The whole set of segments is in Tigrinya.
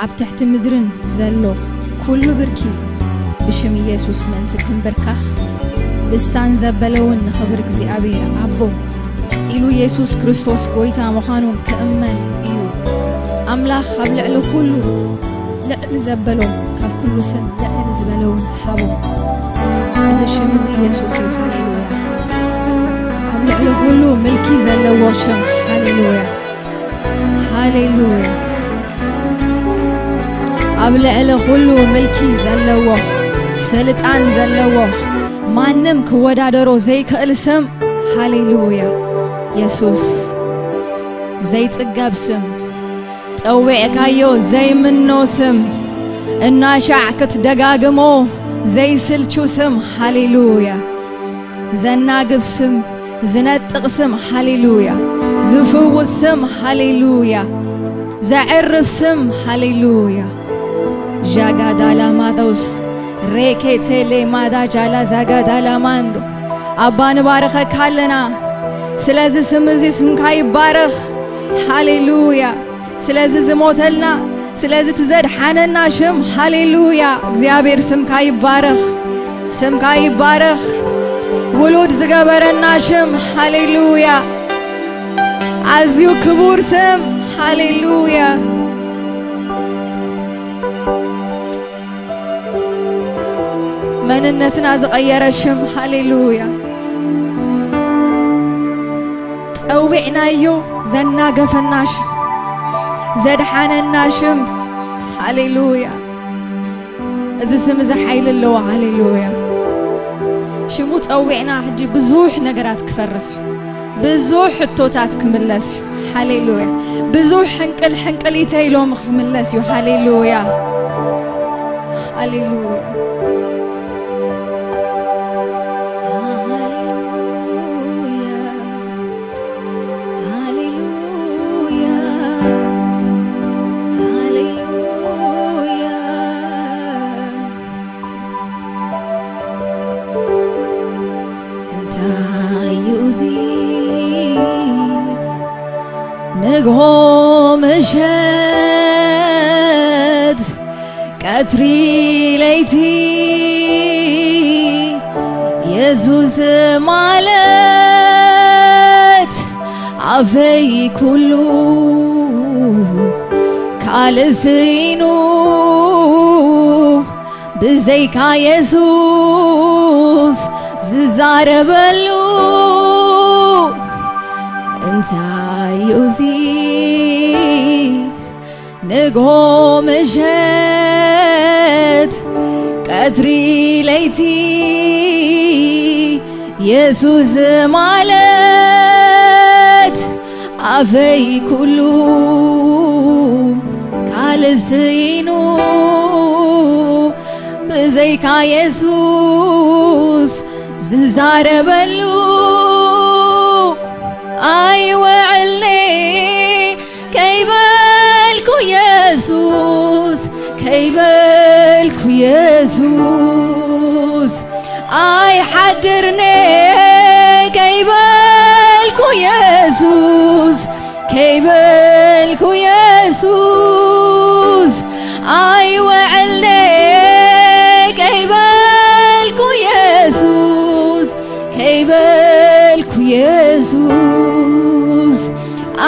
ኣብ ትሕቲ ምድርን ዘሎ ኩሉ ብርኪ ብሽም ኢየሱስ ምእንቲ ክንብርካኽ፣ ልሳን ዘበለ እውን ንኽብሪ እግዚኣብሔር ኣቦ ኢሉ ኢየሱስ ክርስቶስ ጐይታ ምዃኑ ክእመን እዩ። ኣምላኽ ኣብ ልዕሊ ኩሉ ልዕሊ ዘበሎ ካብ ኩሉ ስም ልዕሊ ዝበለውን ሃቦ። እዚ ሽም እዚ ኢየሱስ እዩ። ሃሌሉያ። ኣብ ልዕሊ ኩሉ ምልኪ ዘለዎ ሽም። ሃሌሉያ። ሃሌሉያ። ኣብ ልዕሊ ኩሉ ምልኪ ዘለዎ፣ ስልጣን ዘለዎ፣ ማንም ክወዳደሮ ዘይክእል ስም። ሃሌሉያ። የሱስ ዘይጽገብ ስም፣ ጸዊዕካዮ ዘይምኖ ስም፣ እናሻዕ ክትደጋግሞ ዘይስልቹ ስም። ሃሌሉያ። ዘናግፍ ስም፣ ዝነጥቕ ስም። ሃሌሉያ። ዝፍውስ ስም። ሃሌሉያ። ዘዕርፍ ስም። ሃሌሉያ። ጃጋዳላ ማዶስ ሬኬቴሌ ማዳ ጃላ ዛጋዳላ ማንዶ። ኣባ፣ ንባርኸካ ኣለና። ስለዚ ስም እዚ ስምካ ይባረኽ። ሃሌሉያ። ስለዚ ዝሞተልና፣ ስለዚ ትዘድሓነና ሽም። ሃሌሉያ። እግዚኣብሔር ስምካ ይባረኽ። ስምካ ይባረኽ። ውሉድ ዝገበረና ሽም። ሃሌሉያ። ኣዝዩ ክቡር ስም። ሃሌሉያ። መንነትና ዝቐየረ ሽም። ሃሌሉያ። ጸዊዕናዮ ዘናገፈና ሽም፣ ዘድሓነና ሽም። ሃሌሉያ። እዚ ስም እዚ ሓይሊ ኣለዎ። ሃሌሉያ። ሽሙ ጸዊዕና ሕጂ ብዙሕ ነገራት ክፈርስ እዩ። ብዙሕ ሕቶታት ክምለስ እዩ። ሃሌሉያ። ብዙሕ ሕንቅል ሕንቅሊተ ኢሎም ክምለስ እዩ። ሃሌሉያ። ሃሌሉያ። ሃሌሉያ። ሃሌሉያ። ሃሌሉያ። እንታይ እዩ እዚ ንግሆ ምሸት ቀትሪ ለይቲ የሱስ ማለት ኣፈይ ኩሉ ካልእ ስኢኑ ብዘይካ የሱስ ዝዛረበሉ እንታይ እዩ እዚ ንግሆ ምሸት ቀትሪ ለይቲ የሱስ ማለት ኣፈይ ኩሉ ካልእ ስኢኑ ብዘይካ የሱስ ዝዛረበሉ ኣይውዕልኒ ከይበልኩ የሱስ ከይበልኩ የሱስ ኣይሓድርኒ ከይበልኩ የሱስ ከይበልኩ የሱስ ኣይውዕልኒ ከይበልኩ የሱስ ከይበልኩ የሱስ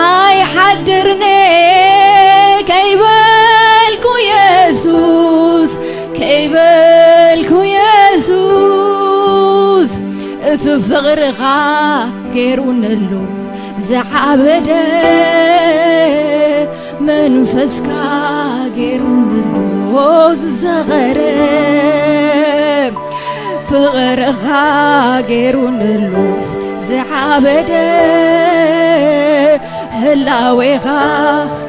ኣይሓድርኒ ከይበልኩ የሱስ ከይበልኩ የሱስ እቲ ፍቕርኻ ገይሩንሉ ዝዓበደ መንፈስካ ገይሩንሉ ዝሰኸረ ፍቕርኻ ገይሩንሉ ዝዓበደ ህላዌኻ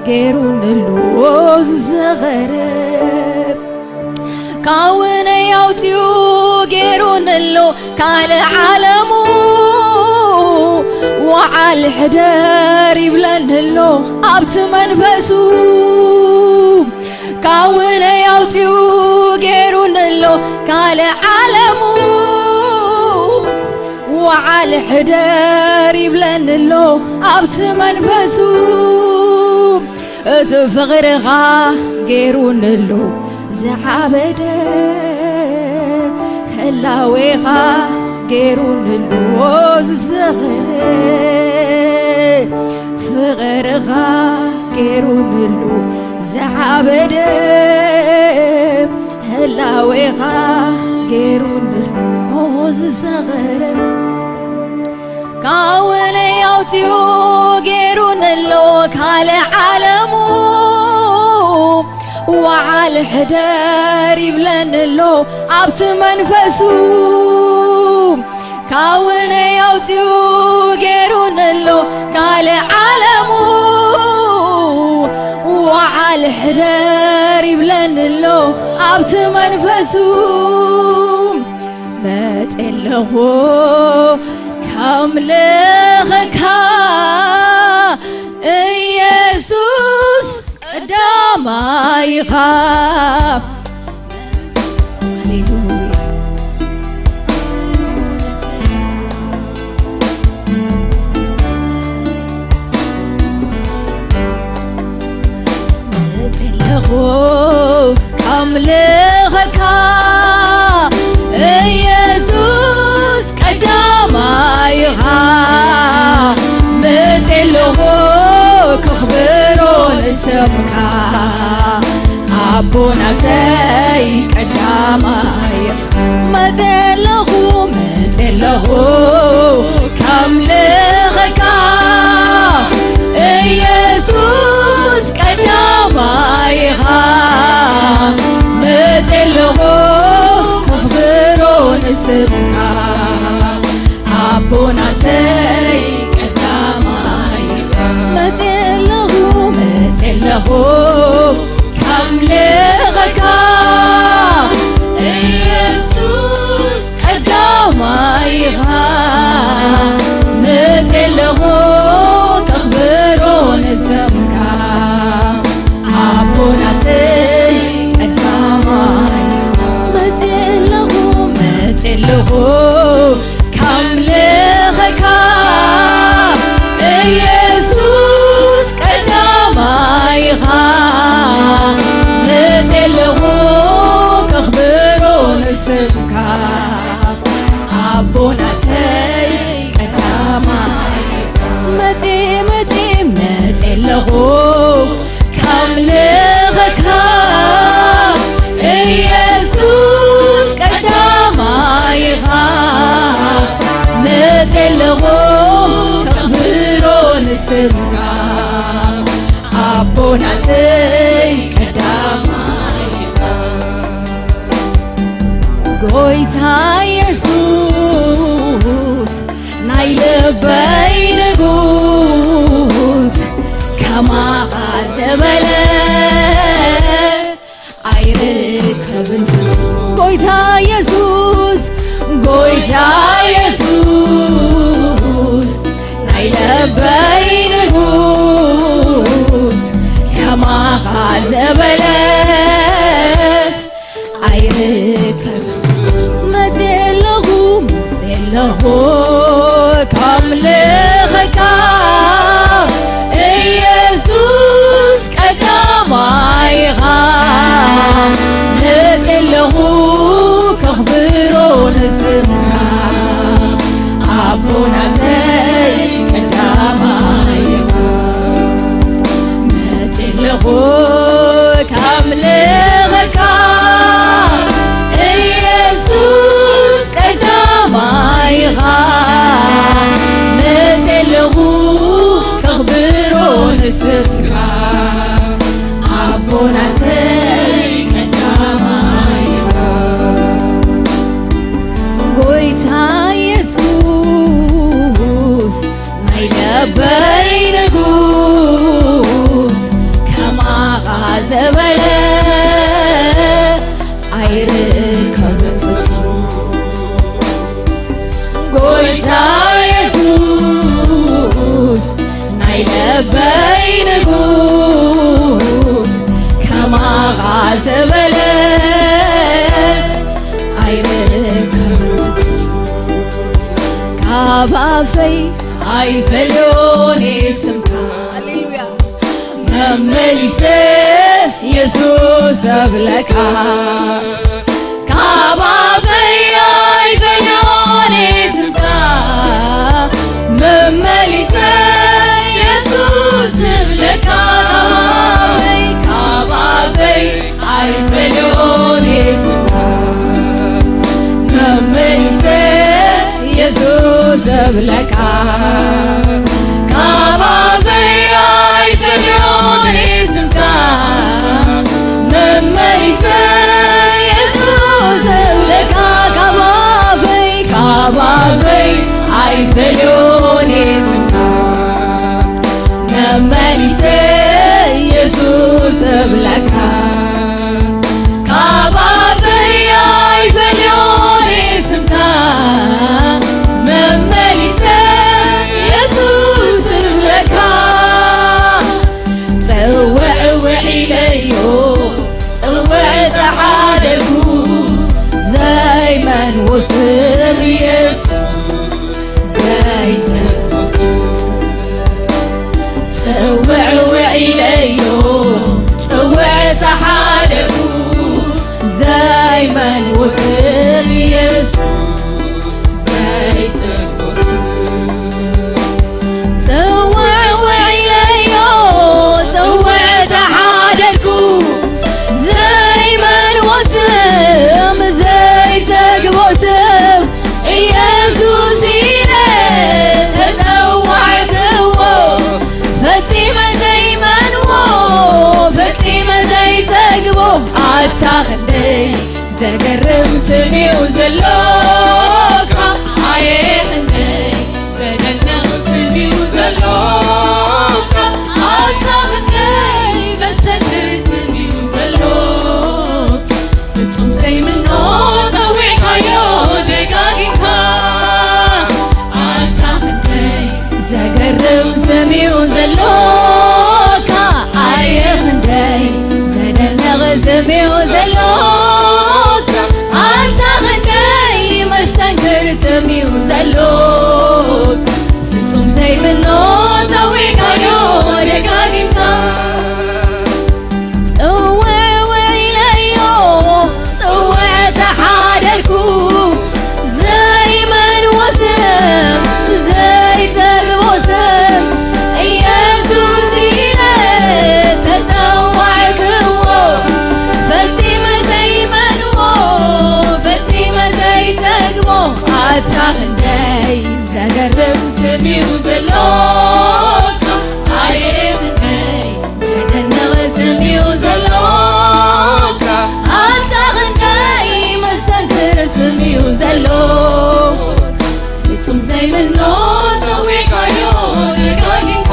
ገይሩንሉ ዝሰኸረ ካውነይ ኣውፅኡ ገይሩንሎ ካልእ ዓለሙ ወዓል ሕደር ይብለንሎ ኣብቲ መንፈሱ ካውነይ ኣውፅኡ ገይሩንሎ ካልእ ዓለሙ ወዓል ሕደር ይብለንሎ ኣብቲ መንፈሱ እቲ ፍቕርኻ ገይሩ ንሉ ዝዓበደ፣ ህላዌኻ ገይሩ ንሉ ዝዘኸረ፣ ፍቕርኻ ገይሩ ንሉ ዝዓበደ፣ ህላዌኻ ገይሩ ንሉ ዝዘኸረ። ካውነይ ኣውፂኡ ገይሩ ንሎ ካልእ ዓለሙ፣ ወዓል ሕደር ይብለኒ ኣሎ ኣብቲ መንፈሱ። ካውነይ ኣውፂኡ ገይሩ ንሎ ካልእ ዓለሙ፣ ወዓል ሕደር ይብለኒ ኣሎ ኣብቲ መንፈሱ። መጤ ኣለኹ ከምልኸካ ኢየሱስ ቀዳማይኻ። ሃሌሉያ። መጤ ኣለኹ ከምልኸካ ኢየሱስ ቀዳማይኻ። መጤ ኣለኹ ከኽብሮ ንስምካ ኣቦናተይ ቀዳማይ። መጤ ኣለኹ፣ መጤ ኣለኹ ከምልኸካ ኢየሱስ ቀዳማይኻ። መጤ ኣለኹ ከኽብሮ ንስምካ ኣቦናተይ ቀዳማይኻ። መጤ ኣለኹ፣ መጤ ኣለኹ ከምልኸካ ኢየሱስ ቀዳማይኻ። መጤ ኣለኹ ከኽብሮ ንስምካ ኣቦናተይ ቀዳማይ። መጤ ኣለኹ፣ መጤ ኣለኹ ከምልኸካ ኢየሱስ ቀዳማይኻ። መጤ ኣለኹ ከኽብሮ ንስምካ ኣቦናተይ ቀዳማይ። መጤ፣ መጤ፣ መጤ ኣለኹ ከምልኸካ ኢየሱስ ቀዳማይኻ። መጤ ኣለኹ ከኽብሮ ንስምካ ኣቦናተይ ቀዳማይኻ። ጎይታ ኢየሱስ ናይ ልበይ ንጉስ ከማኻ ዝበለ ኣይርከብን ፍጹም። ጎይታ ኢየሱስ፣ ጎይታ ኢየሱስ ናይ ልበይ ንጉስ ከማኻ ዝበለ ኣይርከብ። መጽእ ኣለኹ፣ መጽእ ኣለኹ ከምልኸካ ኢየሱስ ቀዳማይኻ። መጽእ ኣለኹ ከኽብሮ ንስምካ ኣቦናተይ ቀዳማይኻ። መጽእ ኣለኹ ከምልኸካ ኢየሱስ ቀዳማይኻ። መጽእ ኣለኹ ከኽብሮ ንስምካ ኣቦናተይ ቀዳማይኻ። ጎይታ ኢየሱስ ናይ ልበይ ንጉስ ከማኻ ዝበለ ኣይርከብን ፍጹም። ጎይታ ኢየሱስ ናይ ልበይ ንጉስ ከማኻ ዝበለ ኣይርከብን ካብ ኣፈይ ኣይፈልዮን ስምካ። ሃሌሉያ። መመሊሰ የሱስ እብለካ ካብ ኣፈይ ኣይፈልዮን ስምካ መመሊሰ የሱስ እብለካ ካብ ኣፈይ ካብ ኣፈይ ኣይፈልዮን ስምካ መመሊሰ የሱስ እብለካ ካብ ኣፈይ ኣይፈልዮን ስምካ መመሊሰ የሱስ እብለካ ካብ ኣፈይ ካብ ኣፈይ ኣይፈልዮን ስምካ መመሊሰ የሱስ እብለካ ካብ ኣፈይ ኣይፈልዮን ስምካ መመሊሰ የሱስ እብለካ ጽውዕውዕ ኢለዮ ጽውዕ ተሓደርኩ ዘይመንዎ ስም የሱስ ዘይጸንቶ ስም ጽውዕውዕ ኢለዮ ጽውዕ ተሓደርኩ ዘይመንዎ ስም የሱስ ዘይጸንቶ ስም ጽውዕውዕ ኢለዮ ጽውዕ ተሓደርኩ ዘይመንዎ ስም ዘይጸግቦ ስም ኢየሱስ ኢለ ተጸዋዕክዎ ፈጺመ ዘይመንዎ ፈጺመ ዘይጸግቦ ኣታ ክንደይ ዘገርም ስም እዩ ዘሎካ ኣየ ክንደይ ዘደንቕ ስም እዩ ዘሎካ ኣታ ክንደይ መስተንክር ስም እዩ ዘሎካ ፍጹም ዘይምኖ ጸዊዕካዮ ደጋጊምካ ኣታ ክንደይ ዘገርም ስም እዩ ዘሎካ ኣየ ክንደይ ዘደንቕ ስም እዩ ዘሎካ ኣታ ክንደይ መስተንክር ስም እዩ ዘሎካ ፍጹም ዘይምኖ ጸዊዕካዮ ደጋጊምካ ጽውዕውዕ ኢለዮ ጽውዕ ተሓደርኩ ዘይመንዎ ስም ዘይጸግቦ ስም ኢየሱስ ኢለ ተጸዋዕክዎ ፈጺመ ዘይመንዎ ፈጺመ ዘይጸግቦ ኣታ ክንደይ ዘገርም ስም እዩ ዘሎካ ኣየ ክንደይ ዘደንቕ ስም እዩ ዘሎካ ኣንታ ክንደይ መስተንክር ስም እዩ ዘሎካ ፍጹም ዘይምኖ ጸዊዕካዮ ደጋጊምካ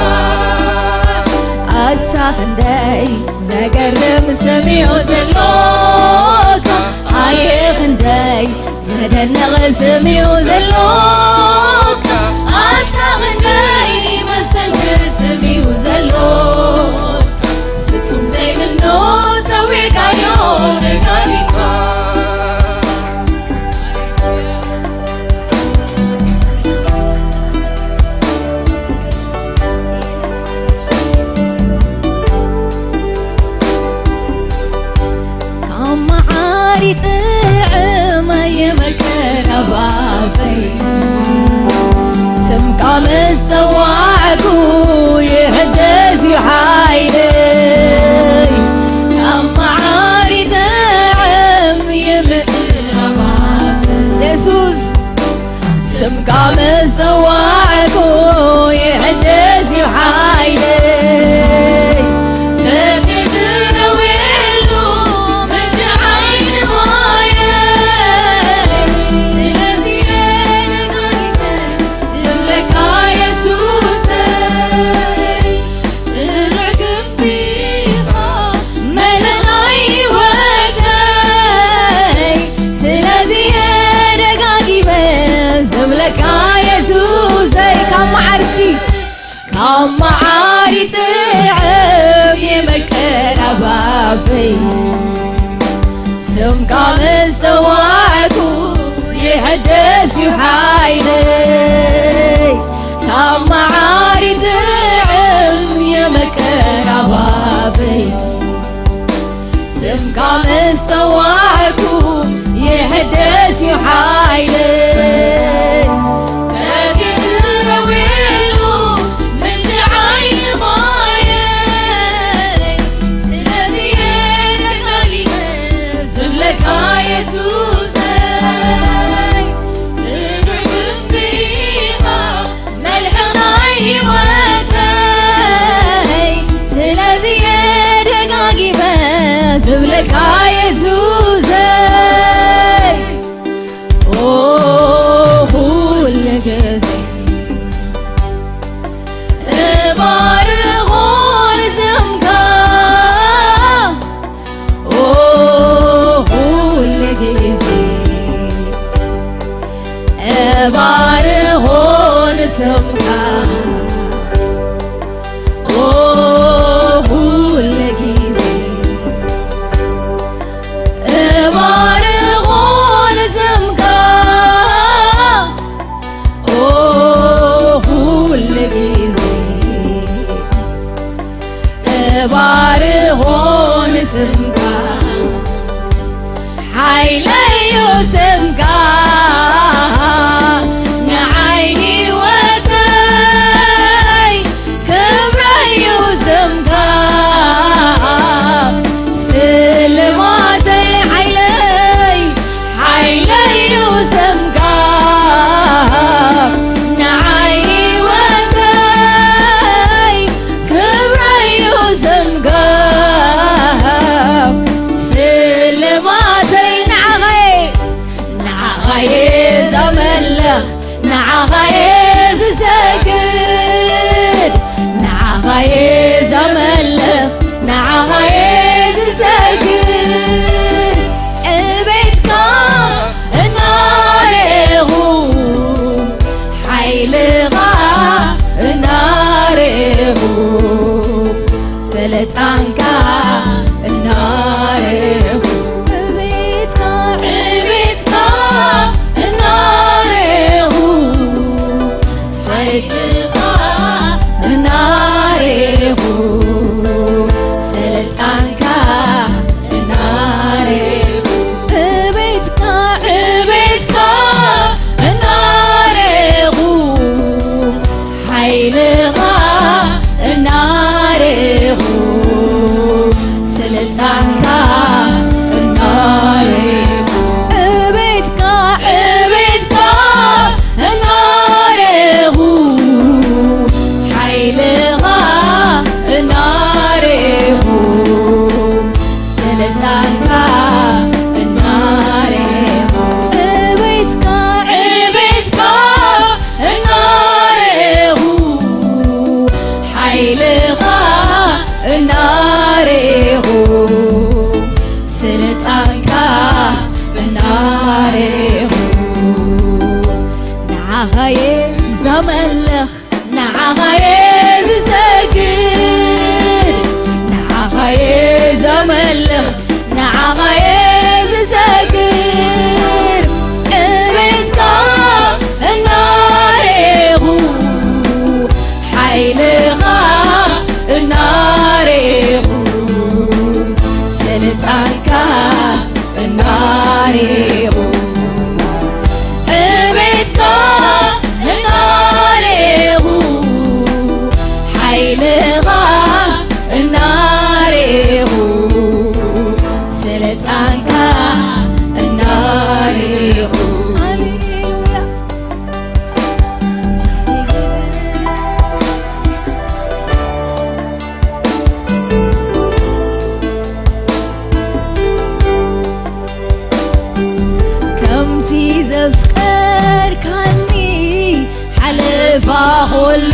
ኣታ ክንደይ ዘገርም ስም እዩ ዘሎካ ኣየ ክንደይ ዘደንቕ ስም እዩ ዘሎካ ኣንታ ክንደይ መስተንክር ስም እዩ ዘሎካ ፍጹም ዘይምኖ ጸዊዕካዮ ደጋጊምካ ካብ መዓር ይጥዕም የመከራ ባፈይ ስምካ ምስ ጸዋዕኩ ይሕደስ እዩ ሓይለይ ካብ መዓር ይጥዕም የመከራ ባፈይ የሱስ ስምካ ምስ ጸዋዕኩ ይሕደስ እዩ ሓይለይ ሰፊሕ ዝረውየሉ ምንጪ ዓይኒ ማየይ ስለዚ ደጋጊመ ዝብለካ የሱሰይ ጽኑዕ ግንቢ ኢኻ መለናይ ህይወተይ ስለዚ እየ ደጋጊመ ዝብለካ የሱሰይ ካብ መዓር እስኪ ካብ መዓር ይጥዕም የመቀራባፈይ ስምካ ምስ ጸዋዕኩ ይሕደስ እዩ ሓይለይ ካብ መዓር ይጥዕም የመቀራባ ካብ ዝተዋዕኩ ይሕደስ እዩ ሓይለይ። ሰትየ ዝረውየሉ ምንጪ ዓይኒ ማየይ። ስለዚ እየ ደጋጊመ ዝብለካ የሱሰይ፣ ጽኑዕ ግንቢ ኢኻ መልሕቕ ናይ ህይወተይ። ስለዚ እየ ደጋጊመ ዝብለካ የሱሰይ። ኦ፣ ኩሉ ግዜ እባርኾ ንስምካ። ኦ፣ ኩሉ ግዜ እባርኾ ንስምካ። ኦ፣ ኩሉ ግዜ እባርኾ ንስምካ። ኦ፣ ኩሉ ግዜ እባርኾ ንስምካ። ሓይለይ እዩ ስምካ ንዓይ ህይወተይ፣ ክብረይ እዩ ስምካ ስልማተይ። ሓይለይ፣ ሓይለይ እዩ ስምካ ንዓይ ህይወተይ፣ ክብረይ እዩ ስምካ ስልማተይ። ንዓኸይ፣ ንዓኻየ ዘመልኽ፣ ንዓኻየ ዝሰግድ፣ ንዓኻየ ዘመልኽ፣ ንዓኻየ ዝሰግድ። ዕቤትካ እናረኹ፣ ሓይልኻ እናረኹ፣ ስልጣንካ እናረኹ፣ ዕቤትካ፣ ዕቤትካ እናረኹ፣ ሓይልኻ እናረኹ፣ ስልጣንካ እናረኹ፣ ዕቤትካ፣ ዕቤትካ እናረኹ፣ ሓይልኻ እናረኹ፣ ስልጣንካ እናረኹ፣ ዕቤትካ፣ ዕቤትካ እናረኹ፣ ሓይልኻ እናረኹ፣ ስልጣንካ እናረኹ፣ ዕቤትካ፣ ዕቤትካ እናረኹ፣ ሓይልኻ እናረኹ፣ ስልጣንካ እናረኹ፣ ንዓኻየ ዘመልኽ፣ ንዓኻየ ዝሰግድ፣ ንዓኻየ ዘመልኽ፣ ንዓኻየ ዝሰግድ። ዕቤትካ እናረኹ፣ ሓይልኻ እናረኹ፣ ስልጣንካ እናረኹ፣ ዕቤትካ እናረኹ፣ ሓይልኻ እናረኹ፣ ስልጣንካ እናረኹ። ሃሌሉያ። ከምቲ ዘፍቀርካኒ፣ ሓለፋ ኹሉ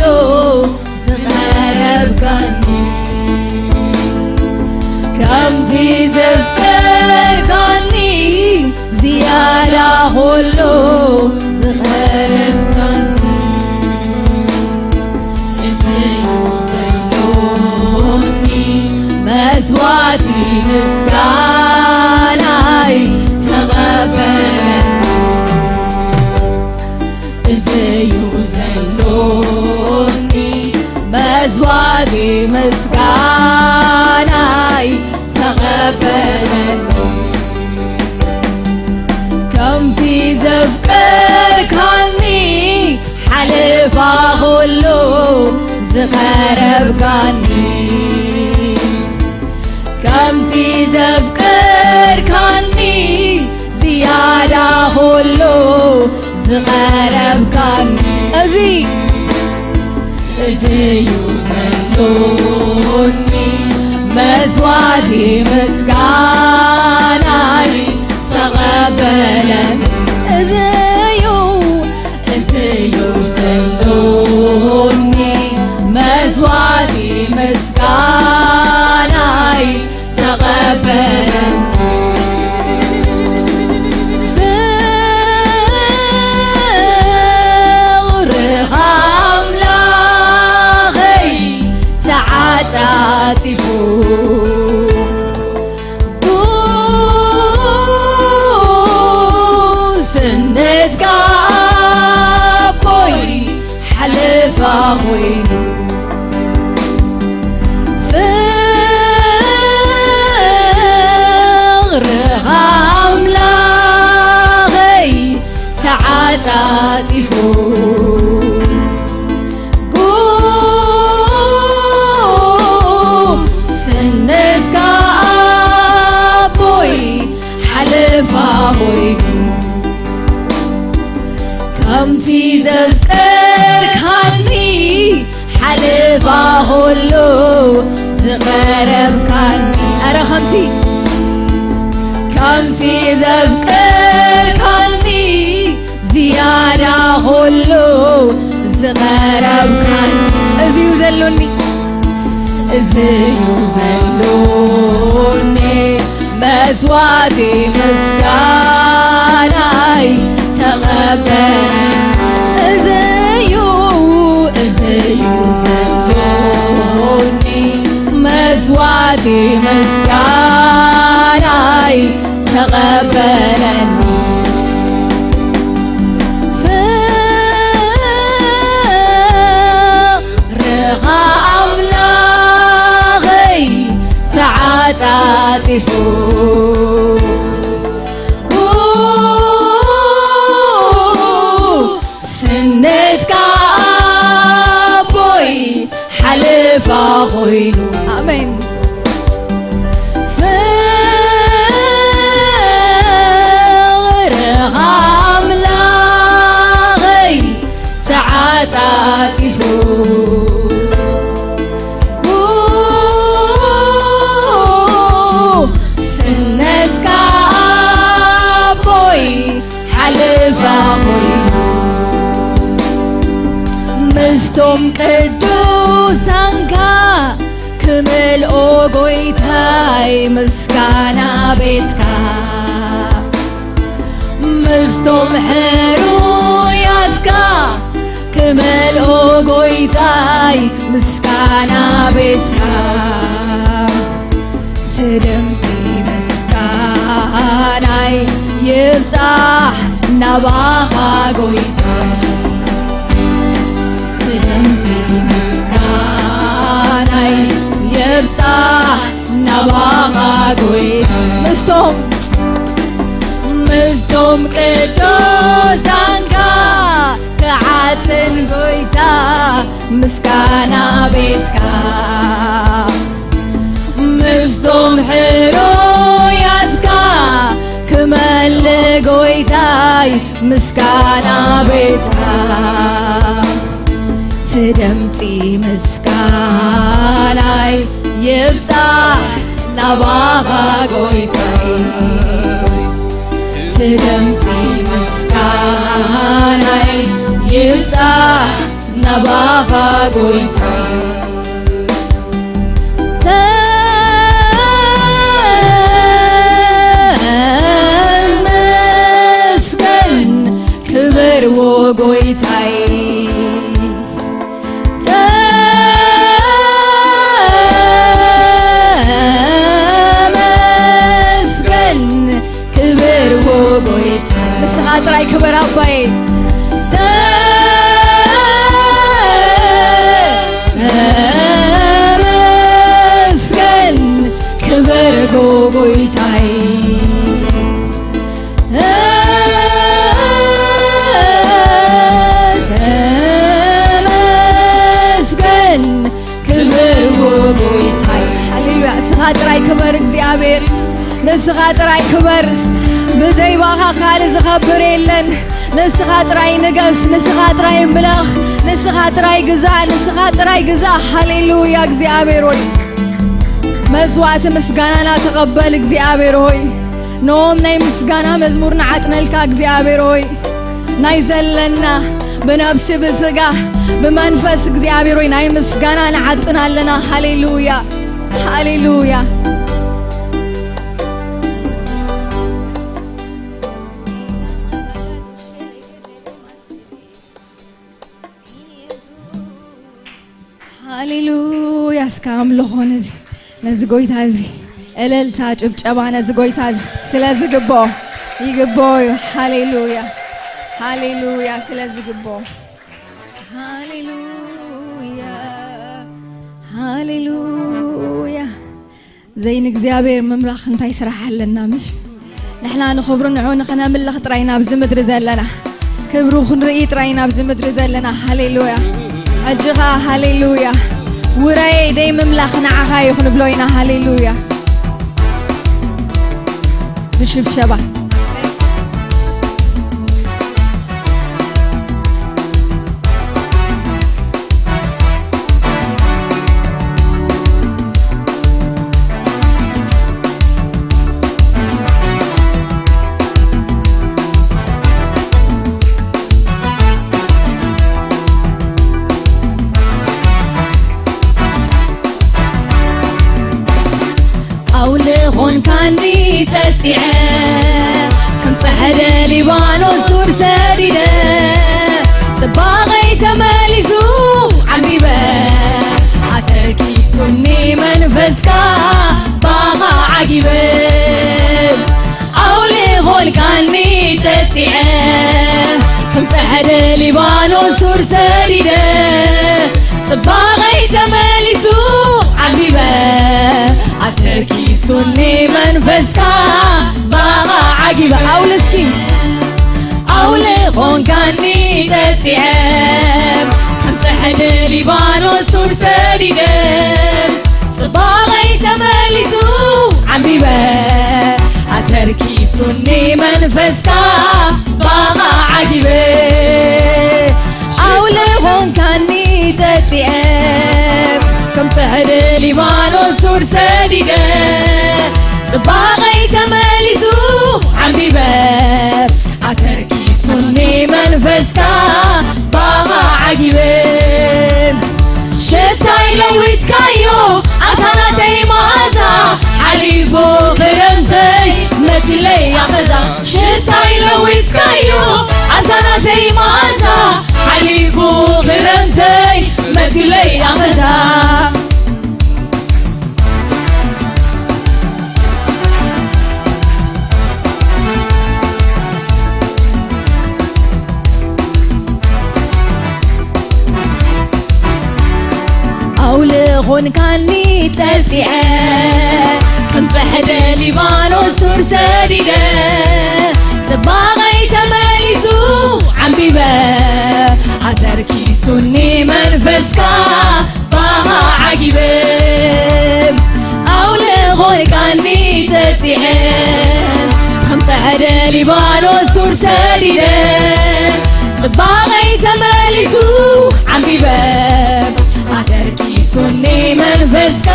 ዝቐረብካኒ፣ ከምቲ ዘፍቀርካኒ፣ ዝያዳ ኹሉ ዝቐረብካኒ፣ እዚ እዩ ዘሎኒ መስዋዕቲ ምስጋናይ ተቐበለኒ። እዚ እዩ ዘሎኒ መስዋዕቲ ምስጋናይ ተቐበለኒ። ተቐበለኒ። ከምቲ ዘፍቀርካኒ ሓለፋ ኩሉ ዝቐረብካኒ፣ ከምቲ ዘፍቀርካኒ ዝያዳ ኩሉ ዝቐረብካኒ፣ እዚ እዚ እዩ ዘሎኒ መስዋዕቲ ምስጋናይ ተቐበለኒ። እዚ እዩ፣ እዚ እዩ ዘሎኒ መስዋዕቲ ምስጋናይ ተቐበለኒ። ፍቕርኻ ኣምላኸይ ተዓጻጺፉ፣ ጉስነትካ ኣቦይ ሓለፋ ኮይኑ፣ ፍቕርኻ ኣምላኸይ ተዓጻጺፉ፣ ጉስነትካ ኣቦይ ሓለፋ ኮይኑ፣ ከምቲ ዘፍቀርካኒ ሓለፋ ኩሉ ዝቐረብካኒ፣ ኣረ ከምቲ፣ ከምቲ ዘፍቀርካኒ ዝያዳ ኩሉ ዝቐረብካኒ፣ እዚ እዩ ዘሎኒ፣ እዚ እዩ ዘሎኒ መስዋዕቲ ምስጋናይ ተቐበል። እዚ እዩ፣ እዚ እዩ ዘሎኒ መስዋዕቲ ምስጋናይ ተቐበለኒ። ፍቕርኻ ኣምላኸይ ተዓጻጺፉ፣ ጉስነትካ ኣቦይ ሓለፋ ኮይኑ። ኣሜን። ፍቕርኻ ኣምላኸይ ተዓጻጺፉ፣ ጉስነትካ ኣቦይ ሓለፋ ኮይኑ፣ ምስቶም ቅዱሳንካ ክመልኦ ጎይታይ ምስጋና ቤትካ፣ ምስቶም ሕሩያትካ ክመልኦ ጎይታይ ምስጋና ቤትካ፣ ትደምጺ ምስጋናይ ይብጻሕ ናባኻ ጎይታይ፣ ትደምጺ ምስጋናይ ይብጻሕ ናባኻ ጎይታይ፣ ምስቶም፣ ምስቶም ቅዱሳንካ ክዓጥን ጎይታ ምስጋና ቤትካ፣ ምስቶም ሕሩያትካ ክመልእ ጎይታይ ምስጋና ቤትካ፣ ትደምጺ ምስጋናይ ይብጻሕ ናባኻ ጎይታይ፣ ትደምጺ ምስጋናይ ይብጻሕ ናባኻ ጎይታይ። ተመስገን ክብርዎ ጎይታይ፣ ተመስገን ክብርዎ ጎይታይ። ንስኻ ጥራይ ክበር ኣባይ። ተመስገን ክብርዎ ንስኻ ካልእ ዝኸብር የለን። ንስኻ ጥራይ ንገስ፣ ንስኻ ጥራይ ምለኽ፣ ንስኻ ጥራይ ግዛእ፣ ንስኻ ጥራይ ግዛእ። ሃሌሉያ እግዚኣብሔር ሆይ፣ መስዋዕቲ ምስጋናና ተቐበል እግዚኣብሔር ሆይ። ነዎም ናይ ምስጋና መዝሙር ንዓጥነልካ እግዚኣብሔር ሆይ። ናይ ዘለና ብነብሲ ብስጋ ብመንፈስ እግዚኣብሔር ሆይ ናይ ምስጋና ንዓጥን ኣለና። ሃሌሉያ፣ ሃሌሉያ። ሃሌሉያ። እስከ ኣምልኾ ነዚ፣ ነዚ ጎይታ እዚ፣ እልልታ፣ ጭብጨባ ነዚ ጎይታ እዚ ስለ ዝግብኦ፣ ይግብኦ እዩ። ሃሌሉያ፣ ሃሌሉያ፣ ስለ ዝግብኦ። ሃሌሉያ፣ ሃሌሉያ። ዘይ ንእግዚኣብሔር ምምላኽ እንታይ ስራሕ ኣለና? ምሽ ንሕና ንኽብሩ ንዑ ንኽነምልኽ ጥራይ ናብዚ ምድሪ ዘለና፣ ክብሩ ክንርኢ ጥራይ ናብዚ ምድሪ ዘለና። ሃሌሉያ። ሕጂ ኸኣ ሃሌሉያ፣ ውራየይ ደይ ምምላኽ ንዓኻ እዩ ክንብሎ ኢና። ሃሌሉያ። ብሽብሸባ ኣውሊ ኾንካኒ ጠጢዐ፣ ከም ጸሕደ ሊባኖስ ሱር ሰዲደ፣ ጽባቐይ ተመሊሱ ዓምቢበ፣ ኣተርኪሱኒ መንፈስካ ባኻ ዓጊበ። ኣውሊ ኾንካኒ ጠጢዐ፣ ከም ጸሕደ ሊባኖስ ሱር ሰዲደ፣ ጽባቐይ ተመሊሱ ዓምቢበ፣ ኣተርኪሱኒ መንፈስካ ባኻ ዓጊበ። ኣውሊ እስኪ፣ ኣውሊ ኾንካኒ ጠጢዐ፣ ከም ጸሕዲ ሊባኖስ ሱር ሰዲደ፣ ጽባቐይ ተመሊሱ ዓምቢበ፣ ኣተርኪሱኒ መንፈስካ ባኻ ዓጊበ። ኣውሊ ኾንካኒ ጠጢዐ፣ ከም ጸሕዲ ሊባኖስ ሱር ሰዲደ፣ ጽባቐይ ተመሊሱ ዓምቢበ፣ ኣተርኪሱኒ መንፈስካ ባኻ ዓጊበ። ሽታይ ለዊጥካዮ ኣንታ ናተይ መኣዛ፣ ሓሊፉ ክረምተይ መጺለይ ኣኸዛ። ሽታይ ለዊጥካዮ ኣንታ ናተይ መኣዛ፣ ሓሊፉ ክረምተይ መጺለይ ኣኸዛ። ኣውሊ ኾንካኒ ጠጢዐ፣ ከም ጸሕደ ሊባኖስ ሱር ሰዲደ፣ ጽባቐይ ተመሊሱ ዓምቢበ፣ ኣተርኪሱኒ መንፈስካ ባኻ ዓጊበ። ኣውሊ ኾንካኒ ጠጢዐ፣ ከም ጸሕደ ሊባኖስ ሱር ሰዲደ፣ ጽባቐይ ተመሊሱ ዓምቢበ፣ ኣተርኪሱኒ መንፈስካ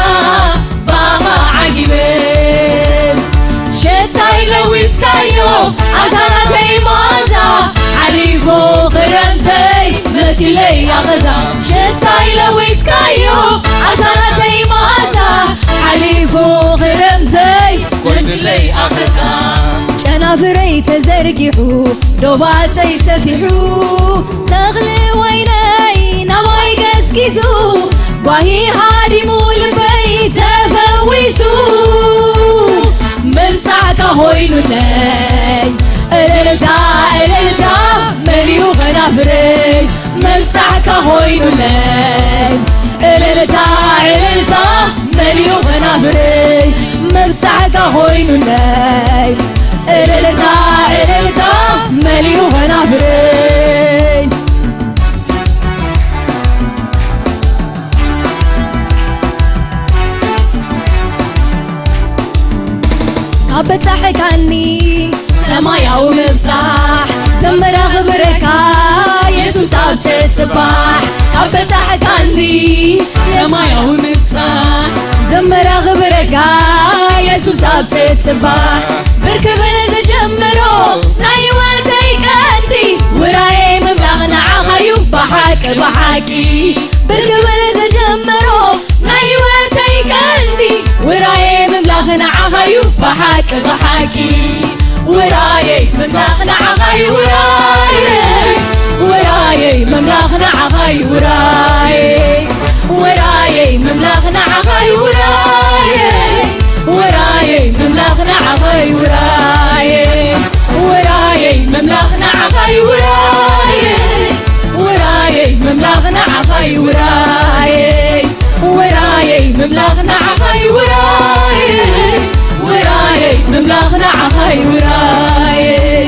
ባኻ ዓጊበ። ሽታይ ለዊጥካዮ ኣንታ ናተይ መኣዛ፣ ሓሊፉ ክረምተይ መጺለይ ኣኸዛ። ሽታይ ለዊጥካዮ ኣንታ ናተይ መኣዛ፣ ሓሊፉ ክረምተይ መጺለይ ኣኸዛ። ጨናፍረይ ተዘርጊሑ ዶባተይ ሰፊሑ፣ ተኽሊ ወይነይ ናባይ ገስጊሱ፣ ጓሂ ሃዲሙ ልበይ ተፈዊሱ፣ ምምጻእካ ኮይኑለይ እልልታ እልልታ መሊኡ ከናፍረይ፣ ምምጻእካ ኮይኑለይ እልልታ እልልታ መሊኡ ከናፍረይ፣ ምምጻእካ ኮይኑለይ እልልታ እልልታ መሊኡ ከናፍረይ። ካብ በጻሕካኒ ሰማያዊ ምብጻሕ ዘመራኽብረካ የሱስ ኣብቲ ጽባሕ ካብ በጻሕካኒ ሰማያዊ ምብጻሕ ዘመራኽብረካ የሱስ ኣብቲ ጽባሕ ብርክብ ዝጀምሮ ናይ ህይወተይ ቀንዲ ውራየይ ምምላኽ ንዓኻዩ ብሓቂ ብሓቂ ብርክብ ዝጀምሮ ናይ ህይወተይ ቀንዲ ውራየይ ምምላኽ ንዓኻዩ ብሓቂ ብሓቂ ውራየይ ምምላኽ ንዓኻዩ ውራየይ ውራየይ ምምላኽ ንዓኻዩ ውራየይ ውራየይ ምምላኽ ንዓኻዩ ውራየይ ውራየይ ምምላኽ ንዓኻዩ ውራየይ ውራየይ ምምላኽ ንዓኻዩ ውራየይ ውራየይ ምምላኽ ንዓኻዩ ውራየይ ውራየይ ምምላኽ ንዓኻዩ ውራየይ ውራየይ ምምላኽ ንዓኻዩ ውራየይ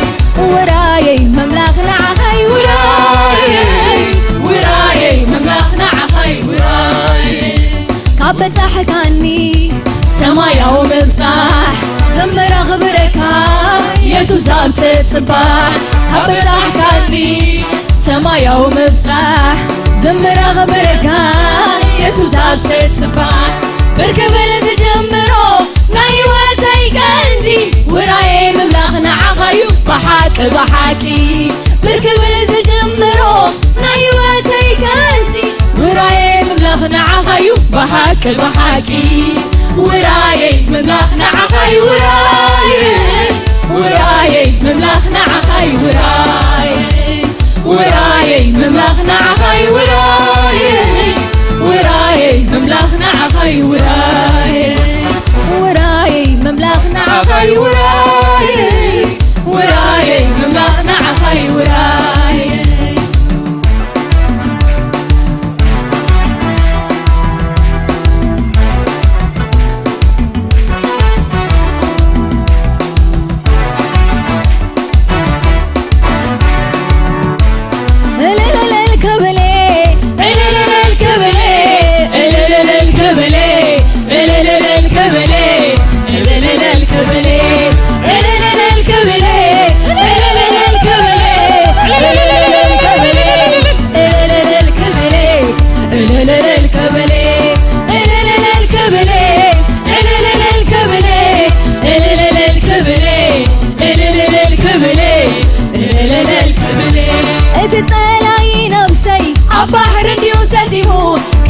ውራየይ ምምላኽ ንዓኻዩ ውራየይ ውራየይ ምምላኽ ንዓኻዩ ውራየይ ካብ በጻሕካኒ ሰማያዊ ምብጻሕ ዘመራኽብረካ የሱስ ኣብቲ ጽባሕ ካብ በጻሕካኒ ሰማያዊ ምብጻሕ ዘመራኽብረካ የሱስ ኣብቲ ጽባሕ ብርክብ ዝጀምሮ ናይ ህይወተይ ቀንዲ ውራየይ ምምላኽ ንዓኻዩ ብሓቂ ብሓቂ ብርክብ ዝጀምሮ ናይ ህይወተይ ቀንዲ ውራየይ ምምላኽ ንዓኻዩ ብሓቂ ብሓቂ ውራየይ ምምላኽ ንዓኻዩ ውራየይ ውራየይ ምምላኽ ንዓኻዩ ውራየይ ውራየይ ምምላኽ ንዓኻዩ ውራየይ ውራየይ ምምላኽ ንዓኻዩ ውራየይ ውራየይ ምምላኽ ንዓኻዩ ውራየይ ውራየይ ምምላኽ ንዓኻዩ ውራየይ እልልልል ክብሌ እልልልል ክብሌ እልልልል ክብሌ እልልልል ክብሌ እልልልል ክብሌ እልልልል ክብሌ እልልልል ክብሌ እልልልል ክብሌ እልልልል ክብሌ እልልልል ክብሌ እልልልል ክብሌ እልልልል ክብሌ እልልልል ክብሌ እልልልል ክብሌ እልልልል ክብሌ እቲ ጸላኢ ነብሰይ ኣብ ባሕሪ እንድዩ ሰጢሙ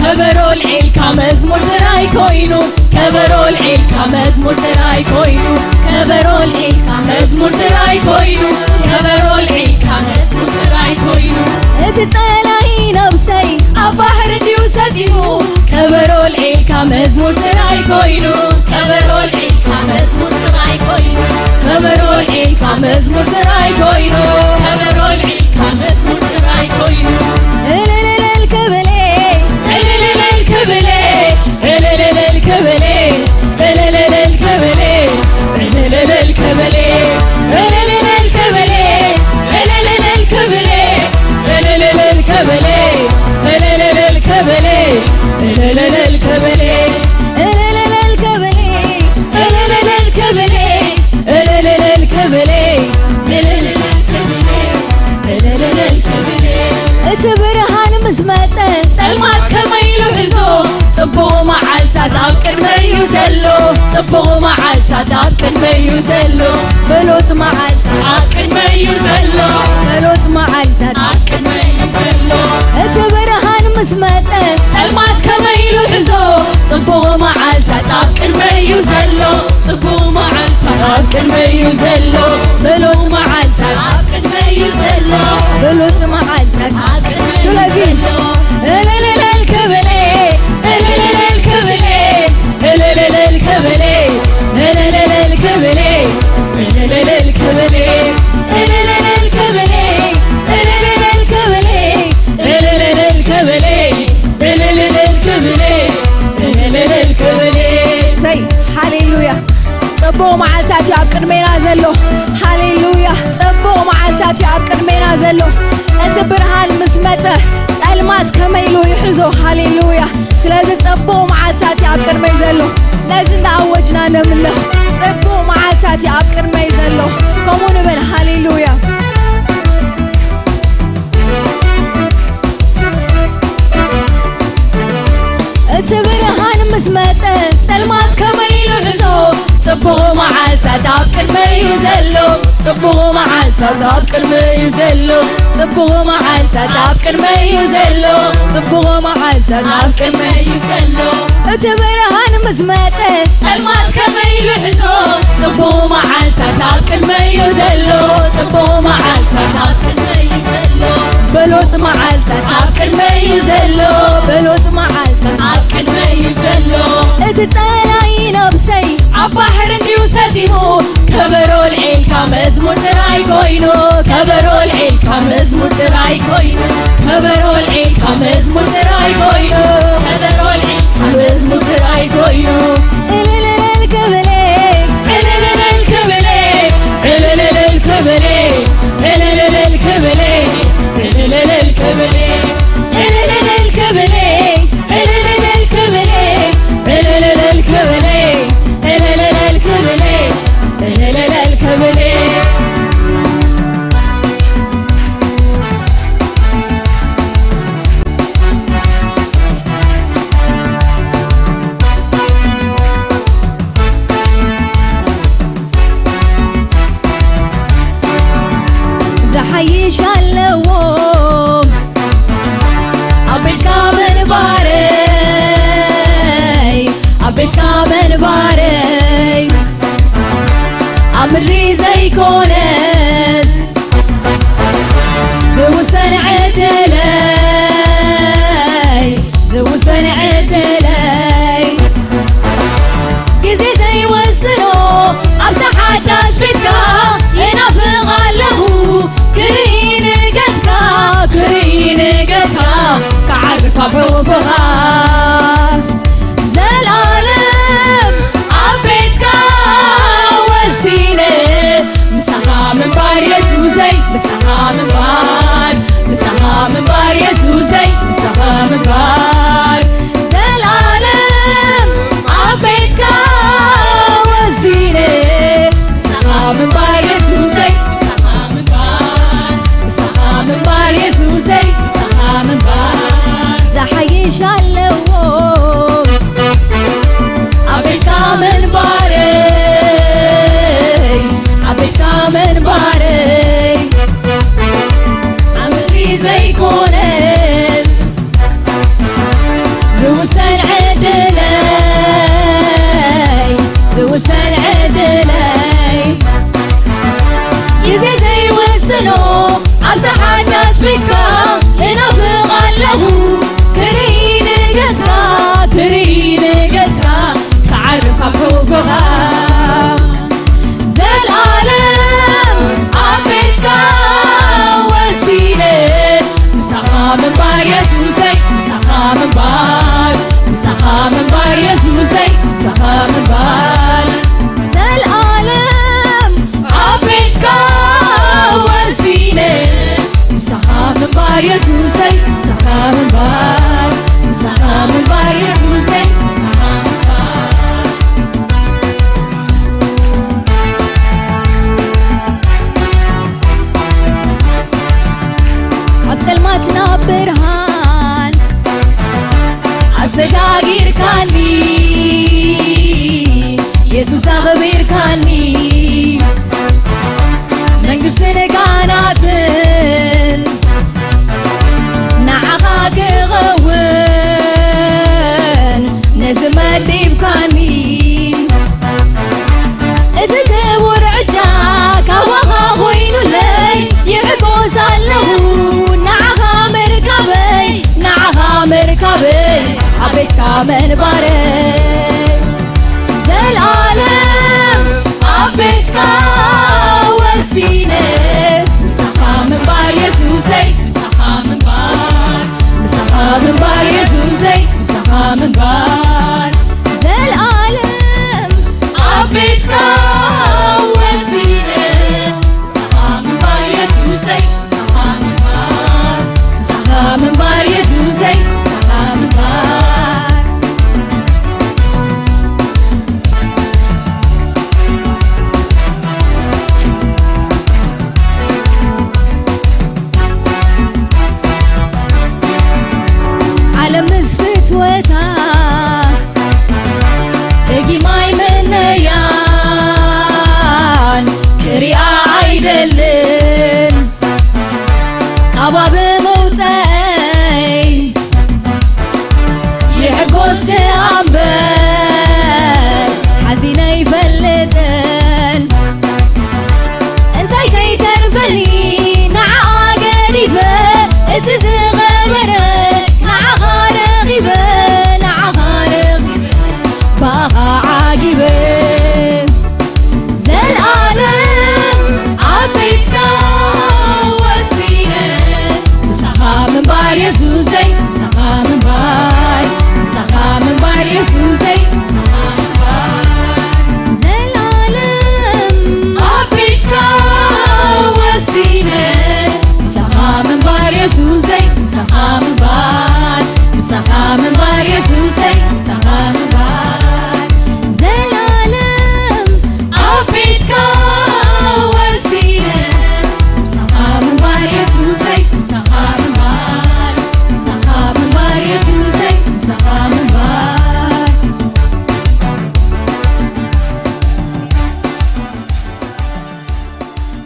ከበሮ ልዒልካ መዝሙር ጥራይ ኮይኑ ከበሮ ልዒልካ መዝሙር ጥራይ ኮይኑ ከበሮ ልዒልካ መዝሙር ጥራይ ኮይኑ ከበሮ ልዒልካ መዝሙር ጥራይ ኮይኑ እቲ ጸላኢ ነብሰይ ኣብ ባሕሪ እንድዩ ሰጢሙ ከበሮ ልዒልካ መዝሙር ጥራይ ኮይኑ ከበሮ ልዒልካ መዝሙር ጥራይ ኮይኑ ከበሮ ልዒልካ መዝሙር ጥራይ ኮይኑ ከበሮ ልዒልካ መዝሙር ጥራይ ኮይኑ እልልልል ክብሌ እልልልል ክብሌ እልልልል ክብሌ እልልልል ክብሌ እልልልል ክብሌ እልልልል ክብሌ እልልልል ክብሌ እልልልል ክብሌ እልልልል ክብሌ እልልልል ክብሌ እልልልል ክብሌ እልልልል ክብሌ እልልልል ክብሌ እልልልል ክብሌ እልልልል ክብሌ እቲ ብርሃን ምስ መጸ ጸልማት ከመይ ኢሉ ሕዞ ጽቡቕ መዓልታት ኣብ ቅድመይ እዩ ዘሎ ጽቡቕ መዓልታት ኣብ ቅድመይ እዩ ዘሎ በሎት መዓልታት ኣብ ቅድመይ እዩ ዘሎ በሎት መዓልታት ኣብ ቅድመይ እዩ ዘሎ እቲ ብርሃን ምስ መጸ ጸልማት ከመይ ኢሉ ሕዞ ጽቡቕ መዓልታት ኣብ ቅድመይ እዩ ዘሎ ጽቡቕ መዓልታት ኣብ ቅድመይ እዩ ዘሎ በሎት መዓልታት ኣብ ቅድመይ እዩ ዘሎ በሎት መዓልታት ኣብ ቅድመይ እዩ ስለዚ ዘሎ እልልልል ክብሌ እልልልል ክብሌ እልልልል ክብሌ እልልልል ክብሌ እልልልል ክብሌ እልልልል ክብሌ እልልልል ክብሌ እልልልል ክብሌ እልልልል ክብሌ እልልልል ክብሌ ሰይ ሃሌሉያ ጽቡቕ መዓልታት እዩ ኣብ ቅድሜና ዘሎ ሃሌሉያ ጽቡቕ መዓልታት እዩ ኣብ ቅድሜና ዘሎ እቲ ብርሃን ምስ መጸ ጸልማት ከመይ ኢሉ ይሕዞ። ሃሌሉያ። ስለዚ ጽቡቕ መዓልታት እዩ ኣብ ቅድመይ ዘሎ። ነዚ እንዳኣወጅና ነምልኽ። ጽቡቕ መዓልታት እዩ ኣብ ቅድመይ ዘሎ። ከምኡ ንበል። ሃሌሉያ። እቲ ብርሃን ምስ መጸ፣ ጸልማት ከመይ ኢሉ ሕዞ። ጽቡቕ መዓልታት ኣብ ቅድመይ እዩ ዘሎ። ጽቡቕ መዓልታት ኣብ ቅድመይ እዩ ዘሎ። ጽቡቕ መዓልታት ኣብ ቅድመይ እዩ ዘሎ። ጽቡቕ መዓልታት ኣብ ቅድመይ እዩ ዘሎ። እቲ ብርሃን ምስ መጸ፣ ጸልማት ከመይ ኢሉ ሕዞ። ጽቡቕ መዓልታት ኣብ ቅድመይ እዩ ዘሎ። ጽቡቕ መዓልታት ኣብ ቅድመይ እዩ ዘሎ። በሎጽ መዓልታት ኣብ ቅድመይ እዩ ዘሎ። በሎጽ መዓልታት ኣብ ቅድመይ እዩ ዘሎ። እቲ ጸላኢ ነብሰይ ኣብ ባሕሪ እንድዩ ሰጢሙ። ከበሮ ኣልዒልካ መዝሙር ጥራይ ኮይኑ። ከበሮ ኣልዒልካ መዝሙር ጥራይ ኮይኑ። ከበሮ ኣልዒልካ መዝሙር ጥራይ ኮይኑ። ከበሮ ኣልዒልካ መዝሙር ጥራይ ኮይኑ። እልልልል ክብለይ፣ እልልልል ክብለይ፣ እልልልል ክብለይ፣ እልልልል ክብለይ፣ እልልልል ክብለይ፣ እልልልል ክብለይ፣ እልልልል ክብለይ፣ እልልልል ክብለይ፣ እልልልል ክብለይ፣ እልልልል ክብለይ። ዝሓይሽ ኣለዎ ኣብ ቤትካ ምንባረይ፣ ኣብ ቤትካ ምንባረይ፣ ኣብ ምድሪ ዘይኮነት ዝውሰን ዕድለይ፣ ዝውሰን ዕድለይ፣ ግዜ ዘይወስኖ ኣብታ ሓዳሽ ቤትካ ይናፍቕ ኣለኹ። ክርኢ ንገስካ፣ ክርኢ ንገስካ፣ ክዓርፍ ኣብ ሕቑፍኻ። ዘልኣለም ኣብ ቤትካ ወሲነ፣ ምሳኻ ምንባር የሱሰይ፣ ምሳኻ ምንባር፣ ምሳኻ ምንባር የሱሰይ፣ ምሳኻ ምንባር። ዘልኣለም ኣብ ቤትካ ወሲነ፣ ምሳኻ ምንባር የሱሰይ፣ ምሳኻ ምንባር፣ ምሳኻ ምንባር የሱሰይ፣ ምሳኻ ምንባር። ዝሓይሽ ኣለዎ ኣብ ቤትካ ምንባረይ፣ ኣብ ቤትካ ምንባረይ፣ ኣብ ምድሪ ዘይኮነት ዝውሰን ዕድለይ፣ ዝውሰን ዕድለይ፣ ግዜ ዘይወስኖ ኣብታ ሓዳስ ቤትካ እናፍቕ ኣለኹ። ክርኢ ንገጽካ፣ ክርኢ ንገጽካ፣ ክዓርፍ ኣብ ሕቑፍኻ። ዘልኣለም ኣብ ቤትካ ወሲነ፣ ምሳኻ ምንባር የሱሰይ፣ ምሳኻ ምንባር፣ ምሳኻ ምንባር የሱሰይ፣ ምሳኻ ምንባር። ዘልኣለም ኣብ ቤትካ ወሲነ፣ ምሳኻ ምንባር የሱሰይ፣ ምሳኻ ምንባር፣ ምሳኻ ምንባር የሱሰይ፣ ምሳኻ ምንባር። ኣብ ጸልማት ናብ ብርሃን ኣሰጋጊርካኒ፣ የሱስ ኣኽቢርካኒ። መንግስትን ካህናትን ንዓኻ ክኸውን ነዚ መዲብካኒ። እዚ ክቡር ዕጫ ካባኻ ኮይኑለይ ይሕጎስ ኣለኹ። ንዓኻ ምርካበይ፣ ንዓኻ ምርካበይ፣ ኣብ ቤትካ ምንባረይ። ዘልኣለም ኣብ ቤትካ ወሲነ፣ ምሳኻ ምንባር የሱሰይ፣ ምሳኻ ምንባር፣ ምሳኻ ምንባር የሱሰይ፣ ምሳኻ ምንባር። ዘልኣለም ኣብ ቤትካ ወሲነ፣ ምሳኻ ምንባር የሱሰይ፣ ምሳኻ ምንባር፣ ምሳኻ ምንባር የሱሰይ፣ ደልን ኣባብ መውፀይ ይሕጎስ ኣምበር ሓዚነ ይፈልጥን እንታይ ከይተርፈኒ ንዓ ገዲፈ እቲ ዝኸበረ ንዓኻ ረኺበ ንዓኻ ረኺበ ብኣኻ ዓጊበ ዘልኣለም ኣብ ቤትካ ወሲነ ምሳኻ ምንባር የሱሰይ ምሳኻ ምንባር ምሳኻ ምንባር የሱሰይ ምሳኻ ምንባር ዘልኣለም ኣብ ቤትካ ወሲነ ምሳኻ ምንባር የሱሰይ ምሳኻ ምንባር ምሳኻ ምንባር የሱሰይ ምሳኻ ምንባር ዘላለም ኣብ ቤትካ ወሲነ ምሳኻ ምንባር የሱሰይ ምሳኻ ምንባር ምሳኻ ምንባር የሱሰይ ምሳኻ ምንባር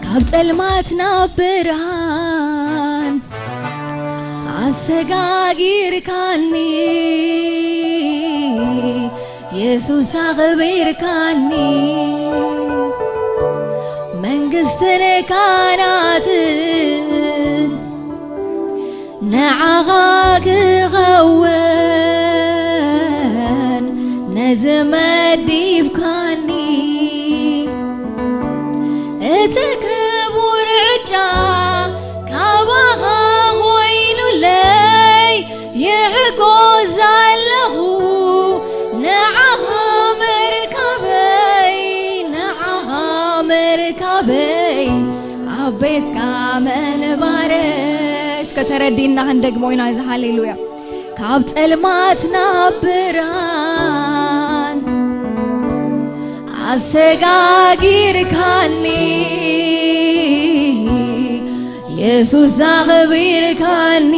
ካብ ጸልማት ናብ ብርሃን ኣሰጋጊርካኒ የሱስ ኣኽቢርካኒ መንግስትን ካህናትን ንዓኻ ክኸውን ነዚ መዲፍካኒ እቲ ክቡር ዕጫ ካባኻ ኮይኑለይ ይሕጎስ ዘለኹ ንዓኻ ምርካበይ ንዓኻ ምርካበይ ኣብ ቤትካ ምንባረይ እስከ ተረዲእና ክንደግሞ ኢና እዚ ሃሌሉያ ካብ ጸልማት ናብ ብርሃን ኣሰጋጊርካኒ የሱስ ኣኽቢርካኒ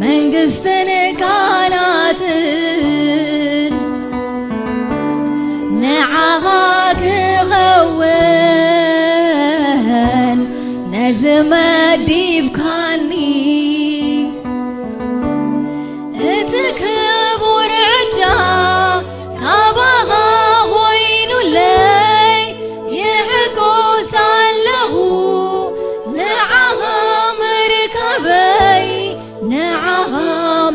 መንግስትን ካህናትን ንዓኻ ክኸውን ነዚ መዲብካኒ እቲ ክቡር ዕጫ ካባኻ ኮይኑለይ ይሕጎስ ኣለኹ ንዓኻ ምርካበይ ንዓኻ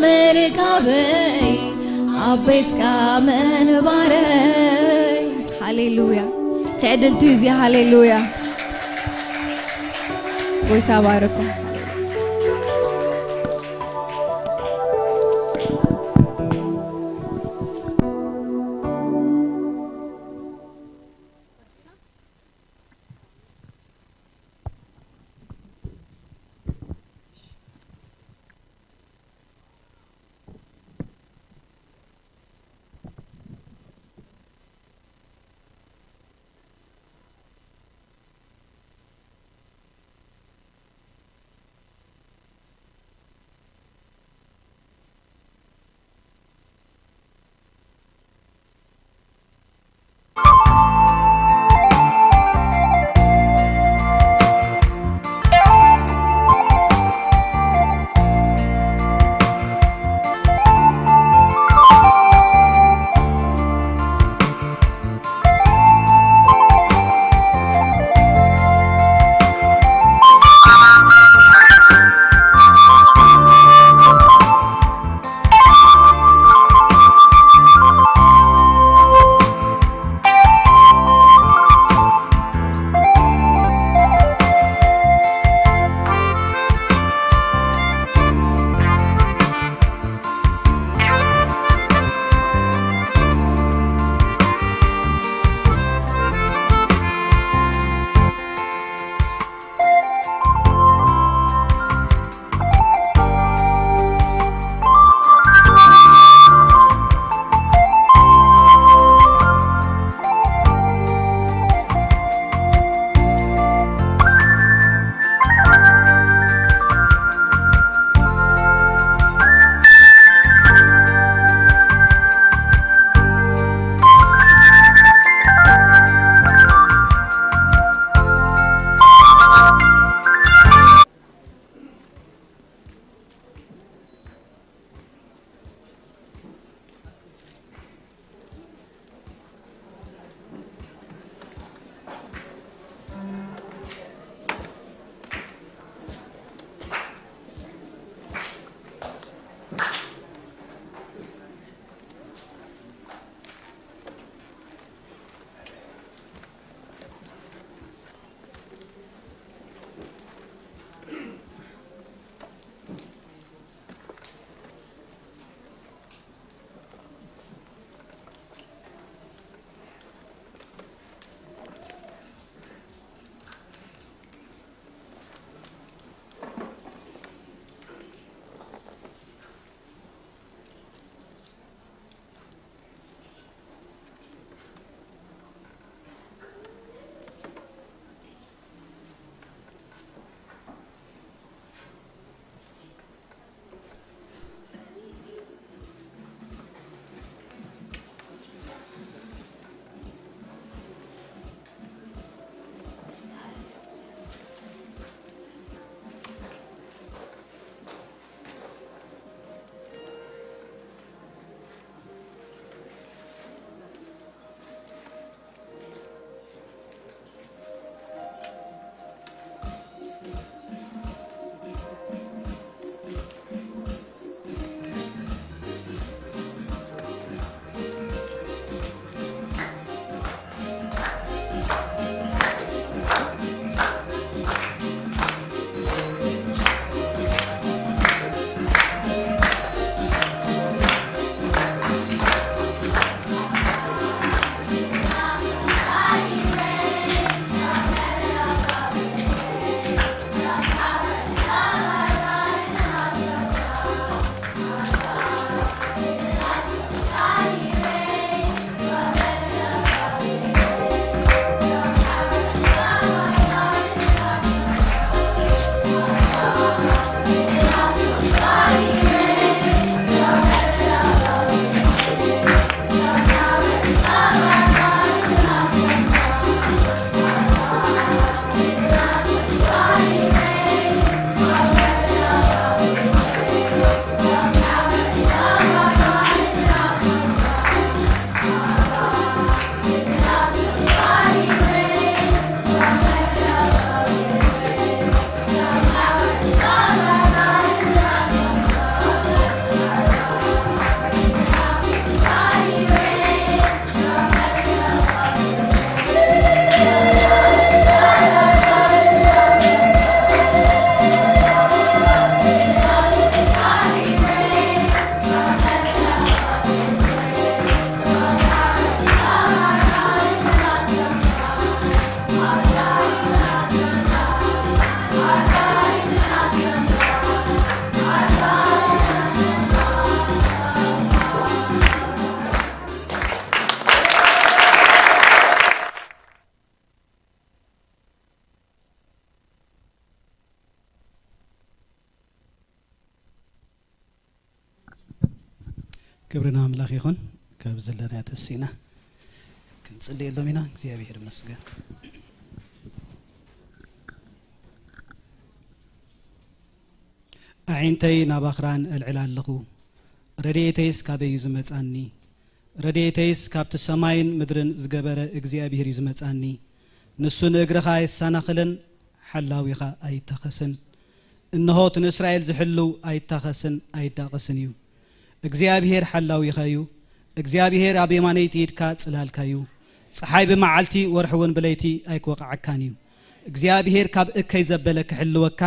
ምርካበይ ኣብ ቤትካ ምንባረይ ሃሌሉያ ትዕድልቲ እዚ ሃሌሉያ ጎይታ ባርኩም ክብሪ ንኣምላኽ ይኹን። ካብ ዘለና ተሲና ክንጽልየሎም ኢና። እግዚኣብሔር ይመስገን። ኣዒንተይ ናብ ኣኽራን እልዕል ኣለኹ፣ ረድኤተይስ ካበይ እዩ ዝመጻኒ? ረድኤተይስ ካብቲ ሰማይን ምድርን ዝገበረ እግዚኣብሔር እዩ ዝመጻኒ። ንሱ ንእግርኻ ኣይሰናኽልን፣ ሓላዊኻ ኣይታኸስን። እንሆ እቲ ንእስራኤል ዝሕልው ኣይታኸስን ኣይዳቐስን እዩ። እግዚኣብሔር ሓላዊኻ እዩ። እግዚኣብሔር ኣብ የማነይቲ ኢድካ ጽላልካ እዩ። ጸሓይ ብመዓልቲ ወርሒ እውን ብለይቲ ኣይክወቕዓካን እዩ። እግዚኣብሔር ካብ እከይ ዘበለ ክሕልወካ፣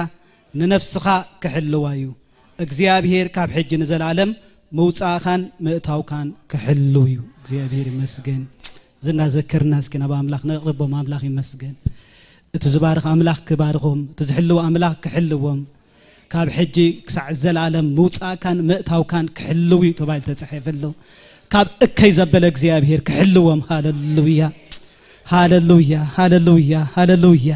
ንነፍስኻ ክሕልዋ እዩ። እግዚኣብሔር ካብ ሕጂ ንዘለኣለም ምውጻእኻን ምእታውካን ክሕልው እዩ። እግዚኣብሔር ይመስገን። ዝናዘከርና እስኪ ናብ ኣምላኽ ነቕርቦም። ኣምላኽ ይመስገን። እቲ ዝባርኽ ኣምላኽ ክባርኾም፣ እቲ ዝሕልው ኣምላኽ ክሕልዎም፣ ካብ ሕጂ ክሳዕ ዘላለም ምውጻእካን ምእታውካን ክሕልው እዩ ተባሂሉ ተጻሒፉ ኣሎ። ካብ እከይ ዘበለ እግዚኣብሔር ክሕልዎም። ሃሌሉያ፣ ሃሌሉያ፣ ሃሌሉያ፣ ሃሌሉያ።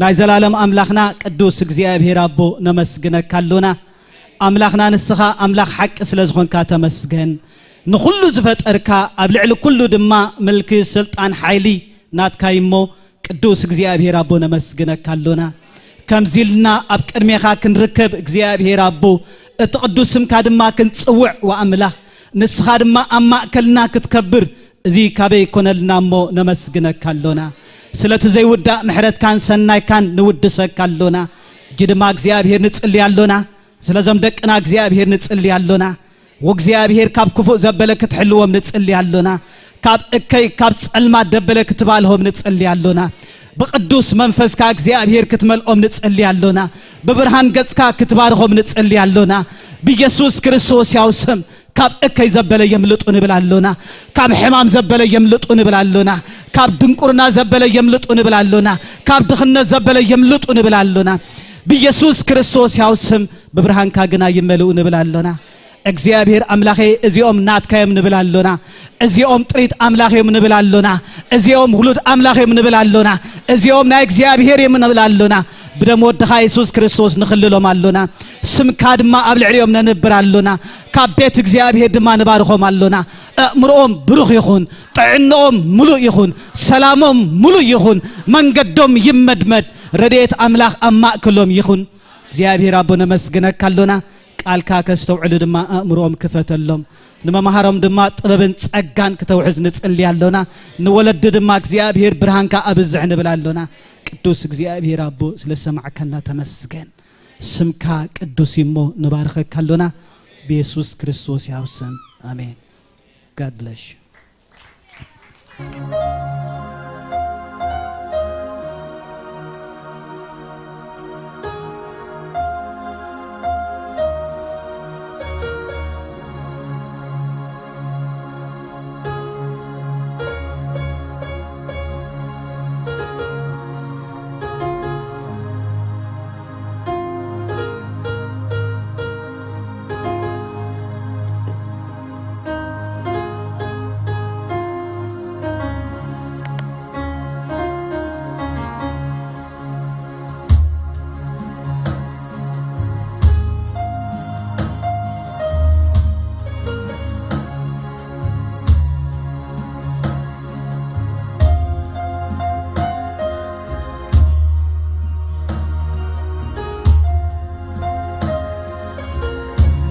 ናይ ዘላለም ኣምላኽና ቅዱስ እግዚኣብሔር ኣቦ ነመስግነካ ኣሎና። ኣምላኽና ንስኻ ኣምላኽ ሓቂ ስለ ዝኾንካ ተመስገን። ንኹሉ ዝፈጠርካ፣ ኣብ ልዕሊ ኩሉ ድማ ምልኪ፣ ስልጣን፣ ሓይሊ ናትካ እዩ እሞ ቅዱስ እግዚኣብሔር ኣቦ ነመስግነካ ኣሎና። ከምዚ ኢልና ኣብ ቅድሜኻ ክንርከብ እግዚኣብሔር ኣቦ፣ እቲ ቅዱስ ስምካ ድማ ክንጽውዕ ወኣምላኽ፣ ንስኻ ድማ ኣብ ማእከልና ክትከብር እዚ ካበይ ይኮነልና እሞ ነመስግነካ ኣሎና። ስለቲ ዘይውዳእ ምሕረትካን ሰናይካን ንውድሰካ ኣሎና። ሕጂ ድማ እግዚኣብሔር ንጽሊ ኣሎና። ስለዞም ደቅና እግዚኣብሔር ንጽሊ ኣሎና። ወእግዚኣብሔር ካብ ክፉእ ዘበለ ክትሕልዎም ንጽሊ ኣሎና። ካብ እከይ ካብ ጸልማት ደበለ ክትባልሆም ንጽሊ ኣሎና። ብቅዱስ መንፈስካ እግዚኣብሔር ክትመልኦም ንጽሊ ኣሎና። ብብርሃን ገጽካ ክትባርኾም ንጽሊ ኣሎና። ብኢየሱስ ክርስቶስ ያው ስም ካብ እከይ ዘበለ የምልጡ ንብል ኣሎና። ካብ ሕማም ዘበለ የምልጡ ንብል ኣሎና። ካብ ድንቁርና ዘበለ የምልጡ ንብል ኣሎና። ካብ ድኽነት ዘበለ የምልጡ ንብል ኣሎና። ብኢየሱስ ክርስቶስ ያው ስም ብብርሃንካ ግና ይመልኡ ንብል ኣሎና። እግዚኣብሔር ኣምላኸ፣ እዚኦም ናትካ እዮም ንብል ኣሎና። እዚኦም ጥሪት ኣምላኽ እዮም ንብል ኣሎና። እዚኦም ውሉድ ኣምላኽ እዮም ንብል ኣሎና። እዚኦም ናይ እግዚኣብሔር እዮም ንብል ኣሎና። ብደም ወድኻ የሱስ ክርስቶስ ንኽልሎም ኣሎና። ስምካ ድማ ኣብ ልዕሊኦም ነንብር ኣሎና። ካብ ቤት እግዚኣብሔር ድማ ንባርኾም ኣሎና። ኣእምሮኦም ብሩኽ ይኹን፣ ጥዕንኦም ምሉእ ይኹን፣ ሰላሞም ምሉእ ይኹን፣ መንገዶም ይመድመድ፣ ረድኤት ኣምላኽ ኣብ ማእከሎም ይኹን። እግዚኣብሔር ኣቦ ነመስግነካ ኣሎና። ቃልካ ከስተውዕሉ ድማ ኣእምሮኦም ክፈተሎም፣ ንመምሃሮም ድማ ጥበብን ጸጋን ክተውሕዝ ንጽሊ ኣሎና። ንወለዲ ድማ እግዚኣብሔር ብርሃንካ ኣብዝሕ ንብል ኣሎና። ቅዱስ እግዚኣብሔር ኣቦ ስለ ሰማዕካና ተመስገን። ስምካ ቅዱስ እዩ እሞ ንባርኸካ ኣሎና። ብየሱስ ክርስቶስ ያው ስም ኣሜን። God bless you.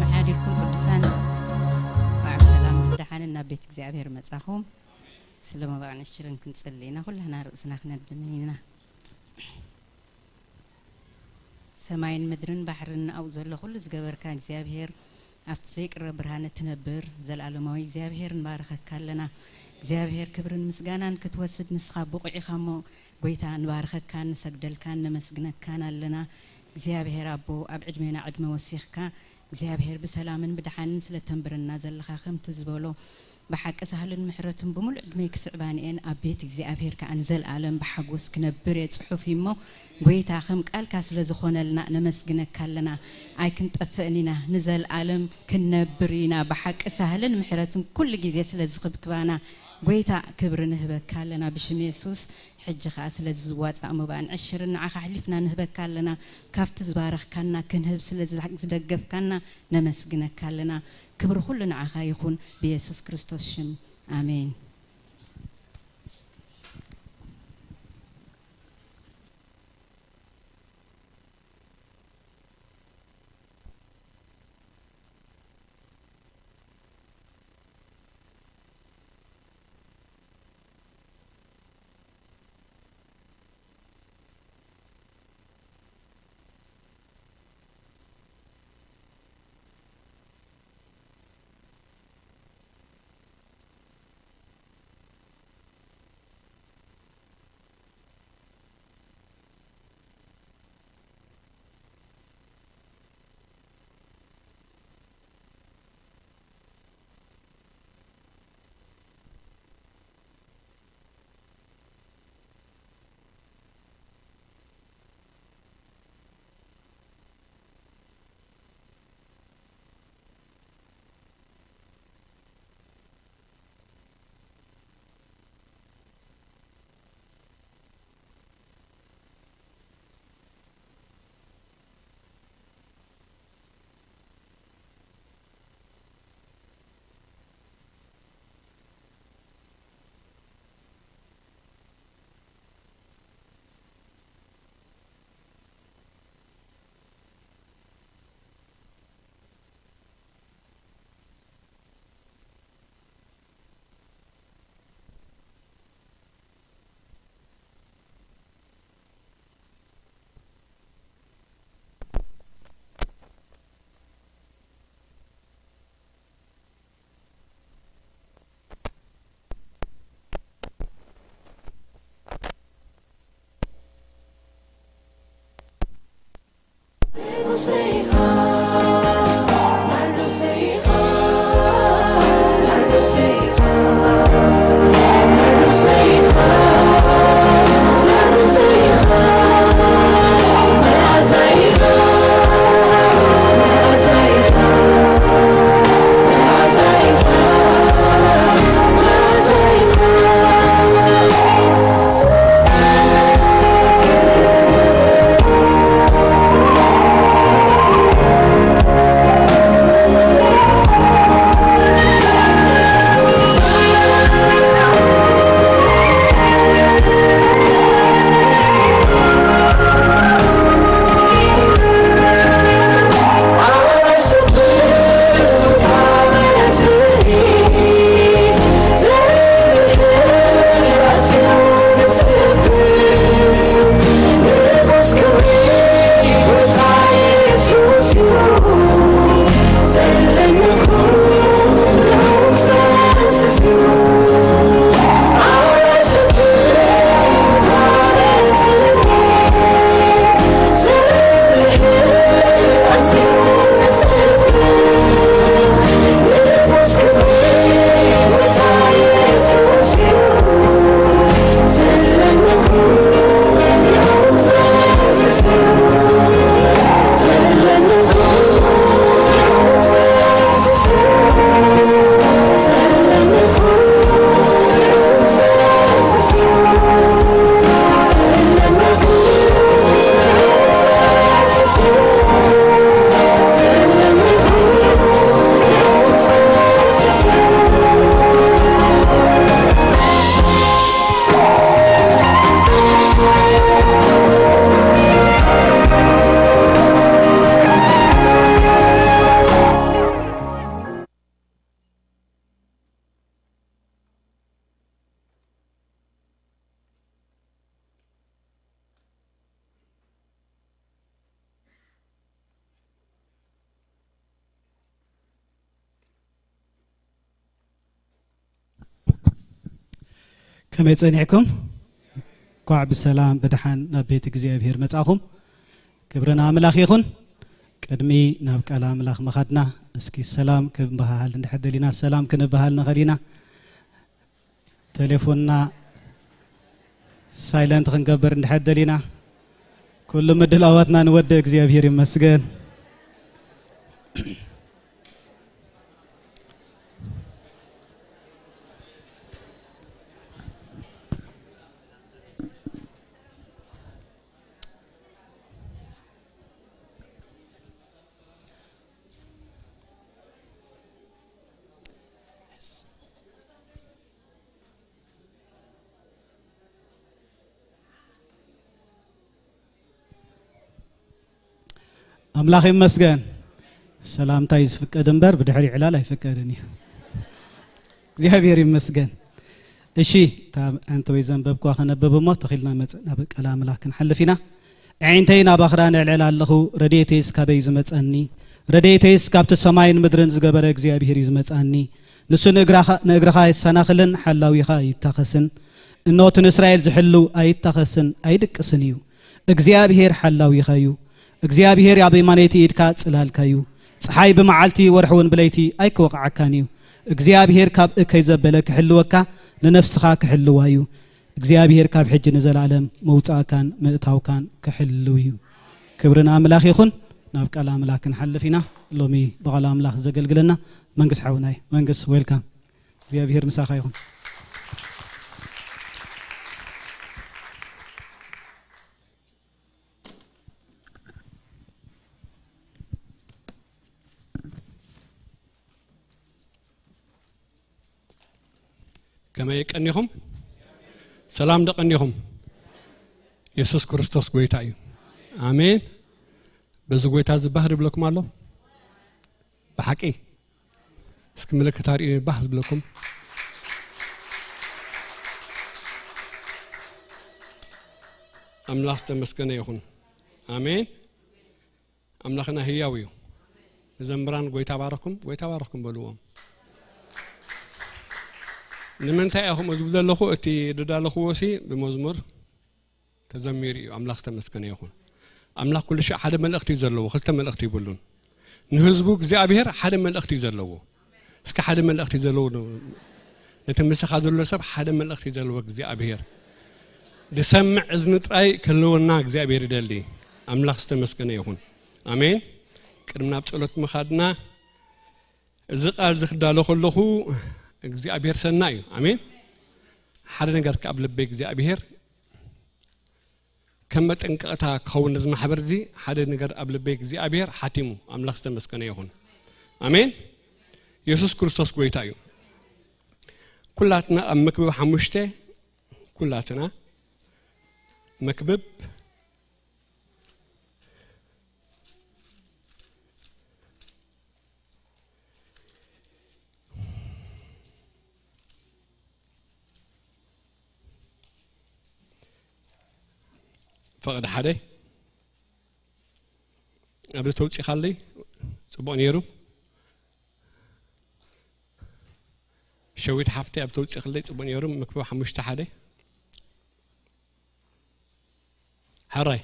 መሓዲርኩም ቅዱሳን፣ እንኳዕ ብሰላም ብደሓን ናብ ቤት እግዚኣብሔር መጻኹም። ስለ መባዕ ነሽርን ክንጽሊ ኢና። ኩላህና ርእስና ክነድንን ኢና። ሰማይን ምድርን ባሕርን ኣብኡ ዘሎ ኩሉ ዝገበርካ እግዚኣብሔር፣ ኣብቲ ዘይቅረ ብርሃን እትነብር ዘለኣለማዊ እግዚኣብሔር ንባርኸካ ኣለና። እግዚኣብሔር ክብርን ምስጋናን ክትወስድ ንስኻ ብቑዕ ኢኻ እሞ፣ ጎይታ ንባርኸካን ንሰግደልካን ነመስግነካን ኣለና። እግዚኣብሔር ኣቦ፣ ኣብ ዕድሜና ዕድመ ወሲኽካ እግዚኣብሔር ብሰላምን ብደሓንን ስለ ተንብረና ዘለኻ ከምቲ ዝበሎ ብሓቂ ሳህልን ምሕረትን ብምሉእ ዕድመይ ክስዕባኒ እየን፣ ኣብ ቤት እግዚኣብሔር ከኣ ንዘለኣለም ብሓጎስ ክነብር እየ ጽሑፍ እዩ እሞ፣ ጐይታ ከም ቃልካ ስለ ዝኾነልና ነመስግነካ ኣለና። ኣይክንጠፍእን ኢና፣ ንዘለኣለም ክንነብር ኢና። ብሓቂ ሳህልን ምሕረትን ኩሉ ግዜ ስለ ዝኽብክባና ጐይታ ክብሪ ንህበካ ኣለና ብሽም የሱስ። ሕጂ ኸኣ ስለዚ ዝዋጻእ መባእን ዕሽርን ንዓኻ ኣሕሊፍና ንህበካ ኣለና። ካብቲ ዝባረኽካና ክንህብ ስለ ዝደገፍካና ነመስግነካ ኣለና። ክብሪ ኩሉ ንዓኻ ይኹን፣ ብየሱስ ክርስቶስ ሽም፣ ኣሜን። ከመይ ጸኒሕኩም? እንኳዕ ብሰላም ብድሓን ናብ ቤት እግዚኣብሔር መጻኹም። ክብሪ ንኣምላኽ ይኹን። ቅድሚ ናብ ቃል ኣምላኽ ምኻድና፣ እስኪ ሰላም ክንበሃሃል እንድሕር ደሊና፣ ሰላም ክንበሃል ንኽእል ኢና። ቴሌፎንና ሳይለንት ክንገብር እንድሕር ደሊና፣ ኩሉ ምድላዋትና ንወደ እግዚኣብሔር ይመስገን። ኣምላኽ ይመስገን። ሰላምታ እዩ ዝፍቀድ እምበር ብድሕሪ ዕላል ኣይፍቀድን እዩ። እግዚኣብሔር ይመስገን። እሺ፣ እታ ኣንተ ወይ ዘንበብኳ ከነበብ እሞ ተኺልና መጽእ ናብ ቃል ኣምላኽ ክንሓልፍ ኢና። ኣዒንተይ ናባኽራ ንዕልዕል ኣለኹ፣ ረድኤተይስ ካበይ እዩ ዝመጸኒ? ረድኤተይስ ካብቲ ሰማይን ምድርን ዝገበረ እግዚኣብሔር እዩ ዝመጻኒ። ንሱ ንእግራኻ-፣ ንእግርኻ ኣይሰናኽልን፣ ሓላዊኻ ኣይታኸስን። እኖ እቲ ንእስራኤል ዝሕሉ ኣይታኸስን ኣይድቅስን እዩ። እግዚኣብሔር ሓላዊኻ እዩ። እግዚኣብሔር ኣብ የማነይቲ ኢድካ ጽላልካ እዩ። ጸሓይ ብመዓልቲ ወርሒ እውን ብለይቲ ኣይክወቕዓካን እዩ። እግዚኣብሔር ካብ እከይ ዘበለ ክሕልወካ ንነፍስኻ ክሕልዋ እዩ። እግዚኣብሔር ካብ ሕጂ ንዘላለም መውጻእካን ምእታውካን ክሕልው እዩ። ክብሪ ንኣምላኽ ይኹን። ናብ ቃል ኣምላኽ ክንሓልፍ ኢና። ሎሚ ብቓል ኣምላኽ ዘገልግለና መንግስ ሓውናይ። መንግስ፣ ዌልካም። እግዚኣብሔር ምሳኻ ይኹን። ከመይ ቀኒኹም? ሰላም ዶ ቀኒኹም? የሱስ ክርስቶስ ጎይታ እዩ። ኣሜን። በዚ ጎይታ ዝበሃር ይብለኩም ኣሎ። ብሓቂ እስኪ ምልክት ኣርእዩ ባህ ዝብለኩም። ኣምላኽ ዝተመስገነ ይኹን። ኣሜን። ኣምላኽና ህያው እዩ። ንዘምራን ጎይታ ባረኩም፣ ጎይታ ባረኩም በልዎም። ንምንታይ ኢኹም እዚ ዘለኹ? እቲ ዝዳለኽዎ ሲ ብመዝሙር ተዘሚሩ እዩ። ኣምላኽ ዝተመስገነ ይኹን። ኣምላኽ ኩሉ ሻዕ ሓደ መልእኽቲ እዩ ዘለዎ፣ ክልተ መልእኽቲ ይብሉን። ንህዝቡ እግዚኣብሔር ሓደ መልእኽቲ እዩ ዘለዎ። እስኪ ሓደ መልእኽቲ ዘለዎ ዶ? ነቲ ምሳኻ ዘሎ ሰብ ሓደ መልእኽቲ ዘለዎ እግዚኣብሔር። ዝሰምዕ እዝኒ ጥራይ ክህልወና እግዚኣብሔር ይደሊ። ኣምላኽ ዝተመስገነ ይኹን። ኣሜን። ቅድሚ ናብ ጸሎት ምኻድና፣ እዚ ቃል እዚ ክዳሎ ከለኹ እግዚኣብሔር ሰናይ እዩ። ኣሜን። ሓደ ነገር ከኣ ኣብ ልበይ እግዚኣብሔር ከም መጠንቀቕታ ክኸውን ነዚ ማሕበር እዚ ሓደ ነገር ኣብ ልበይ እግዚኣብሔር ሓቲሙ። ኣምላኽ ዝተመስገነ ይኹን። ኣሜን። የሱስ ክርስቶስ ጎይታ እዩ። ኩላትና ኣብ መክብብ ሓሙሽተ፣ ኩላትና መክብብ ፈቐደ ሓደ ኣብዚ ተውፂኻለይ ፅቡቕ ነይሩ። ሸዊት ሓፍተይ ኣብ ተውፂኽለይ ፅቡቕ ነይሩ። መክብብ ሓሙሽተ ሓደ። ሕራይ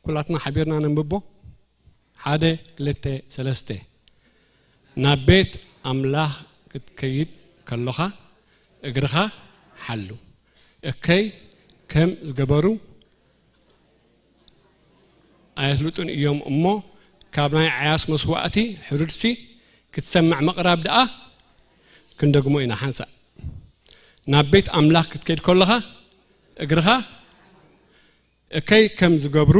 ኩላትና ሓቢርና ነንብቦ። ሓደ፣ ክልተ፣ ሰለስተ። ናብ ቤት ኣምላኽ ክትከይድ ከሎኻ እግርኻ ሓሉ። እከይ ከም ዝገበሩ ኣየፍልጡን እዮም እሞ፣ ካብ ናይ ዓያስ መስዋእቲ ሕሩድሲ ክትሰምዕ ምቕራብ ደኣ። ክንደግሞ ኢና ሓንሳእ። ናብ ቤት ኣምላኽ ክትከይድ ከሎኻ እግርኻ እከይ ከም ዝገብሩ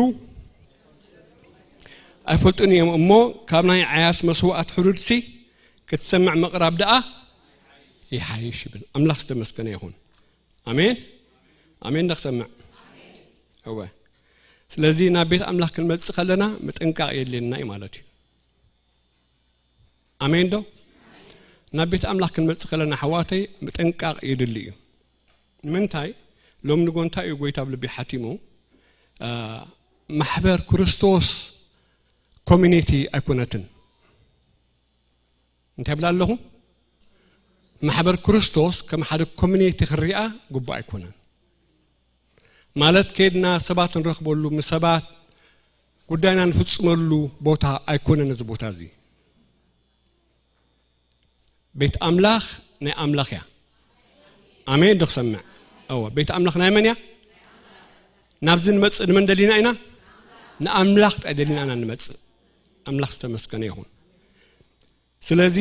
ኣይፈልጡን እዮም እሞ፣ ካብ ናይ ዓያስ መስዋእት ሕሩድሲ ክትሰምዕ ምቕራብ ደኣ ይሓይሽ ይብል። ኣምላኽ ዝተመስገነ ይኹን። ኣሜን፣ ኣሜን። ዶ ክሰምዕ? እወ። ስለዚ ናብ ቤት ኣምላኽ ክንመጽእ ከለና ምጥንቃቕ የድልየና እዩ ማለት እዩ። ኣሜን ዶ? ናብ ቤት ኣምላኽ ክንመጽእ ከለና፣ ኣሕዋተይ፣ ምጥንቃቕ የድሊ እዩ። ንምንታይ? ሎም ንጎንታ እዩ ጎይታ ኣብ ልቢ ሓቲሙ። አ፣ ማሕበር ክርስቶስ ኮሚኒቲ ኣይኮነትን። እንታይ ብላ ኣለኹ? ማሕበር ክርስቶስ ከም ሓደ ኮሚኒቲ ክሪኣ ግቡእ ኣይኮነን። ማለት ከይድና ሰባት ንረኽበሉ፣ ምስ ሰባት ጉዳይና ንፍጽመሉ ቦታ ኣይኮነን እዚ ቦታ እዚ። ቤት ኣምላኽ ናይ ኣምላኽ እያ። ኣሜን ዶ ክሰምዕ? እወ፣ ቤት ኣምላኽ ናይ መን እያ? ናብዚ ንመጽእ ንመን ደሊና ኢና? ንኣምላኽ ጥራይ ደሊና ኢና ንመጽእ። ኣምላኽ ዝተመስገነ ይኹን። ስለዚ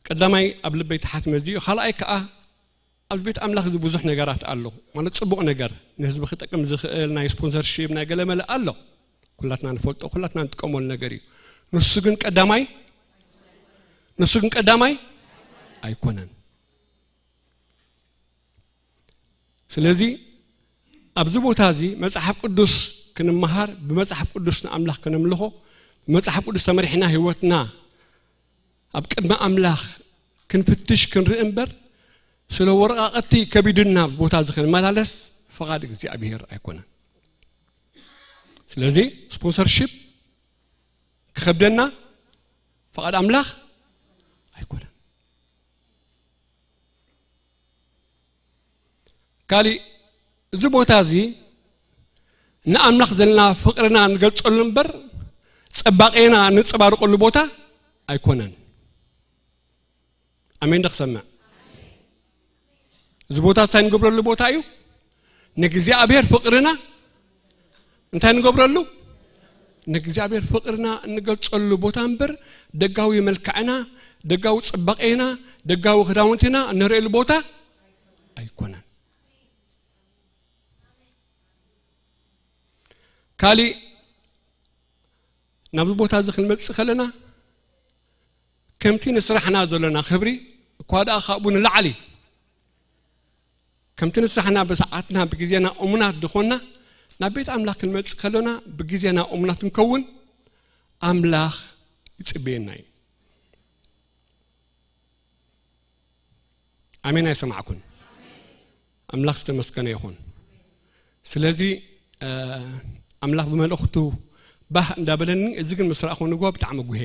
ቀዳማይ ኣብ ልበይ ተሓትመ እዚ እዩ። ካልኣይ ከኣ ኣብ ቤት ኣምላኽ እዚ ብዙሕ ነገራት ኣሎ። ማለት ጽቡቕ ነገር፣ ንህዝቢ ክጠቅም ዝኽእል ናይ ስፖንሰርሺፕ፣ ናይ ገለመለ ኣሎ። ኩላትና ንፈልጦ፣ ኩላትና ንጥቀመሉ ነገር እዩ። ንሱ ግን ቀዳማይ፣ ንሱ ግን ቀዳማይ ኣይኮነን። ስለዚ ኣብዚ ቦታ እዚ መጽሓፍ ቅዱስ ክንመሃር፣ ብመጽሓፍ ቅዱስ ንኣምላኽ ከነምልኾ፣ ብመጽሓፍ ቅዱስ ተመሪሕና ህይወትና ኣብ ቅድሚ ኣምላኽ ክንፍትሽ ክንርኢ እምበር፣ ስለ ወረቓቕቲ ከቢዱና ኣብዚ ቦታ እዚ ክንመላለስ ፍቓድ እግዚኣብሔር ኣይኮነን። ስለዚ ስፖንሰርሺፕ ክኸብደና ፍቓድ ኣምላኽ ኣይኮነን። ካሊእ፣ እዚ ቦታ እዚ ንኣምላኽ ዘለና ፍቕርና ንገልጸሉ እምበር፣ ጽባቄና ንንጸባርቐሉ ቦታ ኣይኮነን። ኣሜን ዶ ክሰምዕ? እዚ ቦታ እንታይ ንገብረሉ ቦታ እዩ? ንእግዚኣብሔር ፍቕርና እንታይ ንገብረሉ? ንእግዚኣብሔር ፍቕርና እንገልጸሉ ቦታ እምበር፣ ደጋዊ መልክዕና፣ ደጋዊ ጽባቄና፣ ደጋዊ ክዳውንትና እነርእየሉ ቦታ ኣይኮነን። ካሊእ፣ ናብዚ ቦታ እዚ ክንመጽእ ከለና፣ ከምቲ ንስራሕና ዘሎና ክብሪ እኳ ደኣ ካብኡ ንላዕሊ፣ ከምቲ ንስራሕና ብሰዓትና ብግዜና እሙናት ዝኾንና፣ ናብ ቤት ኣምላኽ ክንመጽእ ከለና ብግዜና እሙናት ክንከውን ኣምላኽ ይጽበየና እዩ። ኣሜን ኣይሰማዕኩን? ኣምላኽ ዝተመስገነ ይኹን። ስለዚ፣ እ፣ ኣምላኽ ብመልእኽቱ ባህ እንዳበለኒ፣ እዚ ግን ምስ ረኣኹ ንግሆ ብጣዕሚ ጉሄ።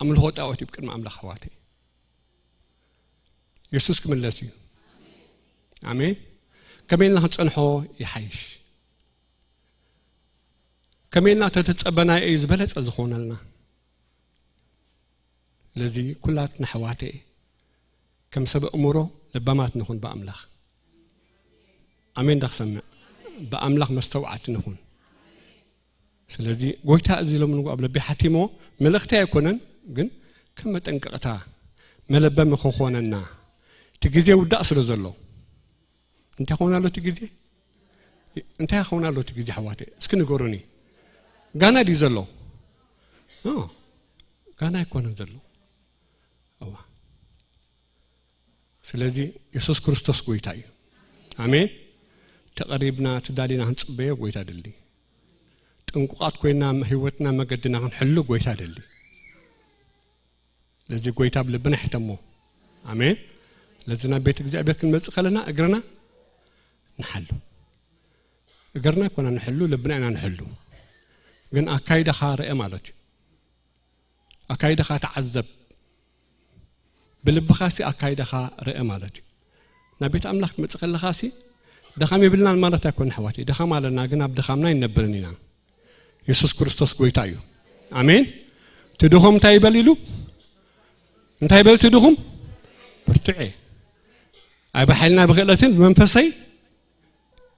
ኣምልኾ ጣዖት እዩ ቅድሚ ኣምላኽ ኣሕዋተይ። የሱስ ክምለስ እዩ። ኣሜን። ከመይ ኢልና ክንጸንሖ ይሓይሽ? ከመይ ኢልና ተተጸበናዮ እዩ ዝበለጸ ዝኾነልና? ስለዚ ኩላትና ኣሕዋተይ ከም ሰብ ኣእምሮ ለባማት ንኹን ብኣምላኽ። ኣሜን ዶ ክሰምዕ? ብኣምላኽ መስተውዓልቲ ንኹን። ስለዚ ጎይታ እዚ ሎሚ ንግሆ ኣብ ልቢ ሓቲሞ መልእኽቲ ኣይኮነን፣ ግን ከም መጠንቀቕታ መለበሚ ክኾነና፣ እቲ ግዜ ውዳእ ስለ ዘሎ። እንታይ ክኸውን ኣሎ እቲ ግዜ? እንታይ ክኸውን ኣሎ እቲ ግዜ ኣሕዋተይ? እስኪ ንገሩኒ። ጋና ድዩ ዘሎ? ኖ፣ ጋና ኣይኮነን ዘሎ። እዋ። ስለዚ የሱስ ክርስቶስ ጎይታ እዩ። ኣሜን። ተቐሪብና፣ ተዳሊና ክንጽበዮ ጎይታ ደሊ። ጥንቁቓት ኮይና ህይወትና መገድና ክንሕሉ ጎይታ ደሊ። ስለዚ ጎይታ ኣብ ልብና ይሕተሞ። ኣሜን። ስለዚ ናብ ቤት እግዚኣብሔር ክንመጽእ ከለና እግርና ንሓሉ። እግርና ኣይኮና ንሕሉ፣ ልብና ኢና ንሕሉ። ግን ኣካይዳኻ ርአ ማለት እዩ። ኣካይዳኻ ተዓዘብ። ብልብኻሲ ኣካይዳኻ ርአ ማለት እዩ። ናብ ቤት ኣምላኽ ክትመጽእ ከለኻሲ ድኻም የብልናን ማለት ኣይኮነ ኣሕዋተይ። ድኻም ኣለና፣ ግን ኣብ ድኻምና ኣይንነብርን ኢና። የሱስ ክርስቶስ ጎይታ እዩ። ኣሜን። እቲ ድኹም እንታይ ይበል ኢሉ? እንታይ ይበል እቲ ድኹም? ብርቱዐ። ኣይ ብሓይልና ብክእለትን ብመንፈሰይ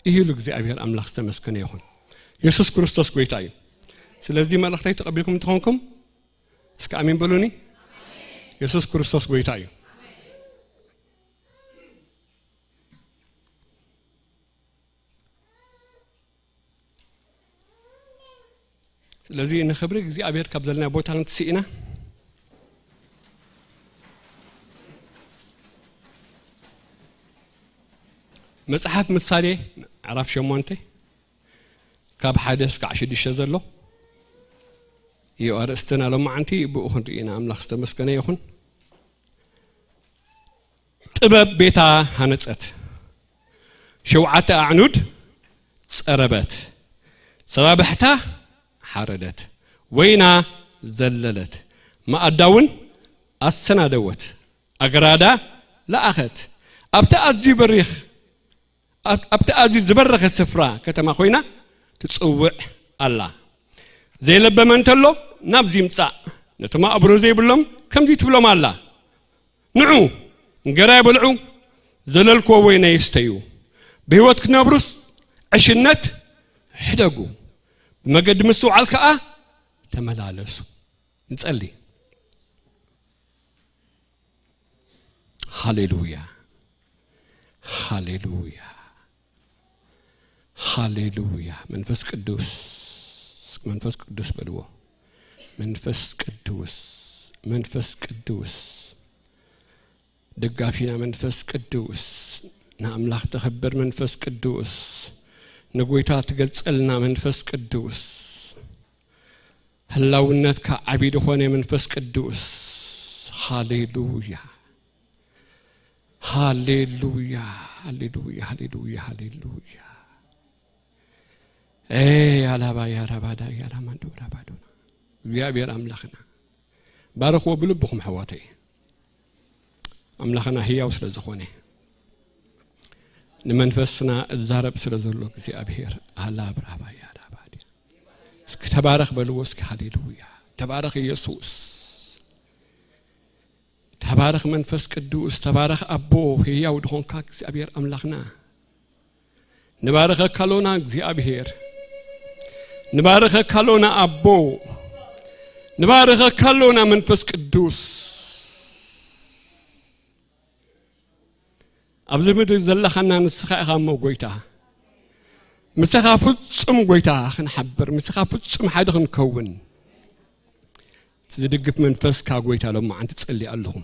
እዩ ኢሉ እግዚኣብሔር ኣምላኽ ዝተመስገነ ይኹን። የሱስ ክርስቶስ ጎይታ እዩ። ስለዚ መልእኽተይ ተቐቢልኩም እንተኾንኩም እስከ ኣሜን በሉኒ። የሱስ ክርስቶስ ጎይታ እዩ። ስለዚ ንኽብሪ እግዚኣብሔር ካብ ዘለና ቦታ ክንትስኢና መጽሓፍ ምሳሌ ምዕራፍ ሸሞንተ ካብ ሓደ እስካዕ ሽዱሽተ ዘሎ እዩ ኣርእስትና ሎማዓንቲ። ብኡ ክንርኢ ኢና። ኣምላኽ ዝተመስገነ ይኹን። ጥበብ ቤታ ሃነጸት፣ ሸውዓተ ኣዕኑድ ጸረበት፣ ሰባብሕታ ሓረደት፣ ወይና ዘለለት፣ መኣዳ እውን ኣሰናደወት፣ ኣግራዳ ለኣኸት። ኣብቲ ኣዝዩ በሪኽ፣ ኣብ-፣ ኣብቲ ኣዝዩ ዝበረኸ ስፍራ ከተማ ኮይና ትጽውዕ ኣላ። ዘይለበመ እንተሎ ናብዚ ይምጻእ፣ ነቶም ኣእምሮ ዘይብሎም ከምዚ ትብሎም ኣላ። ንዑ፣ እንገራይ ብልዑ፣ ዘለልክዎ ወይነይ ይስተዩ። ብህይወት ክትነብሩስ ዕሽነት ሕደጉ። ብመገዲ ምስትውዓል ከኣ ተመላለሱ። ንጸሊ። ሃሌሉያ። ሃሌሉያ። ሃሌሉያ። መንፈስ ቅዱስ፣ መንፈስ ቅዱስ በልዎ። መንፈስ ቅዱስ፣ መንፈስ ቅዱስ። ደጋፊና መንፈስ ቅዱስ። ንኣምላኽ ተኸብር መንፈስ ቅዱስ፣ ንጎይታ ትገልጸልና መንፈስ ቅዱስ፣ ህላውነትካ ዓቢ ዝኾነ መንፈስ ቅዱስ። ሃሌሉያ፣ ሃሌሉያ፣ ሃሌሉያ፣ ሃሌሉያ፣ ሃሌሉያ። ኤ ኣላባ ያራባዳ ያላማንዶ ራባዶና። እግዚኣብሔር ኣምላኽና ባረኽዎ ብልብኹም፣ ኣሕዋተይ። ኣምላኽና ህያው ስለ ዝኾነ፣ ንመንፈስና እዛረብ ስለ ዘሎ እግዚኣብሔር፣ ኣላ ብራባያ ዳባዲ። እስኪ ተባረኽ በልዎ እስኪ። ሃሌሉያ። ተባረኽ ኢየሱስ። ተባረኽ መንፈስ ቅዱስ። ተባረኽ ኣቦ ህያው ድኾንካ እግዚኣብሔር ኣምላኽና። ንባረኸካ ኣሎና እግዚኣብሔር። ንባረኸካ ኣሎና ኣቦ። ንባረኸካ ኣሎና መንፈስ ቅዱስ። ኣብዚ ምድሪ ዘለኻና ንስኻ ኢኻ እሞ ጎይታ። ምሳኻ ፍጹም ጎይታ ክንሓብር፣ ምሳኻ ፍጹም ሓደ ክንከውን። እቲ ዝድግፍ መንፈስካ ጎይታ ሎማዓንቲ ጸሊ ኣለኹ።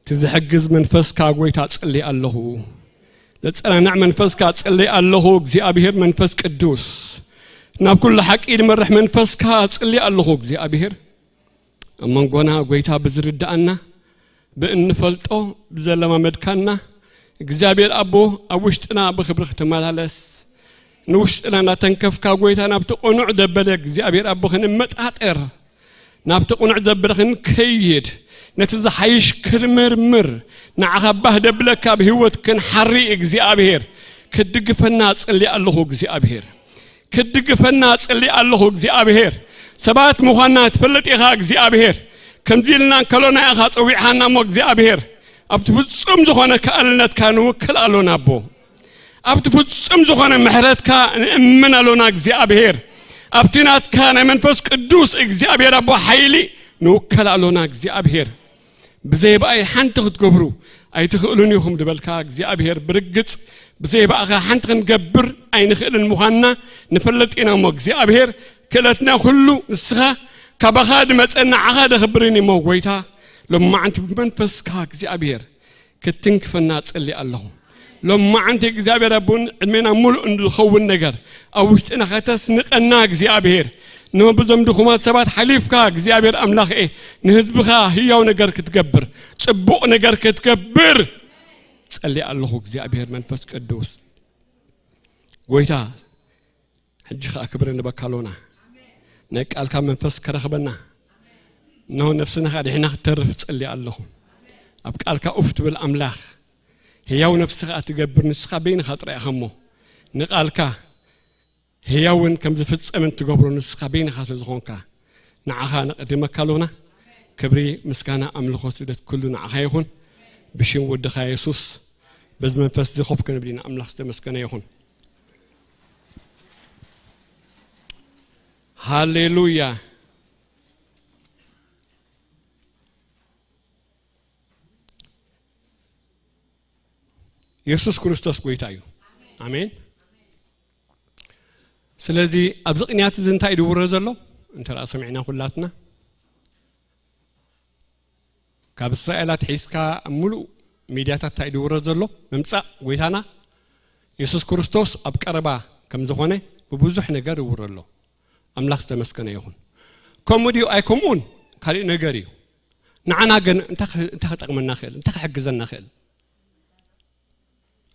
እቲ ዝሕግዝ መንፈስካ ጎይታ ጸሊ ኣለኹ። ዘጸናንዕ መንፈስካ ጸሊ ኣለኹ። እግዚኣብሔር መንፈስ ቅዱስ ናብ ኩሉ ሓቂ ዝመርሕ መንፈስካ ጸሊ ኣለኹ። እግዚኣብሔር ኣብ መንጎና ጎይታ ብዝርድኣና፣ ብእንፈልጦ፣ ብዘለማመድካና፣ እግዚኣብሔር ኣቦ ኣብ ውሽጥና ብኽብሪ ክትመላለስ፣ ንውሽጥና እናተንከፍካ ጎይታ ናብቲ ቅኑዕ ዘበለ እግዚኣብሔር ኣቦ ክንመጣጠር፣ ናብቲ ቅኑዕ ዘበለ ክንከይድ፣ ነቲ ዝሓይሽ ክንምርምር፣ ንዓኻ ባህ ዘብለካ ኣብ ህይወት ክንሓሪ እግዚኣብሔር ክትድግፈና ጸሊ ኣለኹ። እግዚኣብሔር ክትድግፈና ጸሊ ኣለኹ። እግዚኣብሔር ሰባት ምዃንና ትፈልጥ ኢኻ። እግዚኣብሔር ከምዚ ኢልና እንከሎና ኢኻ ጸዊዕኻና እሞ እግዚኣብሔር ኣብቲ ፍጹም ዝኾነ ከኣልነትካ ንውክል ኣሎና ኣቦ። ኣብቲ ፍጹም ዝኾነ ምሕረትካ ንእምን ኣሎና እግዚኣብሔር። ኣብቲ ናትካ ናይ መንፈስ ቅዱስ እግዚኣብሔር ኣቦ ሓይሊ ንውከል ኣሎና እግዚኣብሔር። ብዘይ ብኣይ ሓንቲ ክትገብሩ ኣይትኽእሉን ኢኹም ዝበልካ እግዚኣብሔር፣ ብርግጽ ብዘይ ብኣኻ ሓንቲ ክንገብር ኣይንኽእልን ምዃንና ንፈልጥ ኢና እሞ እግዚኣብሔር፣ ክእለትና ኩሉ ንስኻ ካባኻ ድመጸ ንዓኻ ደኽብርን እሞ ጎይታ፣ ሎማዓንቲ ብመንፈስካ እግዚኣብሔር ክትትንክፈና ጸሊ ኣለኹ። ሎማዓንቲ እግዚኣብሔር ኣቦን ዕድሜና ሙሉእ እንድኸውን ነገር ኣብ ውሽጥና ከተስንቐና እግዚኣብሔር፣ ነብዞም ድኹማት ሰባት ሓሊፍካ እግዚኣብሔር ኣምላኽኤ ንህዝብኻ ህያው ነገር ክትገብር፣ ጽቡቕ ነገር ክትገብር ጸሊ ኣለኹ። እግዚኣብሔር መንፈስ ቅዱስ ጎይታ፣ ሕጂ ኸኣ ክብሪ ንበካ ኣሎና። ናይ ቃልካ መንፈስ ከረኽበና። እነሆ ነፍስና ኸኣ ድሒና ክትተርፍ ጸሊ ኣለኹ። ኣብ ቃልካ ኡፍ ትብል ኣምላኽ፣ ህያው ነፍሲ ኸኣ ትገብር ንስኻ በይንኻ ጥራይ ኢኻ እሞ፣ ንቃልካ ህያውን ከም ዝፍጸምን ትገብሮ ንስኻ በይንኻ ስለ ዝኾንካ፣ ንዓኻ ነቐድመካ ኣሎና። ክብሪ፣ ምስጋና፣ ኣምልኾ፣ ስግደት ኩሉ ንዓኻ ይኹን። ብሽም ወድኻ የሱስ፣ በዚ መንፈስ እዚ ኮፍ ክንብል ኢና። ኣምላኽ ዝተመስገነ ይኹን። ሃሌሉያ። የሱስ ክርስቶስ ጎይታ እዩ። ኣሜን። ስለዚ ኣብዚ ቅንያት እዚ እንታይ ድውረ ዘሎ? እንተ ደኣ ሰሚዕና ኩላትና፣ ካብ እስራኤላት ሒዝካ ኣብ ምሉእ ሚድያታት እንታይ ድውረ ዘሎ? ምምጻእ ጎይታና የሱስ ክርስቶስ ኣብ ቀረባ ከም ዝኾነ ብብዙሕ ነገር ይውረ ኣሎ። ኣምላኽ ዝተመስገነ ይኹን። ከምኡ ድዩ ኣይከምኡን ካልእ ነገር እዩ። ንዓና ግን እንታይ ክ-፣ እንታይ ክጠቕመና ክእል? እንታይ ክሕግዘና ክእል?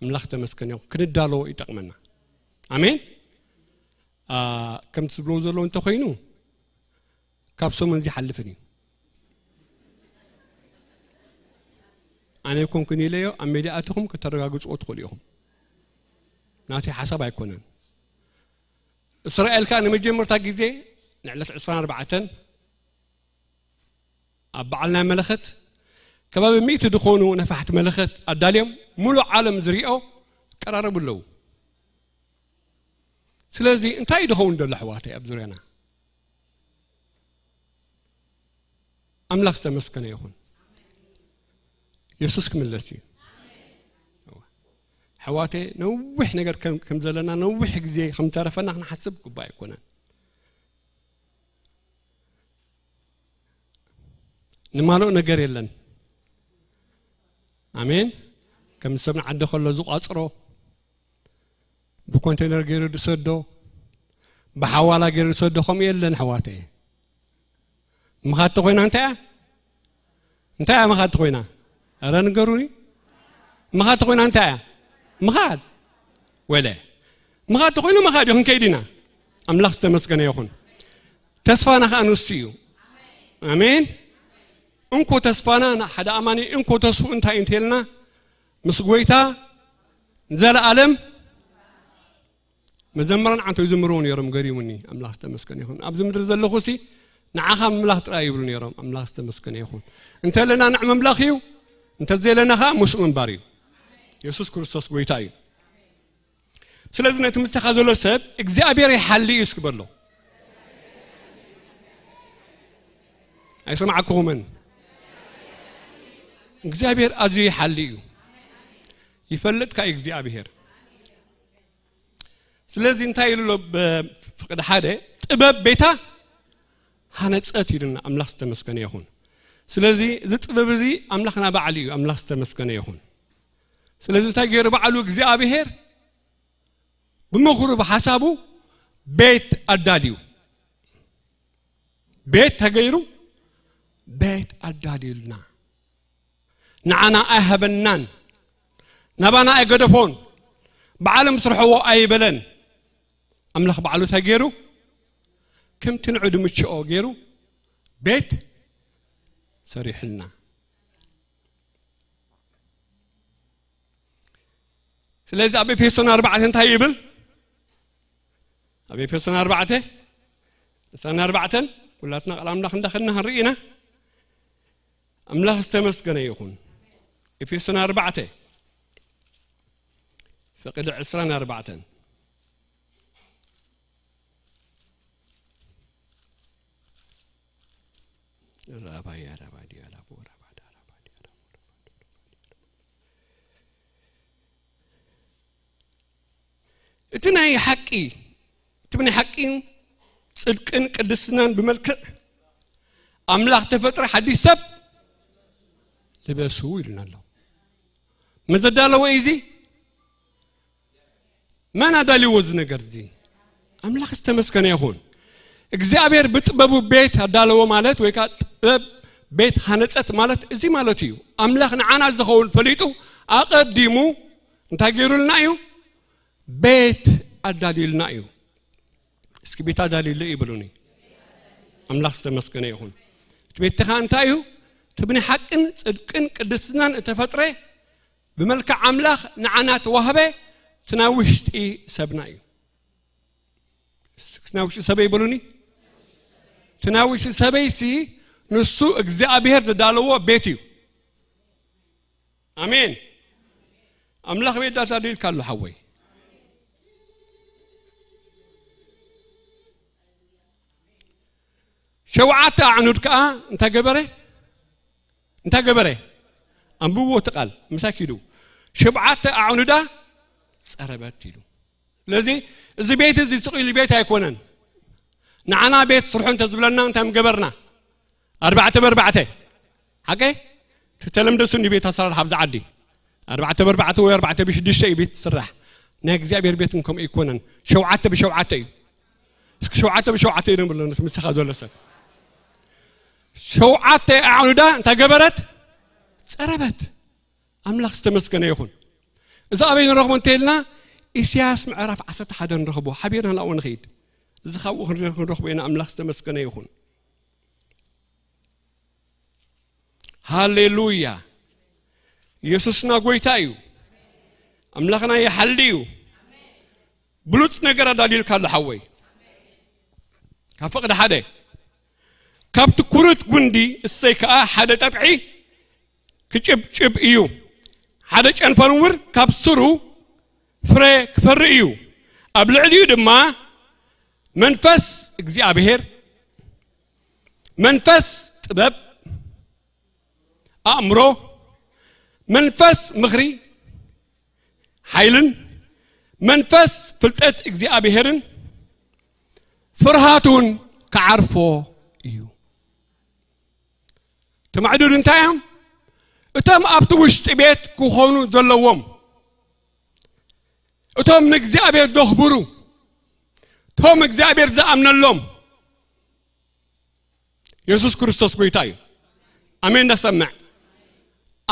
ኣምላኽ ተመስገን ይኹን። ክንዳሎ ይጠቕመና። ኣሜን። አ፣ ከምቲ ዝብልዎ ዘለዉ እንተኾይኑ፣ ካብ ሰሙን እዚ ይሓልፍን እዩ። ኣነ ኣይኮንኩን ኢለዮ፣ ኣብ ሜድያ ኣቲኹም ከተረጋግጽዎ ትኽእሉ ኢኹም። ናተይ ሓሳብ ኣይኮነን። እስራኤል ከኣ ንመጀመርታ ግዜ ንዕለት ዕስራን ኣርባዕተን ኣብ በዓል ናይ መለኸት ከባቢ ሚእቲ ዝኾኑ ነፋሕቲ መለኸት ኣዳልዮም፣ ምሉእ ዓለም ዝሪኦ ቀራረቡ ኣለዉ። ስለዚ እንታይ እዩ ዝኸውን ዘሎ ኣሕዋተይ ኣብ ዙርያና? ኣምላኽ ዝተመስገነ ይኹን። የሱስ ክምለስ እዩ። ኣሕዋተይ፣ ነዊሕ ነገር ከም፣ ከም ዘለና፣ ነዊሕ ግዜ ከም ተረፈና ክንሓስብ ግቡእ ኣይኮነን። ንማልኦ ነገር የለን። ኣሜን። ከም ሰብ ንዓዲ ከሎ ዝቋጽሮ፣ ብኮንቴነር ገይሩ ዝሰዶ፣ ብሓዋላ ገይሩ ዝሰዶ፣ ከምኡ የለን ኣሕዋተየ። ምኻድ ተኾይና እንታይ እያ? እንታይ እያ ምኻድ ተኾይና? ኧረ ንገሩኒ። ምኻድ ተኾይና እንታይ እያ? ምኻድ። ወለ። ምኻድ ተኾይኑ ምኻድ እዩ፣ ክንከይድ ኢና። ኣምላኽ ዝተመስገነ ይኹን። ተስፋና ኸኣ ንሱ እዩ። ኣሜን። እንኮ ተስፋና፣ ን-፣ ሓደ ኣማኒ እንኮ ተስፉ እንታይ እዩ እንተልና፣ ምስ ጎይታ ንዘለኣለም። መዘምራን ዓንቶ ይዝምርዎ ነይሮም፣ ገሪሙኒ። ኣምላኽ ዝተመስገነ ይኹን። ኣብዚ ምድሪ ዘለኹ ሲ ንዓኻ ምምላኽ ጥራይ ይብሉ ነይሮም። ኣምላኽ ዝተመስገነ ይኹን። እንተ ኣለና ንዕ ምምላኽ እዩ፣ እንተ ዘየለና ኸኣ ምስኡ ምንባር እዩ። የሱስ ክርስቶስ ጎይታ እዩ። ስለዚ ነቲ ምሳኻ ዘሎ ሰብ እግዚኣብሔር ይሓሊ እዩ እስኪ በሎ። ኣይሰማዕኩኹምን? እግዚኣብሔር ኣዝዩ ይሓሊ እዩ። ይፈልጥካ እዩ እግዚኣብሔር። ስለዚ እንታይ ኢሉ ኣሎ? ብ-፣ ፍቅዲ ሓደ፣ ጥበብ ቤታ ሃነጸት ኢሉና። ኣምላኽ ዝተመስገነ ይኹን። ስለዚ እዚ ጥበብ እዚ ኣምላኽና ባዕሉ እዩ። ኣምላኽ ዝተመስገነ ይኹን። ስለዚ እንታይ ገይሩ ባዕሉ እግዚኣብሔር? ብምኽሩ ብሓሳቡ ቤት ኣዳልዩ። ቤት ተገይሩ፣ ቤት ኣዳልዩልና። ንዓና ኣይሃበናን፣ ናባና ኣይገደፎን፣ ባዕሎም ስርሕዎ ኣይበለን። ኣምላኽ ባዕሉ እንታይ ገይሩ? ከምቲ ንዑ ድምችኦ ገይሩ ቤት ሰሪሕልና። ስለዚ ኣብ ኤፌሶን ኣርባዕተ እንታይ ይብል? ኣብ ኤፌሶን ኣርባዕተ፣ ዕስራን ኣርባዕተን፣ ኩላትና ቃል ኣምላኽ እንዳኸድና ክንርኢ ኢና። ኣምላኽ ዝተመስገነ ይኹን። ኤፌሶን ኣርባዕተ፣ ፍቕዲ ዕስራን ኣርባዕተን። ራባያ ራባዲያ ላቦ ራባዳ ራባዲያ ላቦ ራባዳ። እቲ ናይ ሓቂ፣ እቲ ናይ ሓቂ ጽድቅን ቅድስናን ብመልክዕ ኣምላኽ ተፈጥረ ሓዲስ ሰብ ልበሱ ኢሉና ኣሎ። መን ዘዳለዎ እዩ እዚ? መን ኣዳልዎ እዚ ነገር እዚ? ኣምላኽ ዝተመስገነ ይኹን። እግዚኣብሔር ብጥበቡ ቤት ኣዳለዎ ማለት፣ ወይ ከዓ ጥበብ ቤት ሃነጸት ማለት እዚ ማለት እዩ። ኣምላኽ ንዓና ዝኸውን ፈሊጡ ኣቐዲሙ እንታይ ገይሩልና እዩ? ቤት ኣዳልዩልና እዩ። እስኪ ቤት ኣዳልዩለይ ይበሉኒ። ኣምላኽ ዝተመስገነ ይኹን። እቲ ቤት ከዓ እንታይ እዩ? እቲ ብናይ ሓቅን ጽድቅን ቅድስናን እተፈጥረ ብመልክዕ ኣምላኽ ንዓና ተዋህበ እቲ ናይ ውሽጢ ሰብና እዩ። እቲ ናይ ውሽጢ ሰበይ በሉኒ። እቲ ናይ ውሽጢ ሰበይሲ ንሱ እግዚኣብሔር ዘዳለዎ ቤት እዩ። ኣሜን። ኣምላኽ ቤት ዳታ ድልካ ኣሎ ሓወይ። ሸውዓተ ኣዕኑድ ከኣ እንታይ ገበረ? እንታይ ገበረ? ኣንብብዎ እቲ ቃል ምሳይ ኪዱ። ሸብዓተ ኣዕኑዳ ጸረበት ኢሉ። ስለዚ እዚ ቤት እዚ ስቕ ኢሉ ቤት ኣይኮነን። ንዓና ቤት ስርሑ እንተዝብለና እንታይ ምገበርና? ኣርባዕተ ብኣርባዕተ። ሓቀይ? እቲ ተለምዶ እሱ ንቤት ኣሰራርሓ ኣብዚ ዓዲ ኣርባዕተ ብኣርባዕተ ወይ ኣርባዕተ ብሽዱሽተ እዩ ቤት ዝስራሕ። ናይ እግዚኣብሔር ቤት ግን ከምኡ ኣይኮነን። ሸውዓተ ብሸውዓተ እዩ። እስኪ ሸውዓተ ብሸውዓተ እዩ ንብሎ ምስ ምሳኻ ዘሎ ሰብ። ሸውዓተ ኣዕኑዳ እንታይ ገበረት? ጸረበት። ኣምላኽ ዝተመስገነ ይኹን። እዚ ኣበይ ንረኽቦ እንተ ኢልና፣ ኢሳያስ ምዕራፍ ዓሰርተ ሓደ ንረኽቦ። ሓቢርና ናብኡ ንኸይድ። እዚ ካብኡ ክንረ-፣ ክንረኽቦ ኢና። ኣምላኽ ዝተመስገነ ይኹን። ሃሌሉያ። የሱስና ጎይታ እዩ። ኣምላኽና ይሓሊ እዩ። ብሉጽ ነገር ኣዳልዩልካ ኣሎ ሓወይ። ካብ ፍቕዲ ሓደ፣ ካብቲ ኩሩት ጉንዲ እሰይ ከኣ ሓደ ጠጥዒ ክጭብጭብ እዩ። ሓደ ጨንፈር እውን ካብ ስሩ ፍረ ክፈሪ እዩ። ኣብ ልዕሊኡ ድማ መንፈስ እግዚኣብሔር፣ መንፈስ ጥበብ፣ ኣእምሮ፣ መንፈስ ምኽሪ፣ ሓይልን መንፈስ ፍልጠት እግዚኣብሔርን ፍርሃቱን ክዓርፎ እዩ። ተማዕዱድ እንታይ እዮም? እቶም ኣብቲ ውሽጢ ቤት ክኾኑ ዘለዎም፣ እቶም ንእግዚኣብሔር ዘኽብሩ፣ እቶም እግዚኣብሔር ዝኣምነሎም፣ የሱስ ክርስቶስ ጎይታ እዩ። ኣሜን። ነሰምዕ።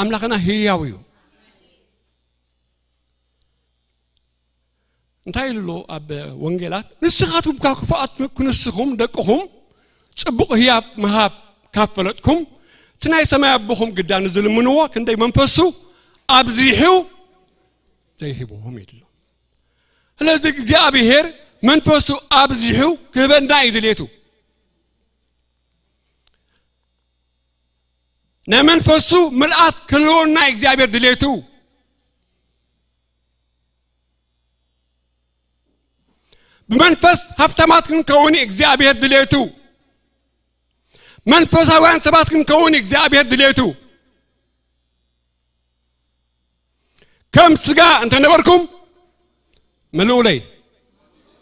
ኣምላኽና ህያው እዩ። እንታይ ኢሉ ኣሎ ኣብ ወንጌላት? ንስኻትኩም ካብ ክፉኣት ክንስኹም ደቅኹም ጽቡቕ ህያብ ምሃብ ካብ ፈለጥኩም፣ እቲ ናይ ሰማይ ኣቦኹም ግዳ ንዝልምንዎ ክንደይ መንፈሱ ኣብዚሑ ዘይህብዎም ኢሉ ኣሎ። ስለዚ እግዚኣብሔር መንፈሱ ኣብዚሑ ክህበና እዩ ድሌቱ። ናይ መንፈሱ ምልኣት ክህልወና እዩ እግዚኣብሔር ድሌቱ። ብመንፈስ ሃፍታማት ክንከውን እዩ እግዚኣብሔር ድሌቱ። መንፈሳውያን ሰባት ክንከውን እዩ እግዚኣብሔር ድሌቱ። ከም ስጋ እንተነበርኩም ምልኡለይ።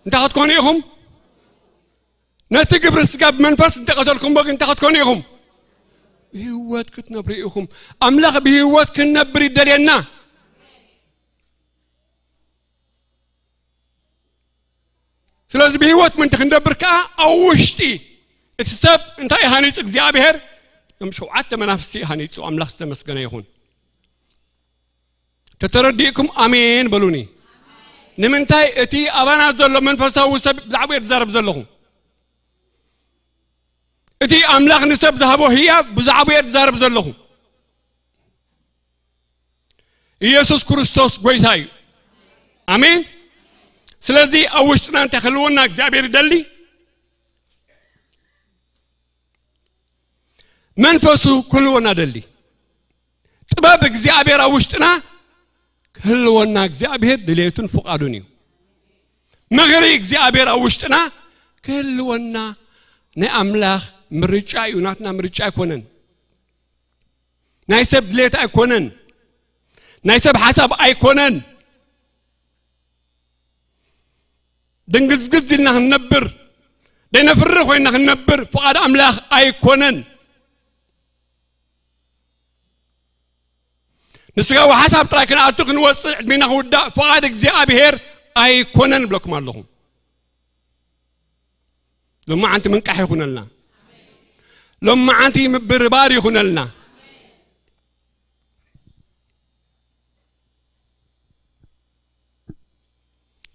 እንታይ ክትኮኑ ኢኹም? ነቲ ግብሪ ስጋ ብመንፈስ እንተቐተልኩምዎ ግን እንታይ ክትኮኑ ኢኹም? ብህይወት ክትነብሩ ኢኹም። ኣምላኽ ብህይወት ክንነብር ይደልየና። ስለዚ ብህይወት ምእንቲ ክንነብር ከኣ ኣብ ውሽጢ እቲ ሰብ እንታይ ሃኒጹ እግዚኣብሔር? እቶም ሸውዓተ መናፍስቲ ሃኒጹ። ኣምላኽ ዝተመስገነ ይኹን። ተተረዲእኩም ኣሜን በሉኒ። ንምንታይ? እቲ ኣባና ዘሎ መንፈሳዊ ሰብ ብዛዕባኡ እየ ዝዛረብ ዘለኹ። እቲ ኣምላኽ ንሰብ ዝሃቦ ህያብ ብዛዕባኡ እየ ዝዛረብ ዘለኹ። ኢየሱስ ክርስቶስ ጎይታ እዩ። ኣሜን። ስለዚ ኣብ ውሽጥና እንታይ ክህልወና እግዚኣብሔር ይደሊ? መንፈሱ ክህልወና ደሊ። ጥበብ እግዚኣብሔር ኣብ ውሽጥና ክህልወና እግዚኣብሔር ድሌቱን ፍቓዱን እዩ። ምኽሪ እግዚኣብሔር ኣብ ውሽጥና ክህልወና ናይ ኣምላኽ ምርጫ እዩ፣ ናትና ምርጫ ኣይኮነን። ናይ ሰብ ድሌት ኣይኮነን። ናይ ሰብ ሓሳብ ኣይኮነን። ድንግዝግዝ ኢልና ክንነብር፣ ደይነፍሪ ኮይና ክንነብር ፍቓድ ኣምላኽ ኣይኮነን። ንስጋዊ ሓሳብ ጥራይ ክንኣቱ ክንወጽእ ዕድሜና ክውዳእ ፍቓድ እግዚኣብሔር ኣይኮነን እብለኩም ኣለኹ። ሎማዓንቲ ምንቃሕ ይኹነልና። ሎማዓንቲ ምብርባር ይኹነልና።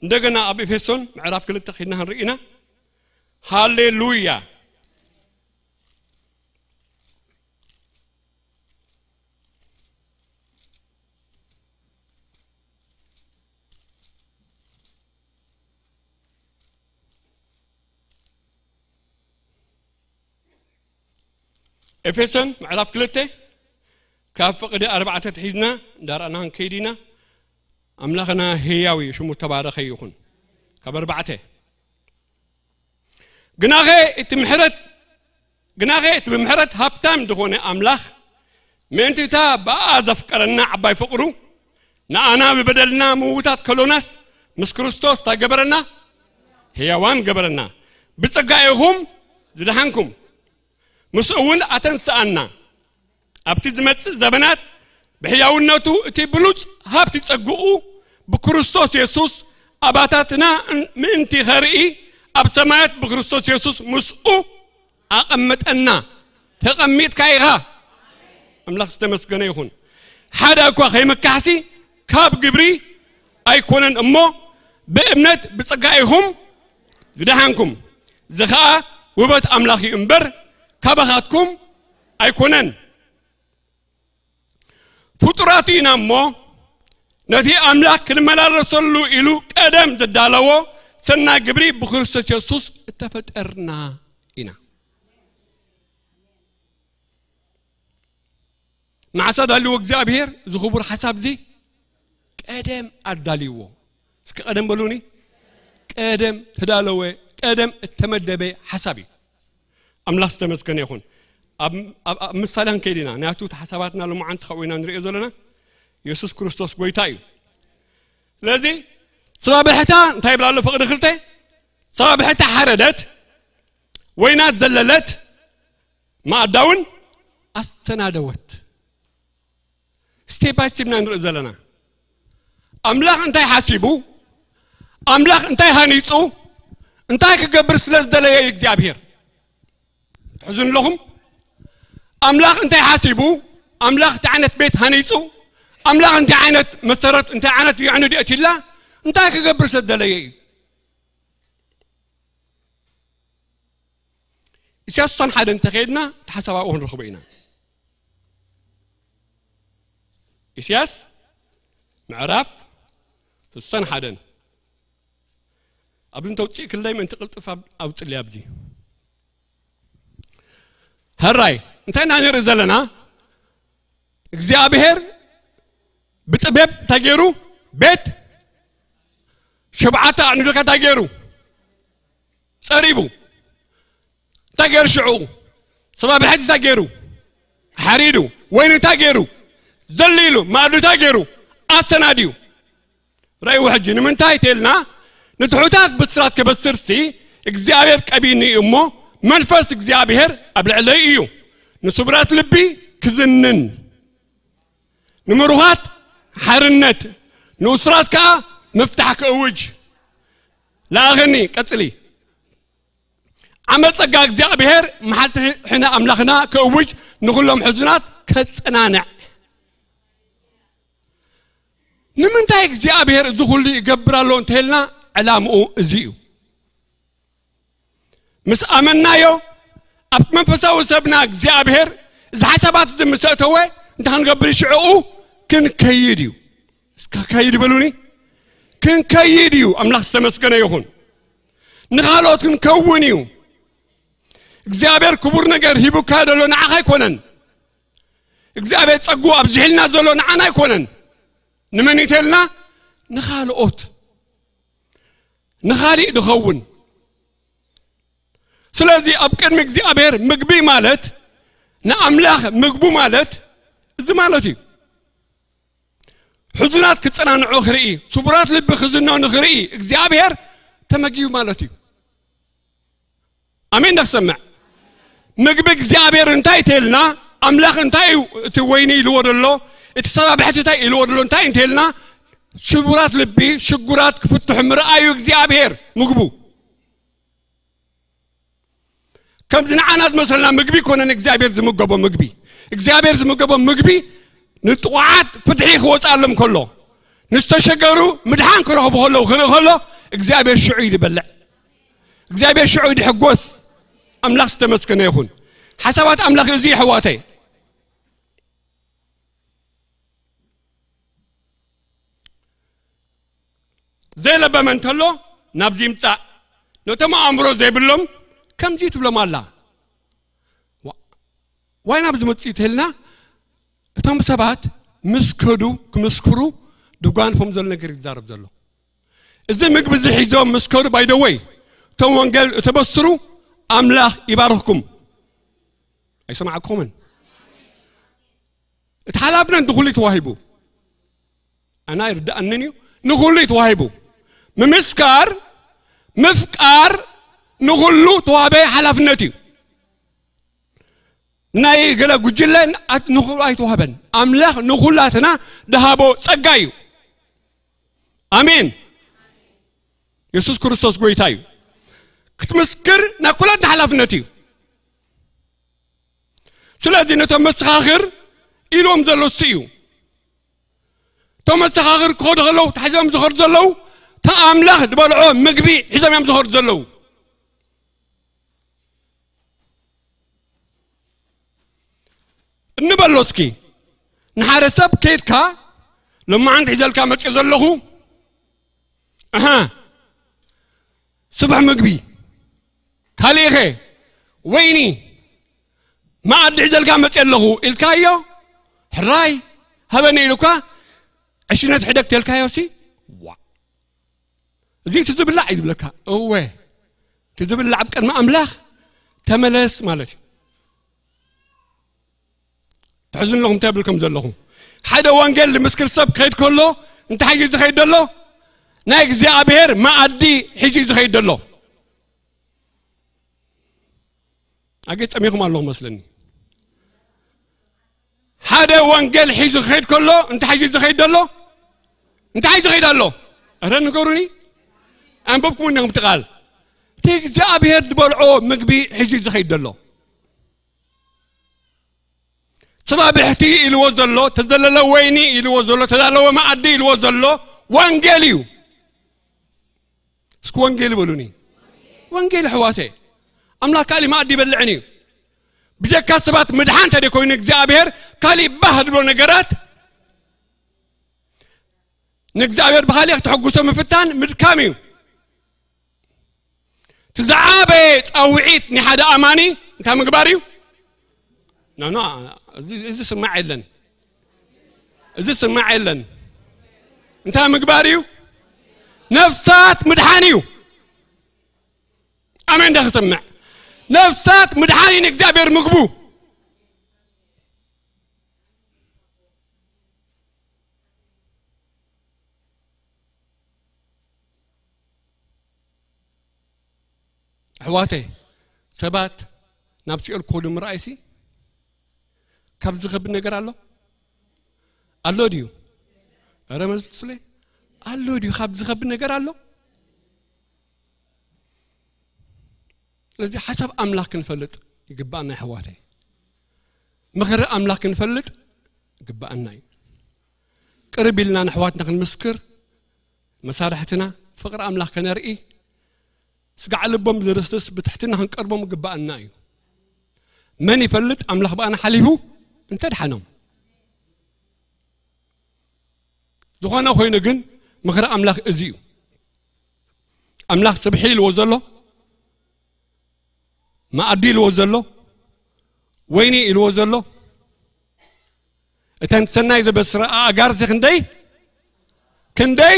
እንደገና ኣብ ኤፌሶን ምዕራፍ ክልተ ኺድና ክንርኢ ኢና። ሃሌሉያ። ኤፌሶን ምዕራፍ ክልተ ካብ ፍቕዲ ኣርባዕተ ትሒዝና እንዳረኣና ክንከይድ ኢና። ኣምላኽና ህያው እዩ፣ ሽሙ ተባረኸ ይኹን። ካብ ኣርባዕተ፣ ግናኸ እቲ ምሕረት፣ ግናኸ እቲ ብምሕረት ሃብታም ዝኾነ ኣምላኽ ምእንቲ እታ ብኣኣ ዘፍቀረና ዓባይ ፍቕሩ፣ ንኣና ብበደልና ምውታት ከሎናስ ምስ ክርስቶስ እንታይ ገበረና? ህያዋን ገበረና። ብጸጋ ኢኹም ዝደሓንኩም፣ ምስኡ እውን ኣተንስኣና። ኣብቲ ዝመጽእ ዘበናት ብሕያውነቱ እቲ ብሉጽ ሃብቲ ጸግኡ ብክርስቶስ የሱስ ኣባታትና ምእንቲ ኸርኢ ኣብ ሰማያት ብክርስቶስ የሱስ ምስኡ ኣቐመጠና። ተቐሚጥካ ኢኻ። ኣምላኽ ዝተመስገነ ይኹን። ሓደ እኳ ከይምካሕሲ ካብ ግብሪ ኣይኮነን እሞ ብእምነት ብጸጋ ኢኹም ዝደሓንኩም። እዚ ኸኣ ውበት ኣምላኽ እዩ እምበር ካባኻትኩም ኣይኮነን። ፍጡራት ኢና እሞ ነቲ ኣምላኽ ክንመላለሰሉ ኢሉ ቀደም ዘዳለዎ ሰናይ ግብሪ ብክርስቶስ የሱስ እተፈጠርና ኢና። መዓስ ኣዳልዎ እግዚኣብሔር እዚ ክቡር ሓሳብ እዚ? ቀደም ኣዳልዎ። እስኪ ቀደም በሉኒ። ቀደም ተዳለወ፣ ቀደም እተመደበ ሓሳብ እዩ። ኣምላኽ ዝተመስገነ ይኹን። ኣብ፣ ኣብ፣ ኣብ ምሳሌ ክንከይድ ኢና። ናቱ እቲ ሓሳባትና ሎማዓንቲ ካብኡ ኢና ንሪኦ ዘለና። የሱስ ክርስቶስ ጎይታ እዩ። ስለዚ ሰባብሕታ እንታይ ይብላ ኣሎ? ፍቕዲ ክልተ ሰባብሕታ ሓረደት፣ ወይናት ዘለለት፣ ማኣዳ እውን ኣሰናደወት። ስቴፕ ባይ ስቴፕ ኢና ንርኢ ዘለና። ኣምላኽ እንታይ ሓሲቡ፣ ኣምላኽ እንታይ ሃኒጹ፣ እንታይ ክገብር ስለ ዝደለየ እዩ እግዚኣብሔር። ትሕዝን ኣለኹም? ኣምላኽ እንታይ ሓሲቡ፣ ኣምላኽ እንታይ ዓይነት ቤት ሃኒጹ፣ ኣምላኽ እንታይ ዓይነት መሰረት፣ እንታይ ዓይነት የዕኑድ የእትዩላ፣ እንታይ ክገብር ስለ ዝደለየ እዩ። ኢሳያስ ስሳን ሓደን እንተኸይድና፣ እቲ ሓሳብ ኣብኡ ክንረኽቦ ኢና። ኢሳያስ ምዕራፍ ስሳን ሓደን። ኣብዚ እንተውፅእ ክለይ ምእንቲ ቅልጥፍ ኣብ-፣ ኣውፅልይ ኣብዚ። ሕራይ፣ እንታይ ኢና ንርኢ ዘለና? እግዚኣብሔር ብጥበብ እንታይ ገይሩ? ቤት ሸብዓተ ኣዕኑድካ እንታይ ገይሩ? ጸሪቡ። እንታይ ገይሩ ሽዑ? ሰባ ብልሕቲ እንታይ ገይሩ? ሓሪዱ። ወይኒ እንታይ ገይሩ? ዘሊሉ። ማዕዱ እንታይ ገይሩ? ኣሰናድዩ። ረእይዎ ሕጂ ንምንታይ ተልና? ንትሑታት ብስራት ከበስርሲ እግዚኣብሔር ቀቢኒ እዩ እሞ መንፈስ እግዚኣብሔር ኣብ ልዕለይ እዩ። ንስቡራት ልቢ ክዝንን፣ ንምሩኻት ሓርነት፣ ንእሱራት ከኣ ምፍታሕ ክእውጅ። ለኣኸኒ፣ ቀጽሊ። ዓመት ጸጋ እግዚኣብሔር መሓልቲ ሕነ ኣምላኽና ክእውጅ፣ ንኹሎም ሕዙናት ከጸናንዕ። ንምንታይ እግዚኣብሔር እዚ ኩሉ ይገብር ኣሎ እንተልና፣ ዕላምኡ እዚ እዩ። ምስ ኣመናዮ፣ ኣብ መንፈሳዊ ሰብና እግዚኣብሔር እዚ ሓሳባት እዚ ምስ ኣእተወ፣ እንታይ ክንገብር እዩ? ሽዕኡ ክንከይድ እዩ። እስከ ከይድ በሉኒ። ክንከይድ እዩ። ኣምላኽ ዝተመስገነ ይኹን። ንኻልኦት ክንከውን እዩ። እግዚኣብሔር ክቡር ነገር ሂቡካ ዘሎ ንዓኻ ኣይኮነን። እግዚኣብሔር ጸጉ ኣብዚሕልና ዘሎ ንዓና ኣይኮነን። ንመን ይተልና? ንኻልኦት። ንኻሊእ ድኸውን። ስለዚ ኣብ ቅድሚ እግዚኣብሔር ምግቢ ማለት፣ ንኣምላኽ ምግቡ ማለት እዚ ማለት እዩ። ሕዙናት ክጸናንዑ ክርኢ፣ ስቡራት ልቢ ክዝነኑ ክርኢ እግዚኣብሔር ተመጊቡ ማለት እዩ። ኣሜን። ንኽሰምዕ። ምግቢ እግዚኣብሔር እንታይ ተልና? ኣምላኽ እንታይ እዩ እቲ ወይኒ ኢልዎ ደሎ? እቲ ሰባ ብሕቲ እንታይ ኢልዎ ደሎ? እንታይ እንተልና? ሽቡራት ልቢ፣ ሽጉራት ክፍትሑ ምርኣዩ እግዚኣብሔር ምግቡ። ከምዚ ንዓና ዝመሰልና ምግቢ ኮነን እግዚኣብሔር ዝምገቦ ምግቢ። እግዚኣብሔር ዝምገቦ ምግቢ ንጥቑዓት ፍትሒ ክወፅኣሎም ከሎ፣ ንዝተሸገሩ ምድሓን ክረኽቡ ከለዉ ክርኢ ከሎ፣ እግዚኣብሔር ሽዑ እዩ ዝበልዕ። እግዚኣብሔር ሽዑ እዩ ድሕጎስ። ኣምላኽ ዝተመስገነ ይኹን። ሓሳባት ኣምላኽ እዚ ይሕዋተይ። ዘይለበመ እንተሎ ናብዚ ይምጻእ። ነቶም ኣእምሮ ዘይብሎም ከምዚ ትብሎም ኣላ። ዋ-፣ ዋይ ናብዚ መጽእ ተልና፣ እቶም ሰባት ምስ ከዱ ክምስክሩ ድጓንፎም ዘሎ ነገር ይዛረብ ዘሎ። እዚ ምግቢ እዚ ሒዞም ምስ ከዱ፣ ባይ ደ ወይ፣ እቶም ወንጌል እተበስሩ ኣምላኽ ይባርኽኩም። ኣይሰማዕኩምን? እቲ ሓላፍነት ንኹሉ እዩ ተዋሂቡ። ኣና ይርድኣንን እዩ፣ ንኹሉ እዩ ተዋሂቡ። ምምስካር፣ ምፍቃር ንኹሉ ተዋህበ ሓላፍነት እዩ። ናይ ገለ ጉጅለ ኣት-፣ ንኹሉ ኣይተዋህበን። ኣምላኽ ንኹላትና ደሃቦ ጸጋ እዩ። ኣሜን። የሱስ ክርስቶስ ጎይታ እዩ። ክትምስክር ናይ ኩላትና ሓላፍነት እዩ። ስለዚ ነቶም መሰኻኽር ኢልዎም ዘሎ እሱ እዩ። እቶም መሰኻኽር ክኸዱ ከለዉ፣ እንታይ ሒዞም ዝኸዱ ዘለዉ? እታ ኣምላኽ ዝበልዖ ምግቢ ሒዞም እዮም ዝኸዱ ዘለዉ። እንበሎ እስኪ፣ ንሓደ ሰብ ከይድካ፣ "ሎማዓንቲ ሒዘልካ መፅእ ዘለኹ፣ ኣሃ፣ ስቡሕ ምግቢ፣ ካሊእኸ ወይኒ፣ መኣዲ ሒዘልካ መፅእ ኣለኹ" ኢልካዮ፣ "ሕራይ፣ ሃበኒ" ኢሉካ፣ ዕሽነት ሕደግ ተልካዮ ሲ፣ ዋ። እዚ እቲ ዝብላዕ እዩ ዝብለካ። እወ፣ እቲ ዝብላዕ ኣብ ቅድሚ ኣምላኽ ተመለስ ማለት እዩ። ትሕዝን ኣለኹም እንታይ እብል ከም ዘለኹ። ሓደ ወንጌል ዝምስክር ሰብ ክኸይድ ከሎ፣ እንታይ ሒዙ ዝኸይድ ዘሎ? ናይ እግዚኣብሔር መኣዲ ሒዙ ዝኸይድ ዘሎ። ኣገ ጠሚኹም ኣለኹም መስለኒ። ሓደ ወንጌል ሒዙ ክኸይድ ከሎ እንታይ ሒዙ ዝኸይድ ዘሎ? እንታይ ሒዙ ዝኸይድ ኣሎ? እረ ንገሩኒ። ኣንበብኩም እንዲኹም እቲ ቃል። እቲ እግዚኣብሔር ዝበልዖ ምግቢ ሒዙ ዝኸይድ ዘሎ። ጽባብሕቲ ኢልዎ ዘሎ፣ ተዘለለ ወይኒ ኢልዎ ዘሎ፣ ተዳለወ መኣዲ ኢልዎ ዘሎ ወንጌል እዩ። እስኪ ወንጌል በሉኒ። ወንጌል ኣሕዋተ፣ ኣምላኽ ካሊእ መኣዲ ይበልዕን እዩ። ብጀካ ሰባት ምድሓን እንተ ደይኮይኑ እግዚኣብሔር ካሊእ ባህ ድብሎ ነገራት ንእግዚኣብሔር ብኻሊእ ክተሐጉሶ ምፍታን ምድካም እዩ። እቲ ዝዓበየ ጻውዒት ናይ ሓደ ኣማኒ እንታይ ምግባር እዩ? ኖ፣ ኖ፣ እዚ፣ እዚ ስማዕ የለን። እዚ ስማዕ የለን። እንታይ ምግባር እዩ? ነፍሳት ምድሓን እዩ። ኣሜን ዶ ክስምዕ? ነፍሳት ምድሓን እዩ ንእግዚኣብሔር ምግቡ። ኣሕዋተይ፣ ሰባት ናብ ሲኦል ክኸዱ ምርኣይሲ ካብ ዝኸብድ ነገር ኣሎ? ኣሎ ድዩ? ኧረ መልሱለይ። ኣሎ ድዩ? ካብ ዝኸብድ ነገር ኣሎ? ስለዚ ሓሳብ ኣምላኽ ክንፈልጥ ይግባኣና፣ ኣሕዋተይ። ምኽሪ ኣምላኽ ክንፈልጥ ይግባኣና እዩ። ቅርብ ኢልና ንኣሕዋትና ክንምስክር፣ መሳርሕትና ፍቕሪ ኣምላኽ ከነርኢ፣ ስጋዕ ልቦም ዘደስድስ ብትሕትና ክንቀርቦም ይግባኣና እዩ። መን ይፈልጥ ኣምላኽ ብኣና ሓሊፉ እንተድሓኖም። ዝኾነ ኮይኑ ግን ምኽሪ ኣምላኽ እዚ እዩ። ኣምላኽ ስብሒ ኢልዎ ዘሎ፣ መኣዲ ኢልዎ ዘሎ፣ ወይኒ ኢልዎ ዘሎ፣ እተን ሰናይ ዘበስራ ኣእጋርሲ ክንደይ? ክንደይ?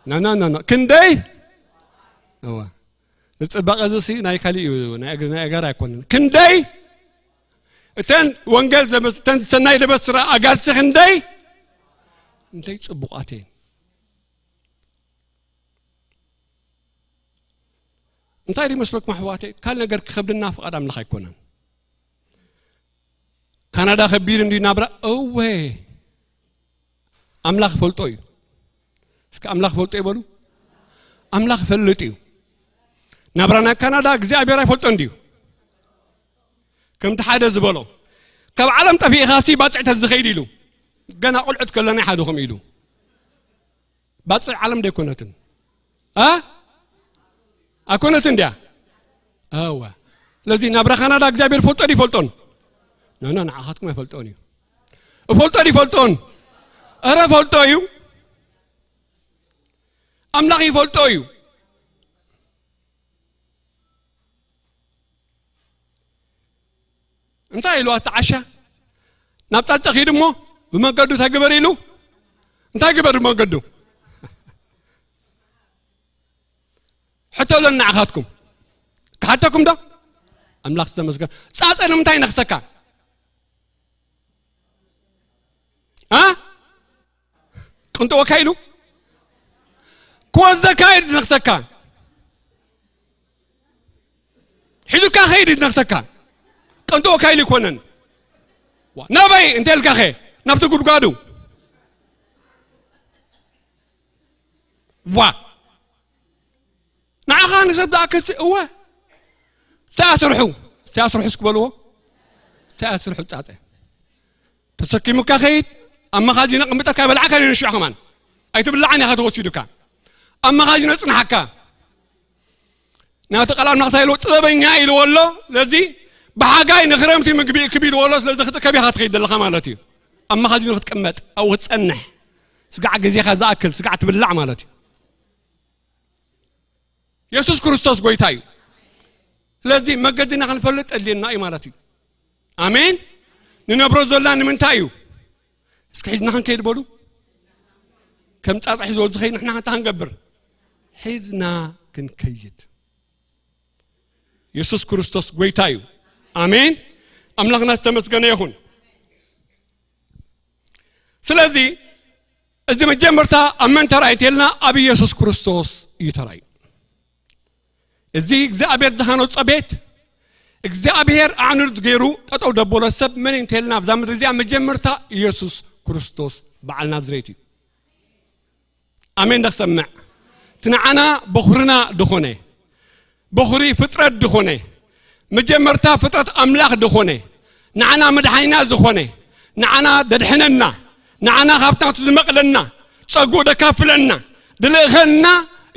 ኖ፣ ኖ፣ ኖ፣ ኖ። ክንደይ? እዋ። እዚ ጽባቐ እዚ ሲ ናይ ካሊእ እዩ፣ ናይ ኣግ-፣ ናይ ኣእጋር ኣይኮነን። ክንደይ? እተን ወንጌል ዘበስ-፣ እተን ሰናይ ዘበስራ ኣእጋርሲ ክንደይ? ክንደይ ጽቡቓት እየን። እንታይ ድዩ መስለኩም ኣሕዋተይ? ካል ነገር ክኸብድና ፍቓድ ኣምላኽ ኣይኮነን። ካናዳ ከቢድ እንድዩ ናብራ? እወ። ኣምላኽ ይፈልጦ እዩ። እስኪ ኣምላኽ ይፈልጦ ይበሉ። ኣምላኽ ይፈልጥ እዩ። ናብራ ናይ ካናዳ እግዚኣብሔር ኣይፈልጦ እንድዩ? ከምቲ ሓደ ዝበሎ፣ ካብ ዓለም ጠፊእኻሲ ባጽዕ ተዝኸይድ ኢሉ። ገና ቁልዕት ከለና ሓደ ከምኡ ኢሉ። ባጽዕ ዓለም ዶ ኣይኮነትን? ኣ? ኣይኮነትን ድያ? እወ። ስለዚ ናብራ ካናዳ እግዚኣብሔር ፈልጦ ድዩ ይፈልጦን? ኖ፣ ኖ፣ ንዓኻትኩም ኣይፈልጦን እዩ። እፈልጦ ድዩ ይፈልጦን? ኧረ ፈልጦ እዩ። ኣምላኽ ይፈልጦ እዩ። እንታይ ኢልዋ እቲ ዓሻ? ናብ ጻጸ ኺድ እሞ ብመገዱ እንታይ ግበር ኢሉ? እንታይ ግበር ብመገዱ? ሕቶ ለና ንዓኻትኩም። ክሓተኩም ዶ? ኣምላኽ ዝተመስገን። ጻጸ ንምንታይ ነኽሰካ? ኣ? ቅንጥወካ ኢሉ? ክወዘካ እዩ ዝነኽሰካ። ሒዙካ ኸይድ እዩ ዝነኽሰካ። ቅንጥወካ ኢሉ ይኮነን። ዋ፣ ናበይ እንተ ኢልካ ኸ? ናብቲ ጉድጓዱ። ዋ። ንዓኻ ንሰብ ዝኣክል ሲ-፣ እወ። ሳያስርሑ፣ ሳያስርሑ እስኪ በልዎ። ሳያስርሑ ጻጸ። ተሰኪሙካ ኸይድ፣ ኣብ መኻዚን ኣቕምጠካ ይበልዓካ ንሽዑ ከማን። ኣይትብልዓን ኢኻ ተወሲዱካ። ኣብ መኻዚን ኣጽንሓካ። ናቲ ቃል ኣምላኽ እንታይ ኢልዎ? ጥበበኛ ኢልዎ ኣሎ። ስለዚ ብሓጋይ ንኽረምቲ ምግቢ እክብ ኢልዎ ኣሎ። ስለዚ ክትእከብ ኢኻ ትኸይድ ዘለኻ ማለት እዩ። ኣብ መኻዚን ክትቅመጥ፣ ኣብኡ ክትጸንሕ። ስጋዕ ግዜኻ ዝኣክል፣ ስጋዕ ትብላዕ ማለት እዩ። የሱስ ክርስቶስ ጎይታ እዩ። ስለዚ መገድና ክንፈልጥ ኣድልየና እዩ ማለት እዩ። ኣሜን። ንነብሮ ዘለና ንምንታይ እዩ? እስኪ ሒዝና ክንከይድ በሉ። ከም ጻጻ ሒዝዎ ዝኸይድ ንሕና እንታይ ክንገብር? ሒዝና ክንከይድ። የሱስ ክርስቶስ ጎይታ እዩ። ኣሜን። ኣምላኽና ዝተመስገነ ይኹን። ስለዚ እዚ መጀመርታ ኣብ መን ተራእዩ እንተልና ኣብ ኢየሱስ ክርስቶስ እዩ ተራእዩ። እዚ እግዚኣብሔር ዝሃነጾ ቤት፣ እግዚኣብሔር ኣዕኑድ ገይሩ ጠጠው ደበሎ ሰብ መን እዩ እንተልና ኣብዛ ምድሪ እዚኣ መጀመርታ ኢየሱስ ክርስቶስ በዓል ናዝሬት እዩ። ኣሜን። ደክሰምዕ እቲ ንዓና በኹርና ድኾነ፣ በኹሪ ፍጥረት ድኾነ፣ መጀመርታ ፍጥረት ኣምላኽ ድኾነ፣ ንዓና መድሓኒና ዝኾነ፣ ንዓና ደድሕነና፣ ንዓና ካብቲ ናቱ ዝመቕለና፣ ጸጉኡ ደካፍለና፣ ድልእኸና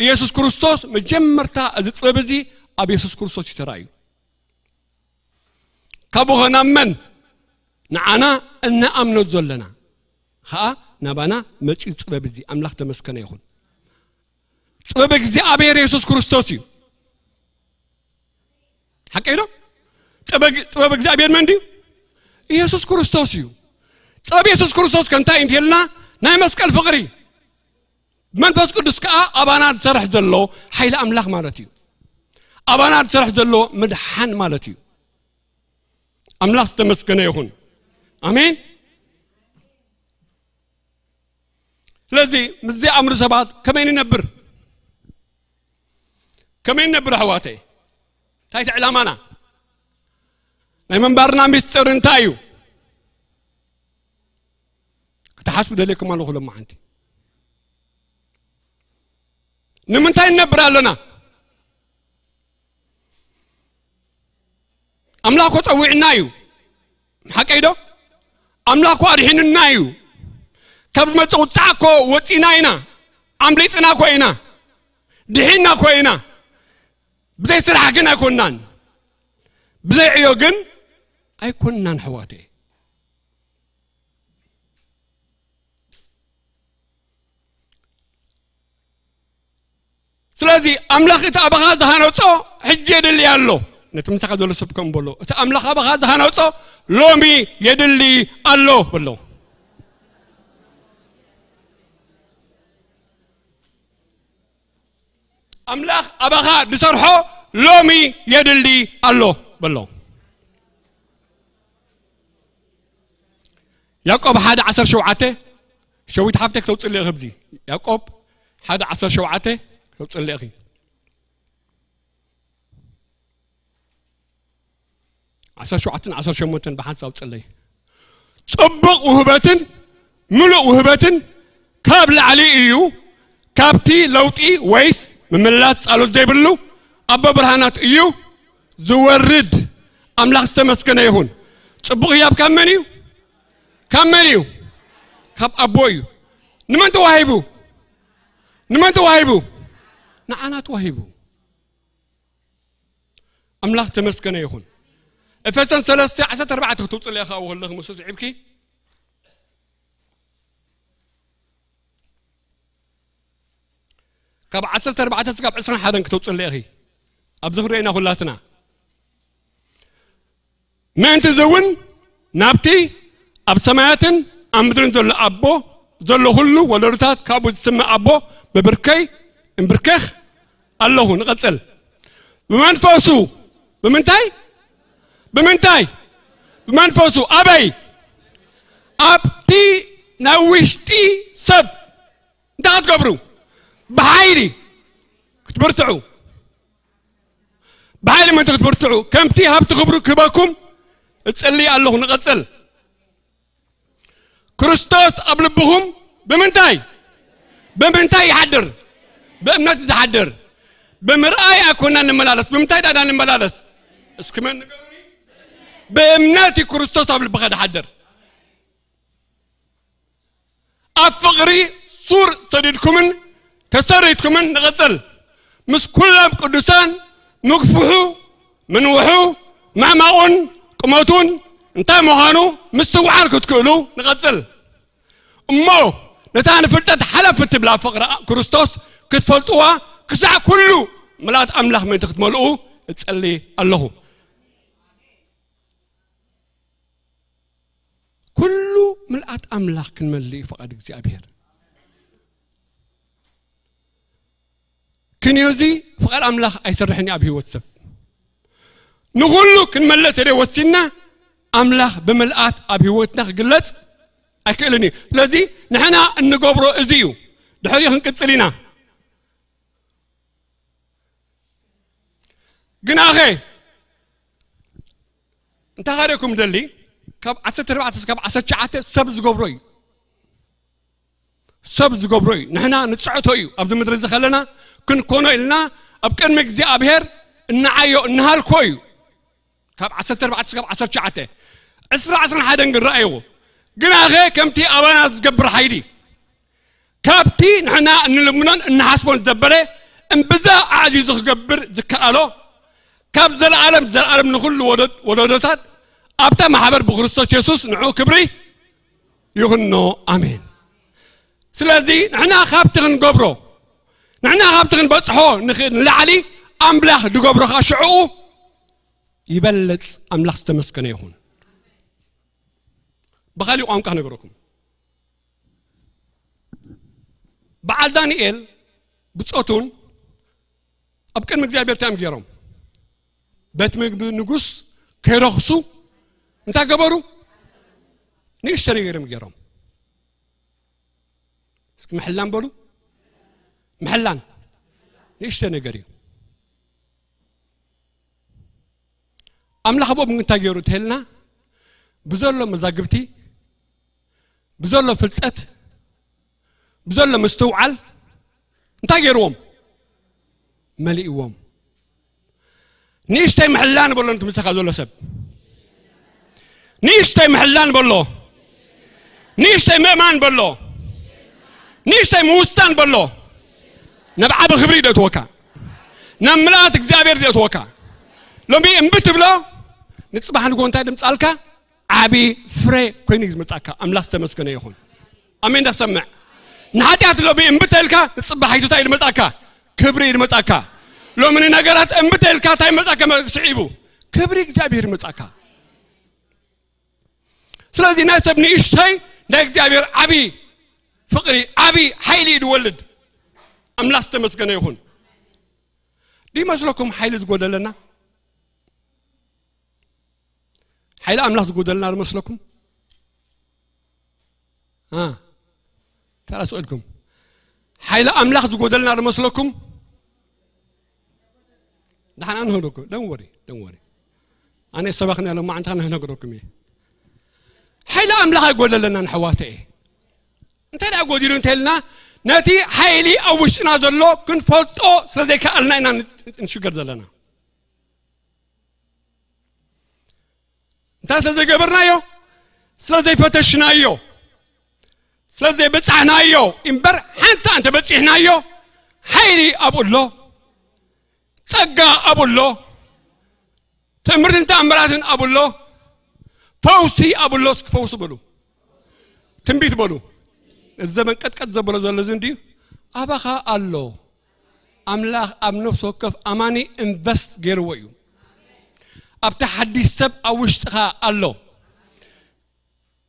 ኢየሱስ ክርስቶስ። መጀመርታ እዚ ጥበብ እዚ ኣብ ኢየሱስ ክርስቶስ እዩ ተራእዩ። ካብኡ ኸናብ መን? ንዓና እንኣምኖ ዘለና ኸዓ ናባና መጺኡ ጥበብ እዚ። ኣምላኽ ተመስገነ ይኹን። ጥበብ እግዚኣብሔር የሱስ ክርስቶስ እዩ። ሓቀይ ዶ? ጥበብ ጥበብ እግዚኣብሔር መን ድዩ? ኢየሱስ ክርስቶስ እዩ። ጥበብ የሱስ ክርስቶስ ከ እንታይ እንተልና ናይ መስቀል ፍቕሪ። መንፈስ ቅዱስ ከኣ ኣባና ዝሰርሕ ዘሎ ሓይሊ ኣምላኽ ማለት እዩ። ኣባና ዝሰርሕ ዘሎ ምድሓን ማለት እዩ። ኣምላኽ ዝተመስገነ ይኹን። ኣሜን። ስለዚ ምስዚ ኣእምሮ ሰባት ከመይ ንነብር? ከመይ ንነብር ኣሕዋተይ? እንታይ እቲ ዕላማና? ናይ ምንባርና ሚስጥር እንታይ እዩ? ክትሓስቡ ደልየኩም ኣለኹ ሎማዓንቲ። ንምንታይ ንነብር ኣለና? ኣምላኽ እኮ ጸዊዕና እዩ። ሓቀይ ዶ? ኣምላኽ እኮ ኣድሒኑና እዩ። ካብ ዝመጽእ ቁጥዓ እኮ ወጺና ኢና። ኣምሊጥና እኮ ኢና። ድሒና እኮ ኢና። ብዘይ ስራሕ ግን ኣይኮንናን። ብዘይ ዕዮ ግን ኣይኮንናን ኣሕዋተይ። ስለዚ ኣምላኽ እቲ ኣባኻ ዝሃነጾ ሕጂ የድሊ ኣሎ። ነቲ ምሳኻ ዘሎ ሰብ ከም በሎ፣ እቲ ኣምላኽ ኣባኻ ዝሃነጾ ሎሚ የድሊ ኣሎ በሎ። ኣምላኽ ኣባኻ ዝሰርሖ ሎሚ የድሊ ኣሎ በሎ። ያዕቆብ ሓደ ዓሰርተ ሸውዓተ፣ ሸዊት ሓፍተ ክተውፅእ ኢኺ። ኣብዚ ያዕቆብ ሓደ ዓሰርተ ሸውዓተ ክተውፅእ ኢኺ። ዓሰርተ ሸውዓተን ዓሰርተ ሸሞንተን ብሓንሳብ ጽለይ። ጽቡቕ ውህበትን ምሉእ ውህበትን ካብ ላዕሊ እዩ፣ ካብቲ ለውጢ ወይስ ምምላስ ጻሎት ዘይብሉ ኣቦ ብርሃናት እዩ ዝወርድ። ኣምላኽ ዝተመስገነ ይኹን። ጽቡቕ ህያብ ካብ መን እዩ? ካብ መን እዩ? ካብ ኣቦ እዩ። ንመን ተዋሂቡ? ንመን ተዋሂቡ? ንዓና ተዋሂቡ። ኣምላኽ ተመስገነ ይኹን። ኤፌሶን ሰለስተ ዓሰርተ ኣርባዕተ ክትውፅእ ኢኻ፣ ከለኺ ምስ ስዒብኪ ካብ ዓሰርተ ኣርባዕተ እስካብ ዕስራን ሓደን ክትውፅእ ኢኺ። ኣብዚ ክንሪኦ ኢና ኩላትና። ምእንቲ እዚ እውን ናብቲ ኣብ ሰማያትን ኣብ ምድርን ዘሎ ኣቦ፣ ዘሎ ኩሉ ወለዶታት ካብኡ ዝስመ ኣቦ ምብርከይ እምብርከኽ ኣለኹ። ንቐጽል። ብመንፈሱ፣ ብምንታይ? ብምንታይ? ብመንፈሱ። ኣበይ? ኣብቲ ናይ ውሽጢ ሰብ። እንታይ ክትገብሩ? ብሓይሊ ክትብርትዑ። ብሓይሊ ምእንቲ ክትብርትዑ፣ ከምቲ ሃብቲ ክብሩ ክህበኩም እጽሊ ኣለኹ። ንቐጽል። ክርስቶስ ኣብ ልብኹም ብምንታይ? ብምንታይ ይሓድር? ብእምነት ዝሓድር። ብምርኣይ ኣይኮና ንመላለስ። ብምንታይ ዳዳ ንመላለስ? እስኪ መን ንገሩኒ? ብእምነት እዩ ክርስቶስ ኣብ ልብኻ ዝሓድር። ኣብ ፍቕሪ ሱር ሰዲድኩምን ተሰሪትኩምን ንቐጽል። ምስ ኩሎም ቅዱሳን ምግፍሑ፣ ምንውሑ፣ ምዕማቑን ቁመቱን እንታይ ምዃኑ ምስትውዓል ክትክእሉ ንቐጽል። እሞ ነታ ንፍልጠት ሓለፍ እትብላ ፍቕሪ ክርስቶስ ክትፈልጥዋ ክሳዕ ኩሉ ምልኣት ኣምላኽ ምእንቲ ክትመልኡ እጸሊ ኣለኹ። ኩሉ ምልኣት ኣምላኽ ክንመልእ እዩ ፍቓድ እግዚኣብሔር። ክንዮ እዚ ፍቓድ ኣምላኽ ኣይሰርሕን እዩ ኣብ ህይወት ሰብ። ንኹሉ ክንመልእ ተደ ወሲና ኣምላኽ ብምልኣት ኣብ ህይወትና ክግለጽ ኣይክእልን እዩ። ስለዚ ንሕና እንገብሮ እዚ እዩ። ድሕሪኡ ክንቅጽል ኢና። ግናኸ እንታይ ካደኩም ደሊ ካብ ዓሰርተ ኣርባዕተ እስካብ ዓሰርተ ትሽዓተ ሰብ ዝገብሮ እዩ። ሰብ ዝገብሮ እዩ። ንሕና ንጽዕቶ እዩ። ኣብዚ ምድሪ እዚ ከለና ክንኮኖ ኢልና ኣብ ቅድሚ እግዚኣብሔር እናዓዮ እናሃልኮ እዩ። ካብ ዓሰርተ ኣርባዕተ እስካብ ዓሰርተ ትሽዓተ፣ ዕስራ፣ ዕስራን ሓደን ግን ረኣይዎ። ግናኸ ከምቲ ኣባና ዝገብር ሓይሊ፣ ካብቲ ንሕና እንልምኖን እንሓስቦን ዘበለ እምብዛ ኣዕዚዙ ክገብር ዝከኣሎ፣ ካብ ዘለዓለም ዘለዓለም ንኹሉ ወለድ-፣ ወለዶታት ኣብታ ማሕበር ብክርስቶስ የሱስ ንዑ ክብሪ ይኹኖ። ኣሜን። ስለዚ ንሕና ካብቲ ክንገብሮ፣ ንሕና ካብቲ ክንበጽሖ ንኽእል ንላዕሊ ኣምላኽ ድገብሮ ኸኣ ሽዕኡ ይበልጽ። ኣምላኽ ዝተመስገነ ይኹን። ብኻሊእ ቋንቋ ክነግረኩም፣ በዓል ዳንኤል ብጾቱን ኣብ ቅድሚ እግዚኣብሔር እንታይ እዮም ገይሮም? ቤት ምግቢ ንጉስ ከይረኽሱ እንታይ ገበሩ? ንእሽተ ነገር እዮም ገይሮም። እስኪ ምሕላን በሉ። ምሕላን ንእሽተ ነገር እዩ። ኣምላኽ ኣብኦም እንታይ ገይሩ እንተልና፣ ብዘሎ መዛግብቲ፣ ብዘሎ ፍልጠት፣ ብዘሎ ምስትውዓል እንታይ ገይርዎም? መሊእዎም። ንእሽተይ ምሕላን በሎ፣ ነቲ ምሳኻ ዘሎ ሰብ ንእሽተይ ምሕላን በሎ፣ ንእሽተይ ምእማን በሎ፣ ንእሽተይ ምውሳን በሎ። ናብ ዓቢ ክብሪ ደእትወካ፣ ናብ ምልኣት እግዚኣብሔር ደእትወካ። ሎሚ እምቢ ትብሎ፣ ንጽባሕ ንግሆ እንታይ ድምጻልካ? ዓቢ ፍረ ኮይኑ እዩ ዝመጻካ። ኣምላኽ ዝተመስገነ ይኹን። ኣሜን። ዳሰምዕ ንሓጢኣት ሎሚ እምቢ ተልካ፣ ንጽባሕ ኣይቱ እንታይ ድመጻካ? ክብሪ ድመጻካ። ሎሚ ንነገራት እምቢ ተልካ እንታይ መጻካ? ስዒቡ ክብሪ እግዚኣብሔር ይመጻካ። ስለዚ ናይ ሰብ ንእሽተይ ናይ እግዚኣብሔር ዓቢ ፍቕሪ፣ ዓቢ ሓይሊ እዩ ድወልድ። ኣምላኽ ዝተመስገነ ይኹን። ድመስለኩም ሓይሊ ዝጎደለና? ሓይሊ ኣምላኽ ዝጎደለና ድመስለኩም? አ፣ ተራ ስቕ ኢልኩም። ሓይሊ ኣምላኽ ዝጎደለና ድመስለኩም? ደሓን ኣንህደኩም። Don't worry, don't worry። ኣነ ሰባኽን ያለው ማዕንታ ክነግረኩም እየ። ሓይሊ ኣምላኽ ኣይጎደለናን ኣሕዋተየ። እንታይ ደኣ ጎዲሉ እንተልና፣ ነቲ ሓይሊ ኣብ ውሽጥና ዘሎ ክንፈልጦ ስለ ዘይከኣልና ኢና ን-፣ ንሽገር ዘለና። እንታይ ስለ ዘይገበርናዮ? ስለ ዘይፈተሽናዮ፣ ስለ ዘይበጻሕናዮ እምበር፣ ሓንሳእ እንተበጺሕናዮ፣ ሓይሊ ኣብኡ ኣሎ፣ ጸጋ ኣብኡ ኣሎ፣ ትእምርትን ተኣምራትን ኣብኡ ኣሎ፣ ፈውሲ ኣብኡ ኣሎ። እስኪ ፈውሲ በሉ፣ ትንቢት በሉ። እዚ ዘመን ቀጥቀጥ ዘበሎ ዘሎ እዚ እንድዩ፣ ኣባኻ ኣሎ። ኣምላኽ ኣብ ነፍሲ ወከፍ ኣማኒ ኢንቨስት ገይርዎ እዩ። ኣብቲ ሓዲሽ ሰብ ኣብ ውሽጥኻ ኣሎ።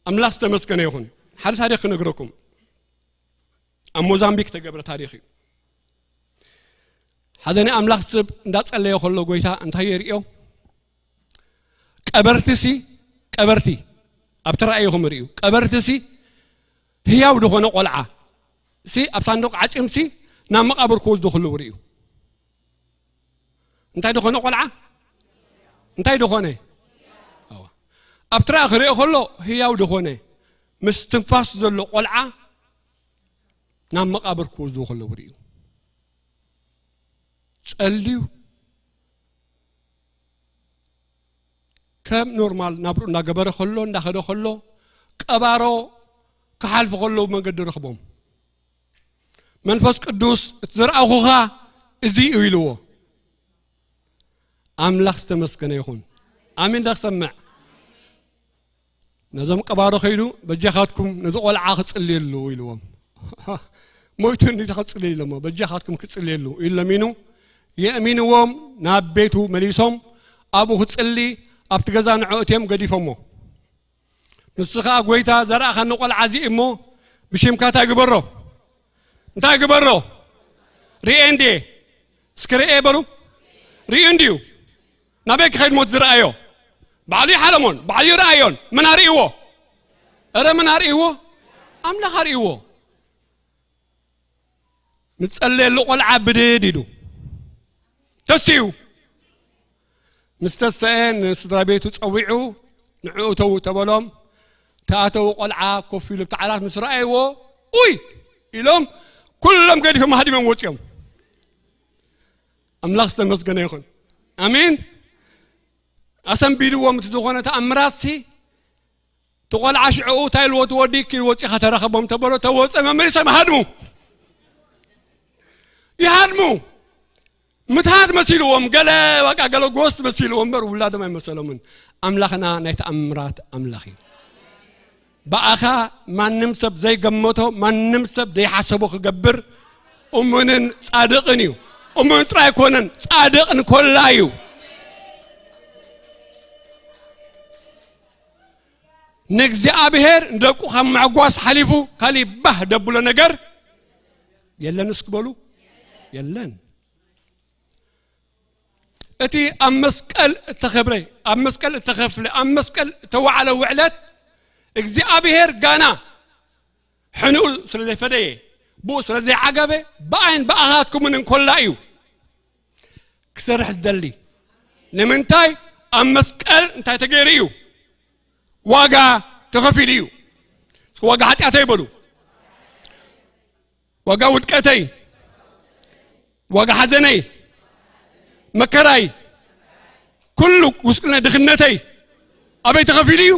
ኣምላኽ ዝተመስገነ ይኹን። ሓደ ታሪኽ ክነግረኩም። ኣብ ሞዛምቢክ ተገብረ ታሪኽ እዩ። ሓደ ናይ ኣምላኽ ሰብ እንዳጸለየ ከሎ ጎይታ እንታይ የርእዮ? ቀበርትሲ፣ ቀበርቲ ኣብ ተራእይኹም ርእዩ። ቀበርትሲ ህያው ዝኾነ ቆልዓ ሲ ኣብ ሳንዱቕ ዓጽዮምሲ ናብ መቓብር ክወስዱ ከለዉ ርእዩ። እንታይ ዝኾነ ቆልዓ? እንታይ ዝኾነ? ኣዋ። ኣብ ትራእ ክርእዮ ከሎ ህያው ዝኾነ ምስ ትንፋስ ዘሎ ቆልዓ ናብ መቓብር ክወስዱ ከለዉ ርእዩ። ጸልዩ ከም ኖርማል ናብርኡ እንዳገበረ ከሎ፣ እንዳኸደ ከሎ፣ ቀባሮ ክሓልፉ ከለዉ መንገዲ ረኽቦም። መንፈስ ቅዱስ፣ "እቲ ዝረኣኹኻ እዚ እዩ" ኢልዎ። ኣምላኽ ዝተመስገነ ይኹን። ኣሜን። ዳክሰምዕ ነዞም ቀባሮ ከይዱ፣ "በጃኻትኩም ነዚ ቆልዓ ክጽልየሉ" ኢልዎም። "ሞይቱ እንዲ ክጽልየሉ ኢሎሞ፣ በጃኻትኩም ክጽልየሉ" ኢሉ ለሚኑ፣ የእሚንዎም፣ ናብ ቤቱ መሊሶም፣ ኣብኡ ክጽሊ ኣብቲ ገዛ ንዑ እትዮም ገዲፎሞ። ንሱ ኸኣ፣ "ጐይታ፣ ዘርኣኻኒ ቆልዓ እዚ እሞ ብሽምካ እንታይ ግበሮ?" እንታይ ግበሮ? ርኤ እንዴ? እስኪ ርኤ በሉ። ርዩ እንድዩ። ናበይ ክኸይድ ሞት ዝረኣዮ? ባዕሉ ይሓለሞን፣ ባዕሉ ይረኣዮን። መን ኣርእይዎ? እረ መን ኣርእይዎ? ኣምላኽ ኣርእይዎ። ንጸለየሉ ቆልዓ ብድድ ኢሉ ተስዩ። ምስ ተሰአ ንስድራ ቤቱ ጸዊዑ፣ ንዕኡ ተዉ ተበሎም። ተኣተዉ። ቆልዓ ኮፍ ኢሉ ኣብቲ ዓራት ምስ ረኣይዎ፣ "ኡይ!" ኢሎም ኩሎም ገዲፎም ሃዲሞም ወጺኦም። ኣምላኽ ዝተመስገነ ይኹን። ኣሜን። ኣሰንቢድዎም እቲ ዝኾነ ተኣምራትሲ፣ እቲ ቆልዓ ሽዕኡ እንታይ ኢልዎ፣ "እቲ ወዲ ኪድ ወጺኻ ተራኸቦም" ተበሎ፣ ተወጸ፣ መመሊሶም ሃድሙ። ይሃድሙ። ምትሃት መሲልዎም፣ ገለ በቃ ገለ ጎስ መሲልዎም እምበር ውላዶም ኣይመሰሎምን። ኣምላኽና ናይ ተኣምራት ኣምላኽ እዩ። ብኣኻ ማንም ሰብ ዘይገመቶ፣ ማንም ሰብ ዘይሓሰቦ ክገብር እሙንን ጻድቕን እዩ። እሙን ጥራይ ኣይኮነን፣ ጻድቕን ኮላ እዩ። ንእግዚኣብሔር ንደቁ ካብ ምዕጓስ ሓሊፉ ካሊእ ባህ ደብሎ ነገር የለን። እስኪ በሉ፣ የለን። እቲ ኣብ መስቀል እተኸብረ፣ ኣብ መስቀል እተኸፍለ፣ ኣብ መስቀል እተዋዕለ ውዕለት እግዚኣብሔር ጋና ሕንኡ ስለ ዘይፈደየ፣ ብኡ ስለ ዘይዓገበ፣ ብኣይን ብኣኻትኩምን እንኮላ እዩ ክሰርሕ ዝደሊ። ንምንታይ? ኣብ መስቀል እንታይ ተገይሩ እዩ? ዋጋ ተኸፊሉ እዩ። እስኪ ዋጋ ሓጢኣተይ በሉ። ዋጋ ውድቀተይ፣ ዋጋ ሓዘነይ፣ መከራይ፣ ኩሉ ጉስቁልና ድኽነተይ ኣበይ ተኸፊሉ እዩ?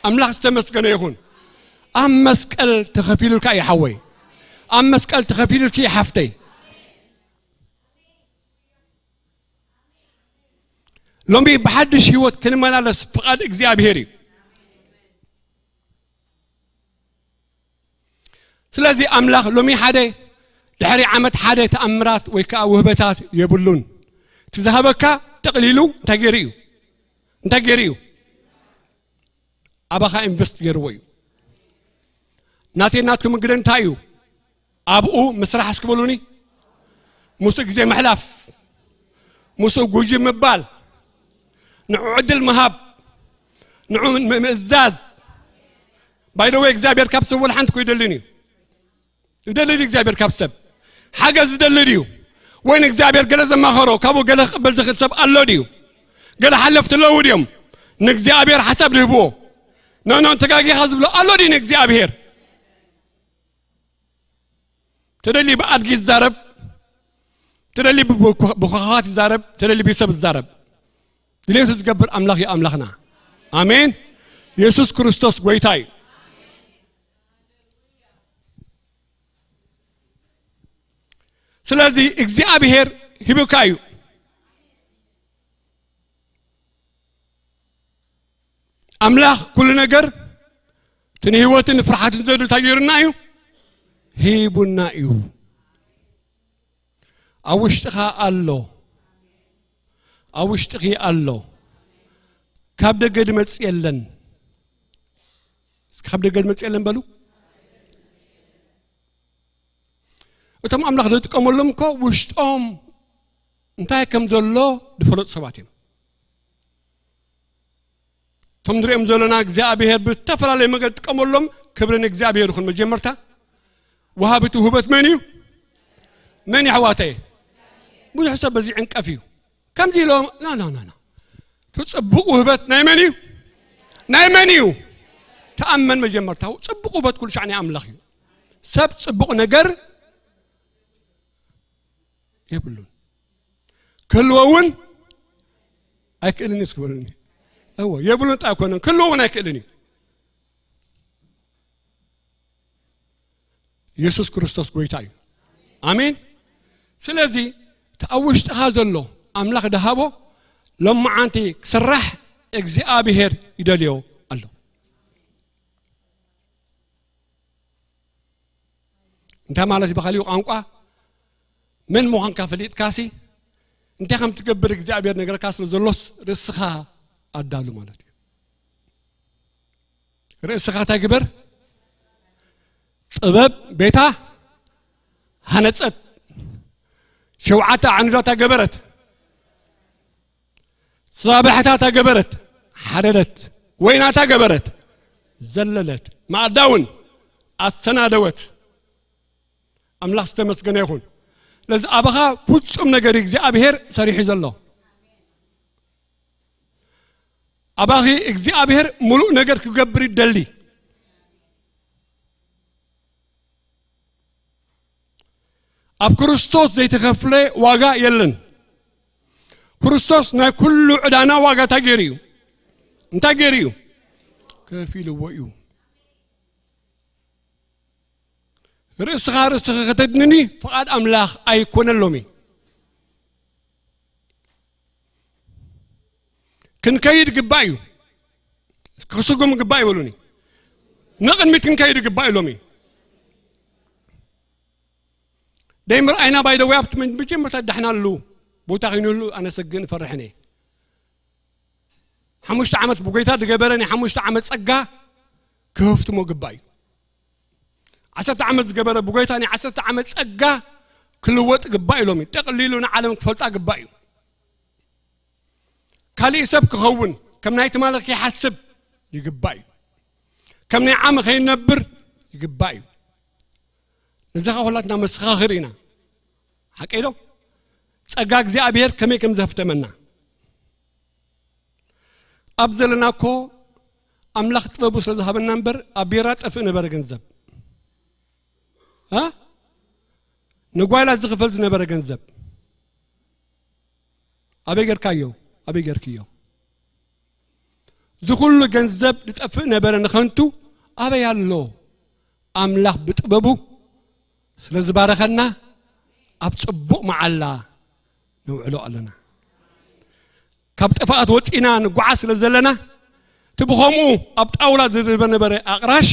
ኣምላኽ ዝተመስገነ ይኹን። ኣብ መስቀል ተኸፊሉልካ እዩ ሓወይ። ኣብ መስቀል ተኸፊሉልኪ እዩ ሓፍተይ። ሎሚ ብሓድሽ ህይወት ክንመላለስ ፍቓድ እግዚኣብሔር እዩ። ስለዚ ኣምላኽ ሎሚ ሓደ፣ ድሕሪ ዓመት ሓደ ተኣምራት ወይ ከዓ ውህበታት የብሉን። እቲ ዝሃበካ ጠቕሊሉ እንታይ ገይሩ እዩ? እንታይ ገይሩ እዩ? ኣባኻ ኢንቨስት ገይርዎ እዩ። ናተይ ናትኩም ግደ እንታይ እዩ? ኣብኡ ምስራሕ እስኪ በሉኒ። ምስኡ ግዜ ምሕላፍ፣ ምስኡ ጉጂ ምባል፣ ንዑ ዕድል ምሃብ፣ ንዑ ም-፣ ምእዛዝ። ባይ ዘ ወይ እግዚኣብሔር ካብ ሰብ ወላ ሓንቲ እኮ ይደልን እዩ። ይደሊ ድዩ እግዚኣብሔር ካብ ሰብ? ሓገዝ ዝደሊ ድዩ? ወይ ንእግዚኣብሔር ገለ ዘማኸሮ፣ ካብኡ ገለ ክቕበል ዝኽእል ሰብ ኣሎ ድዩ? ገለ ሓለፍቲ ኣለዉ ድዮም ንእግዚኣብሔር ሓሳብ ዝህብዎ? ኖ፣ ኖ፣ ተጋጊኻ ዝብሎ ኣሎ ድዩ ንእግዚኣብሔር? ተደሊ ብኣድጊ ይዛረብ፣ ተደሊ ብ-፣ ብ-፣ ብኮኻት ይዛረብ፣ ተደሊ ብሰብ ይዛረብ። ድሌቱ ዝገብር ኣምላኽ እዩ ኣምላኽና። ኣሜን። የሱስ ክርስቶስ ጎይታ እዩ። ስለዚ እግዚኣብሔር ሂቡካ እዩ። ኣምላኽ ኩሉ ነገር እቲ ንህይወትን ንፍርሓትን ዘድል እንታይ ገይሩና እዩ? ሂቡና እዩ። ኣብ ውሽጥኻ ኣሎ። ኣብ ውሽጥኺ ኣሎ። ካብ ደገ ድመጽእ የለን። እስኪ ካብ ደገ ድመጽእ የለን በሉ። እቶም ኣምላኽ ዝጥቀመሎም እኮ ውሽጦም እንታይ ከም ዘሎ ዝፈለጡ ሰባት እዮም። እቶም ንሪኦም ዘለና እግዚኣብሔር ብዝተፈላለየ መገዲ ዝጥቀመሎም፣ ክብሪ ንእግዚኣብሔር ይኹን። መጀመርታ ወሃቢ እቲ ውህበት መን እዩ? መን እዩ ኣሕዋተየ? ብዙሕ ሰብ በዚ ዕንቀፍ እዩ። ከምዚ ኢሎም፣ ና፣ ና፣ ና፣ ና። እቲ ጽቡቕ ውህበት ናይ መን እዩ? ናይ መን እዩ? ተኣመን መጀመርታ። ጽቡቕ ውህበት ኩሉ ሻዕ ናይ ኣምላኽ እዩ። ሰብ ጽቡቕ ነገር የብሉን። ክህልዎ እውን ኣይክእልን እዩ። እስኪ በሉኒ። እዎ፣ የብሉን ጥራይ ኣይኮነን፣ ክህልዎ እውን ኣይክእልን እዩ። የሱስ ክርስቶስ ጎይታ እዩ። ኣሜን። ስለዚ እቲ ኣብ ውሽጥኻ ዘሎ ኣምላኽ ድሃቦ ሎማዓንቲ ክስራሕ እግዚኣብሔር ይደልዮ ኣሎ። እንታይ ማለት እዩ ብኻሊእ ቋንቋ? መን ምዃንካ ፈሊጥካሲ እንታይ ከም ትገብር እግዚኣብሔር ነገርካ ስለ ዘሎስ ርእስኻ ኣዳሉ ማለት እዩ። ርእስኻ እንታይ ግበር? ጥበብ ቤታ ሃነጸት፣ ሸውዓተ ዓንዶታ ገበረት፣ ሳብሕታታ ገበረት፣ ሓረደት፣ ወይናታ ገበረት፣ ዘለለት፣ ማእዳ እውን ኣሰናደወት። ኣምላኽ ዝተመስገነ ይኹን። ለዚ ኣባኻ ፍጹም ነገር እግዚኣብሔር ሰሪሑ ዘሎ። ኣባኺ እግዚኣብሔር ምሉእ ነገር ክገብር ይደሊ። ኣብ ክርስቶስ ዘይተኸፍለ ዋጋ የለን። ክርስቶስ ናይ ኩሉ ዕዳና ዋጋ እንታይ ገይሩ እዩ? እንታይ ገይሩ እዩ? ከፊልዎ እዩ። ርእስኻ ርእስኻ ከተድንኒ ፍቓድ ኣምላኽ ኣይኮነን ሎሚ። ክንከይድ ግባእ እዩ። ክስጉም ግባእ ይበሉኒ። ንቕድሚት ክንከይድ ግባእ እዩ ሎሚ። ደይ ምርኣይና ባይደወይ ኣብቲ መጀመርታ ዳሕናሉ ቦታ ኺኑሉ ኣነሰግን እፈርሕን እየ። ሓሙሽተ ዓመት ብጎይታ ዝገበረ ናይ ሓሙሽተ ዓመት ጸጋ ክህፍትሞ ግባእ እዩ። ዓሰርተ ዓመት ዝገበረ ብጎይታ ናይ ዓሰርተ ዓመት ጸጋ ክልወጥ ግባእ እዩ። ሎሚ ጠቕሊሉ ንዓለም ክፈልጣ ግባእ እዩ። ካልእ ሰብ ክኸውን ከም ናይ ትማሊ ከይሓስብ ይግባእ እዩ። ከም ናይ ዓሚ ከይነብር ይግባእ እዩ። ነዚ ኸዓ ኩላትና መሰኻኽር ኢና። ሓቀይ ዶ? ጸጋ እግዚኣብሔር ከመይ ከም ዘፍተመና። ኣብ ዘለና እኮ ኣምላኽ ጥበቡ ስለ ዝሃበና እምበር ኣብ ቢራ ጠፍእ ነበረ ገንዘብ። እ? ንጓይላ ዝኽፈል ዝነበረ ገንዘብ ኣበይ ገርካዮ? ኣበይ ገርክዮ? እዚ ኩሉ ገንዘብ ዝጠፍእ ነበረ ንኸንቱ ኣበይ ኣሎ? ኣምላኽ ብጥበቡ ስለ ዝባረኸና ኣብ ጽቡቕ መዓላ ነውዕሎ ኣለና። ካብ ጥፍኣት ወጺና ንጓዓዝ ስለ ዘለና እቲ ብኸምኡ ኣብ ጣውላ ዝድርበ ነበረ ኣቕራሽ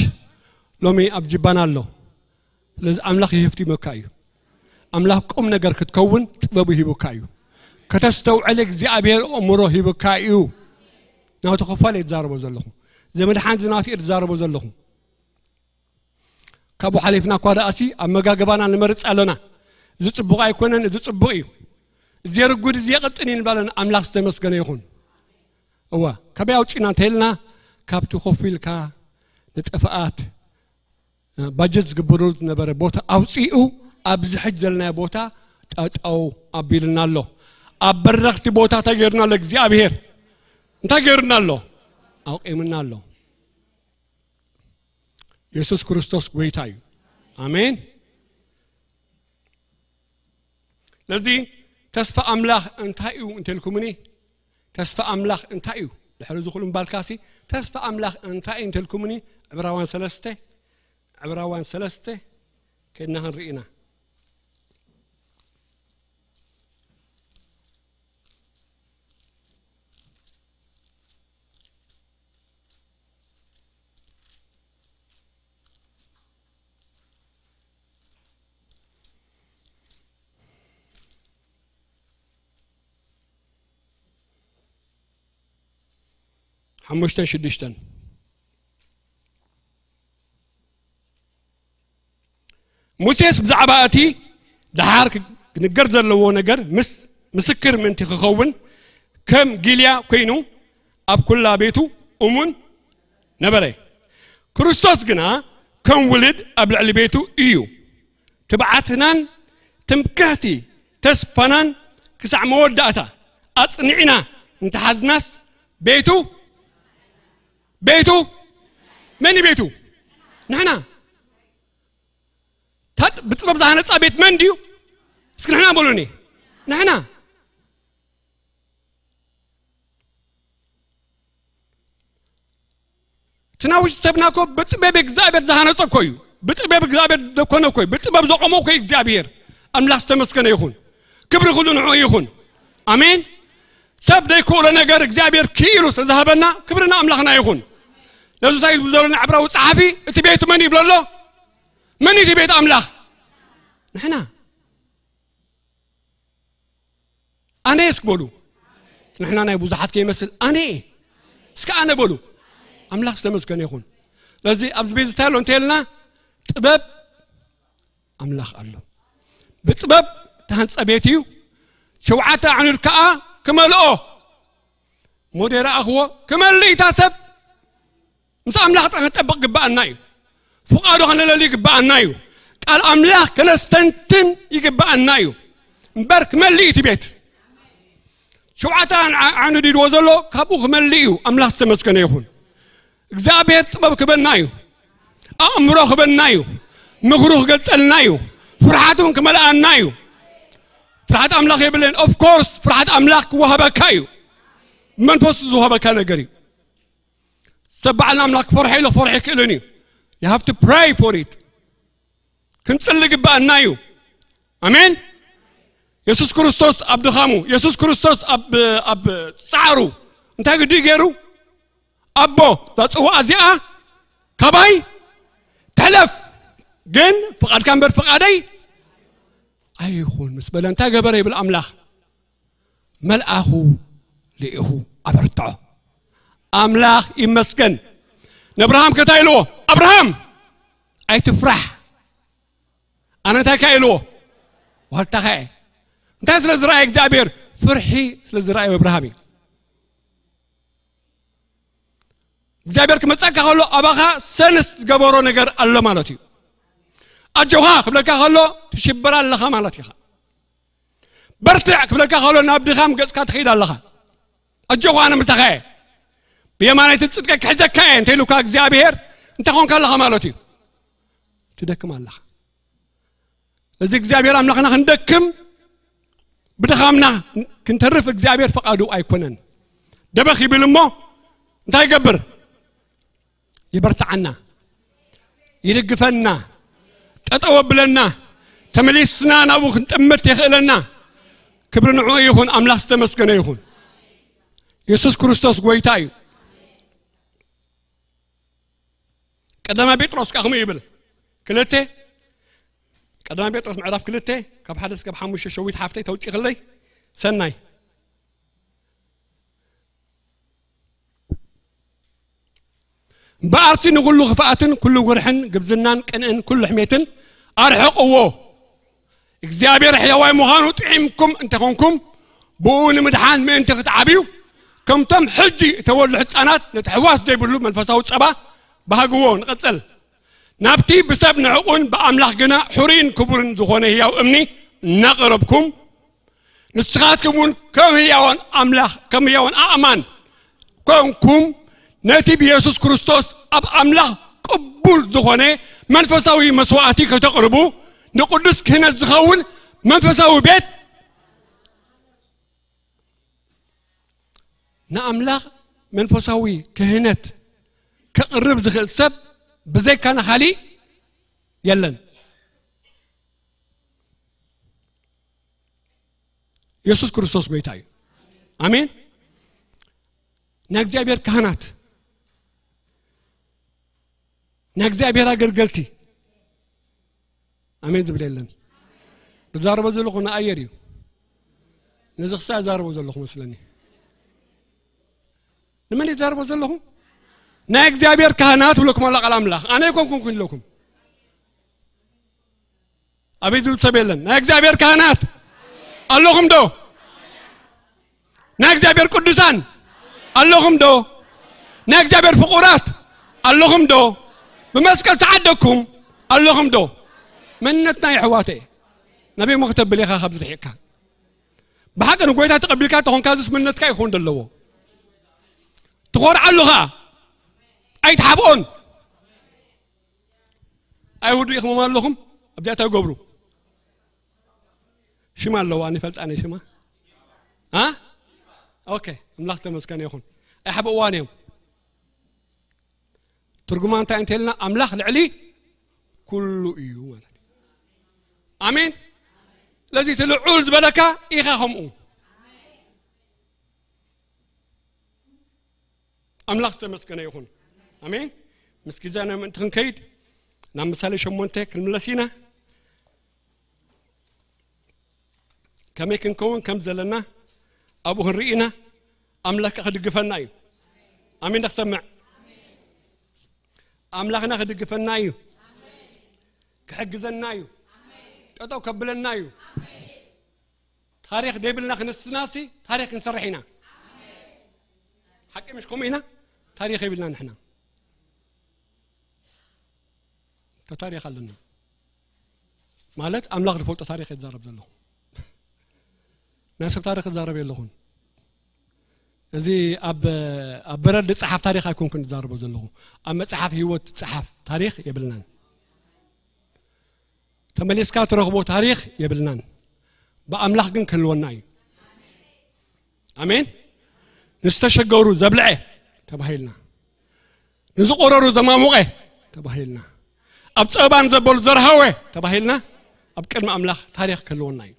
ሎሚ ኣብ ጅባና ኣሎ። ስለዚ ኣምላኽ ይህፍቲመካ እዩ። ኣምላኽ ቁም ነገር ክትከውን ጥበቡ ሂቡካ እዩ። ከተስተውዕል እግዚኣብሔር ኣእምሮ ሂቡካ እዩ። ናቱ ክፋል እየ ዝዛረቦ ዘለኹ። ዘመድሓን ዝናቱ እየ ዝዛረቦ ዘለኹ። ካብኡ ሓሊፍና እኳ ደኣሲ ኣመጋግባና ንመርጽ ኣለና። እዚ ጽቡቕ ኣይኮነን፣ እዚ ጽቡቕ እዩ። እዚ የርጉድ፣ እዚ የቕጥን እዩ ንብል ኣለና። ኣምላኽ ዝተመስገነ ይኹን። እዋ፣ ካበይ ኣውጺእና እንተኢልና ካብቲ ኮፍ ኢልካ ንጥፍኣት ባጀት ዝግበረሉ ዝነበረ ቦታ ኣውፂኡ ኣብዚ ሕጂ ዘለናዮ ቦታ ጠጠው ኣቢልና ኣሎ። ኣብ በረኽቲ ቦታ እንታይ ገይሩና ኣሎ እግዚኣብሔር? እንታይ ገይሩና ኣሎ? ኣውቂምና ኣሎ። የሱስ ክርስቶስ ጎይታ እዩ። ኣሜን። ስለዚ ተስፋ ኣምላኽ እንታይ እዩ እንተልኩምኒ፣ ተስፋ ኣምላኽ እንታይ እዩ ድሕሪ እዚ ኩሉ እምባልካሲ፣ ተስፋ ኣምላኽ እንታይ እዩ እንተልኩምኒ፣ ዕብራውያን ሰለስተ፣ ዕብራውያን ሰለስተ ከድና ክንርኢ ኢና። ሓሙሽተን ሽዱሽተን። ሙሴስ ብዛዕባ እቲ ደሓር ክንገር ዘለዎ ነገር ምስ ምስክር ምእንቲ ክኸውን ከም ጊልያ ኮይኑ ኣብ ኩላ ቤቱ እሙን ነበረ። ክርስቶስ ግና ከም ውሉድ ኣብ ልዕሊ ቤቱ እዩ። ትብዓትናን ትምክሕቲ ተስፋናን ክሳዕ መወዳእታ ኣጽኒዕና እንተሓዝናስ ቤቱ፣ ቤቱ፣ መን እዩ ቤቱ? ንሕና። ታጥ-፣ ብጥበብ ዝሃነጻ ቤት መን ድዩ? እስኪ ንሕና በሉኒ። ንሕና። እቲ ናውቲ ሰብና እኮ ብጥበብ እግዚኣብሔር ዝሃነጸ እኮ እዩ። ብጥበብ እግዚኣብሔር ዘኮነ እኮ እዩ። ብጥበብ ዘቆሞ እኮ እዩ እግዚኣብሔር። ኣምላኽ ዝተመስገነ ይኹን። ክብሪ ኩሉ ንዕኡ ይኹን። ኣሜን። ሰብ ዘይክእሎ ነገር እግዚኣብሔር ክኢሉ ዝተዛሃበና ክብሪ ንኣምላኽና ይኹን። ነዚ እንታይ ዝብሎ ዘሎ ዕብራዊ ጸሓፊ፣ እቲ ቤቱ መን ይብሎ ኣሎ? መን እዩ እቲ ቤት ኣምላኽ? ንሕና። ኣነ እስኪ በሉ። ንሕና ናይ ብዙሓት ከይመስል ኣነ እየ። እስኪ ኣነ በሉ። ኣምላኽ ዝተመስገነ ይኹን። ስለዚ ኣብዚ ቤት እንታይ ኣሎ እንተልና ጥበብ ኣምላኽ ኣሎ። ብጥበብ ተሃንጸ ቤት እዩ። ሸውዓተ ኣዕኑድ ከኣ ክመልኦ። እሞ ደይረኣኽዎ ክመልእ እታ ሰብ። ምስ ኣምላኽ ጥራሕ ክንጠብቕ ግብኣና እዩ። ፍቓዱ ከነለሊ ግብኣና እዩ። ቃል ኣምላኽ ከነስተንትን ይግብኣና እዩ። እምበር ክመልእ እቲ ቤት። ሸውዓተ ዓንዲድዎ ዘሎ ካብኡ ክመልእ እዩ። ኣምላኽ ዝተመስገነ ይኹን። እግዚኣብሔር ጥበብ ክበና እዩ። ኣእምሮ ክበና እዩ። ምኽሩ ክገልጸልና እዩ። ፍርሓት እውን ክመልኣና እዩ። ፍርሓት ኣምላኽ የብለን። Of course ፍርሓት ኣምላኽ ክወሃበካ እዩ። መንፈሱ ዝወሃበካ ነገር እዩ። ሰብ በዓልና ኣምላኽ ክፈርሖ ኢሉ ክፈርሖ ኣይክእልን እዩ። You have to pray for it. ክንጽሊ ግባኣና እዩ። ኣሜን። የሱስ ክርስቶስ ኣብ ድኻሙ፣ የሱስ ክርስቶስ ኣብ ኣብ ጻዕሩ እንታይ ግዲ ገይሩ? ኣቦ፣ እዛ ጽዋእ እዚኣ ካባይ ትሕለፍ፣ ግን ፍቓድካ እምበር ፍቓደይ ኣይኹን ምስ በለ እንታይ ገበረ ይብል ኣምላኽ? መልኣኹ ልኢኹ ኣበርትዖ። ኣምላኽ ይመስገን። ንኣብርሃም ከታይ ኢልዎ? ኣብርሃም ኣይትፍራሕ፣ ኣነ እንታይ ካ ኢልዎ? ዋልታኻ እየ። እንታይ ስለ ዝረኣየ እግዚኣብሔር? ፍርሒ ስለ ዝረኣየ ኣብርሃም እዩ። እግዚኣብሔር ክመጻካ ከሎ ኣባኻ ሰንስ ዝገበሮ ነገር ኣሎ ማለት እዩ። ኣጆኻ ክብለካ ከሎ ትሽበር ኣለኻ ማለት ኢኻ። በርትዕ ክብለካ ከሎ ናብ ድኻም ገጽካ ትኸይድ ኣለኻ። ኣጆኻ ኣነ ምሳኻ እየ፣ ብየማነይቲ ጽድቀይ ክሕዘካ እየ እንተ ኢሉካ እግዚኣብሔር እንታይ ኾንካ ኣለኻ ማለት እዩ። ትደክም ኣለኻ። እዚ እግዚኣብሔር ኣምላኽና ክንደክም ብድኻምና ክንተርፍ እግዚኣብሔር ፈቓዱ ኣይኮነን። ደበኽ ይብል እሞ እንታይ ይገብር? ይበርትዓና፣ ይድግፈና፣ ጠጠው ኣብለና፣ ተመሊስና ናብኡ ክንጥምት የኽእለና። ክብሪ ንዕኡ ይኹን። ኣምላኽ ዝተመስገነ ይኹን። የሱስ ክርስቶስ ጎይታ እዩ። ቀዳማይ ጴጥሮስ ከኣ ከምኡ ይብል። ክልተ፣ ቀዳማይ ጴጥሮስ ምዕራፍ ክልተ ካብ ሓደ እስካብ ሓሙሽተ ሸዊት ሓፍተይ ተውጪኽለይ ሰናይ። እምበኣርሲ ንኹሉ ክፍኣትን ኩሉ ጉርሕን ግብዝናን ቅንእን ኩሉ ሕሜትን ኣርሕቕዎ። እግዚኣብሔር ሕያዋይ ምዃኑ ጥዒምኩም እንተኾንኩም ብኡ ንምድሓን ምእንቲ ክትዓብዩ ከምቶም ሕጂ እተወልዱ ሕፃናት ነቲ ሕዋስ ዘይብሉ መንፈሳዊ ጸባ ባህግዎ። ንቐጽል። ናብቲ ብሰብ ንዕቑን ብኣምላኽ ግና ሕሩይን ክቡርን ዝኾነ ህያው እምኒ እናቐረብኩም ንስኻትኩም እውን ከም ህያዋን ኣምላኽ ከም ህያዋን ኣእማን ኮንኩም ነቲ ብየሱስ ክርስቶስ ኣብ ኣምላኽ ቅቡል ዝኾነ መንፈሳዊ መስዋዕቲ ከተቕርቡ ንቅዱስ ክህነት ዝኸውን መንፈሳዊ ቤት ንኣምላኽ መንፈሳዊ ክህነት ከቕርብ ዝኽእል ሰብ ብዘይካና ካሊእ የለን። የሱስ ክርስቶስ ጎይታ እዩ። ኣሜን። ናይ እግዚኣብሔር ካህናት፣ ናይ እግዚኣብሔር ኣገልገልቲ፣ ኣሜን ዝብል የለን። ዝዛረቦ ዘለኹ ንኣየር እዩ። ነዚ ክሳብ ዛረቦ ዘለኹ መስለኒ። ንመን ይዛረቦ ዘለኹ? ናይ እግዚኣብሔር ካህናት ብለኩም ኣላ ቃል ኣምላኽ። ኣነ ኣይኮንኩን ኩን ኢለኩም። ኣቤት ዝብል ሰብ የለን። ናይ እግዚኣብሔር ካህናት ኣለኹም ዶ? ናይ እግዚኣብሔር ቅዱሳን ኣለኹም ዶ? ናይ እግዚኣብሔር ፍቑራት ኣለኹም ዶ? ብመስቀል ተዓደግኩም ኣለኹም ዶ? መንነትና የሕዋተ ናበይ ሞ ክተብል ኢኻ ካብዚ ርሒቕካ? ብሓቂ ንጎይታ ተቐቢልካ ተኾንካ ዝስ መንነትካ ይኾን ዘለዎ። ትኾርዓሉ ኸኣ ኣይትሓብኦን። ኣይሁድ ኢኹም ኣለኹም ኣብዚኣ ተገብሩ። ሽማ ኣለዋ፣ ንፈልጣ ነይ ሽማ። ኣ? ኦኬ፣ ኣምላኽ ተመስገነ ይኹን። ኣይሓብእዋን እዮም። ትርጉማ እንታይ እንተልና ኣምላኽ ልዕሊ ኩሉ እዩ ማለት እዩ። ኣሜን። ስለዚ እቲ ልዑል ዝበለካ ኢኻ ከምኡ። ኣምላኽ ዝተመስገነ ይኹን። ኣሜን። ምስ ግዜና ምእንቲ ክንከይድ ናብ ምሳሌ ሸሞንተ ክንምለስ ኢና። ከመይ ክንከውን ከም ዘለና ኣብኡ ክንርኢ ኢና። ኣምላኽ ክድግፈና እዩ። ኣሜን። ዶ ክሰምዕ? ኣምላኽና ክድግፈና እዩ። ክሕግዘና እዩ። ጠጠው ከብለና እዩ። ታሪኽ ደይብልና ክንስናሲ ታሪኽ ክንሰርሕ ኢና። ሓቂ ምሽ ከምኡ ኢና። ታሪኽ የብልና ንሕና። ተታሪኽ ኣለና ማለት ኣምላኽ ዝፈልጦ ታሪኽ ይዛረብ ዘለኹ። ናይ ሰብ ታሪኽ ይዛረብ የለኹን። እዚ ኣብ ኣብ በረድ ዝጸሓፍ ታሪኽ ኣይኮንኩን ዝዛረቦ ዘለኹ። ኣብ መጽሓፍ ህይወት ዝጸሓፍ ታሪኽ የብልናን። ተመሊስካ ትረኽቦ ታሪኽ የብልናን። ብኣምላኽ ግን ክህልወና እዩ። ኣሜን። ንዝተሸገሩ ዘብልዐ ተባሂልና፣ ንዝቆረሩ ዘማሙቐ ተባሂልና፣ ኣብ ጸበባን ዘበሉ ዘርሃወ ተባሂልና፣ ኣብ ቅድሚ ኣምላኽ ታሪኽ ክህልወና እዩ።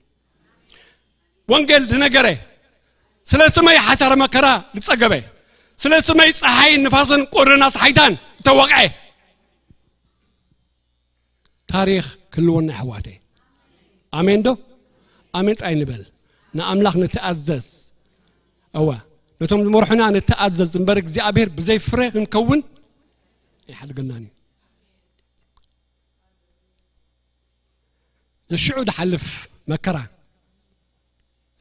ወንጌል ዝነገረ፣ ስለ ስመይ ሓሳረ መከራ ዝጸገበ፣ ስለ ስመይ ጸሓይን ንፋስን ቁርን ኣስሓይታን ዝተወቕዐ ታሪኽ ክህልወና፣ ኣሕዋተይ። ኣሜን ዶ? ኣሜን ጥራይ ንበል። ንኣምላኽ ንተኣዘዝ። እወ፣ ነቶም ዝመርሑና ንተኣዘዝ እምበር፣ እግዚኣብሔር ብዘይ ፍረ ክንከውን ኣይሓድገናን እዩ። ዝሽዑ ዝሓልፍ መከራ፣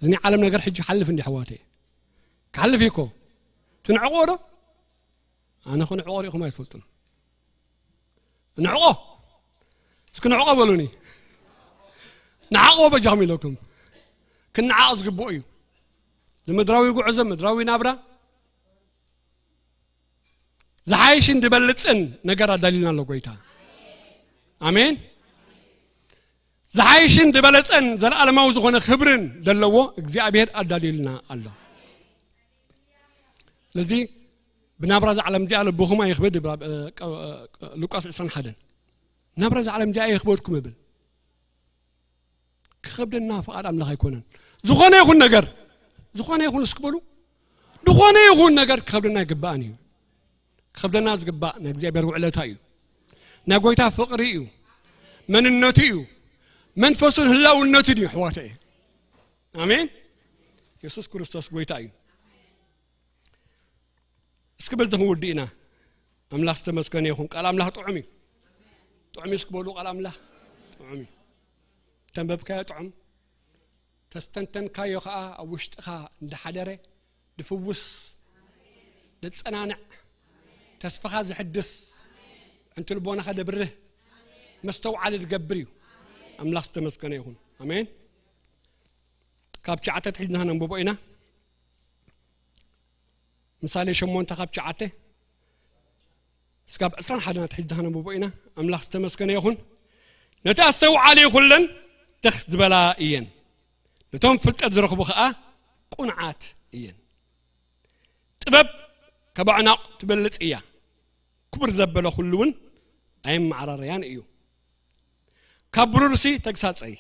እዚ ናይ ዓለም ነገር ሕጂ ክሓልፍ እንዲ፣ ኣሕዋተይ። ክሓልፍ እዩ እኮ። ትንዕቆ ዶ? ኣነ ኸ ንዕቆ ሪእኹም ኣይትፈልጡን። ንዕቆ። እስኪ ንዕቆ በሉኒ። ንዓቆ በጃኹም ኢለኩም። ክንዓቕ ዝግብኦ እዩ። ንምድራዊ ጉዕዞ፣ ምድራዊ ናብራ፣ ዝሓይሽን ዝበልጽን ነገር ኣዳልዩልና ኣሎ ጎይታ። ኣሜን። ዝሓይሽን ዝበለጸን ዘለዓለማዊ ዝኾነ ክብርን ዘለዎ እግዚኣብሔር ኣዳልዩልና ኣሎ። ስለዚ ብናብራ እዛ ዓለም እዚኣ ልብኹም ኣይኽበድ ይብል ኣብ፣ እ፣ ሉቃስ ዕስራን ሓደን። ናብራ እዛ ዓለም እዚኣ ኣይኽበድኩም ይብል። ክኸብደና ፍቓድ ኣምላኽ ኣይኮነን። ዝኾነ ይኹን ነገር፣ ዝኾነ ይኹን እስኪ በሉ፣ ዝኾነ ይኹን ነገር ክኸብደና ኣይግባእን እዩ። ክኸብደና ዝግባእ ናይ እግዚኣብሔር ውዕለታ እዩ። ናይ ጎይታ ፍቕሪ እዩ። መንነቱ እዩ። መንፈሱን ህላውነቱን እዩ፣ ኣሕዋተይ። ኣሜን። የሱስ ክርስቶስ ጎይታ እዩ። እስኪ በዚ ክንውድእ ኢና። ኣምላኽ ዝተመስገነ ይኹን። ቃል ኣምላኽ ጥዑም እዩ። ጥዑም እዩ እስኪ በሉ፣ ቃል ኣምላኽ ጥዑም እዩ። ተንበብካዮ ጥዑም፣ ተስተንተንካዮ ኸኣ ኣብ ውሽጥኻ እንዳሓደረ ድፍውስ፣ ደጸናንዕ፣ ተስፋኻ ዝሕድስ፣ ዕንቲ ልቦናኻ ደብርህ፣ መስተውዓሊ ዝገብር እዩ። ኣምላኽ ዝተመስገነ ይኹን። ኣሜን። ካብ ትሽዓተ ትሒዝና ነንብቦ ኢና። ምሳሌ ሸሞንተ ካብ ትሽዓተ እስካብ ዕስራን ሓደን ትሒዝና ነንብቦ ኢና። ኣምላኽ ዝተመስገነ ይኹን። ነቲ ኣስተውዓሊ ኩለን ትኽ ዝበላ እየን፣ ነቶም ፍልጠት ዝረኽቡ ኸኣ ቁንዓት እየን። ጥበብ ካብ ኣዕናቕ ትበልጽ እያ፣ ክቡር ዘበለ ኩሉ እውን ኣየመዓራረያን እዩ። ካብ ብሩርሲ ተግሳጸይ፣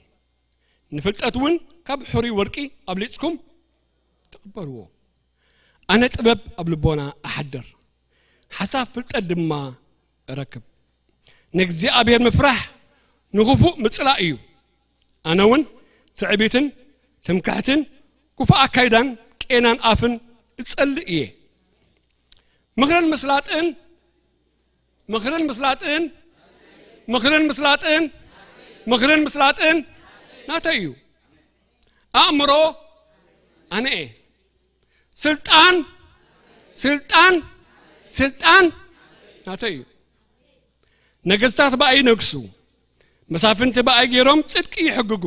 ንፍልጠት እውን ካብ ሕሩይ ወርቂ ኣብሊጽኩም ተቐበልዎ። ኣነ ጥበብ ኣብ ልቦና እሓድር፣ ሓሳብ ፍልጠት ድማ እረክብ። ንእግዚኣብሔር ምፍራሕ ንኽፉእ ምጽላእ እዩ። ኣነ እውን ትዕቢትን ትምክሕትን ክፉእ ኣካይዳን ቄናን ኣፍን እጸልእ እየ። ምኽርን ምስላጥን፣ ምኽርን ምስላጥን፣ ምኽርን ምስላጥን፣ ምኽርን ምስላጥን ናተይ እዩ። ኣእምሮ ኣነ እየ። ስልጣን፣ ስልጣን፣ ስልጣን ናተይ እዩ። ነገስታት ብኣይ ይነግሱ፣ መሳፍንቲ ብኣይ ገይሮም ጽድቂ ይሕግጉ።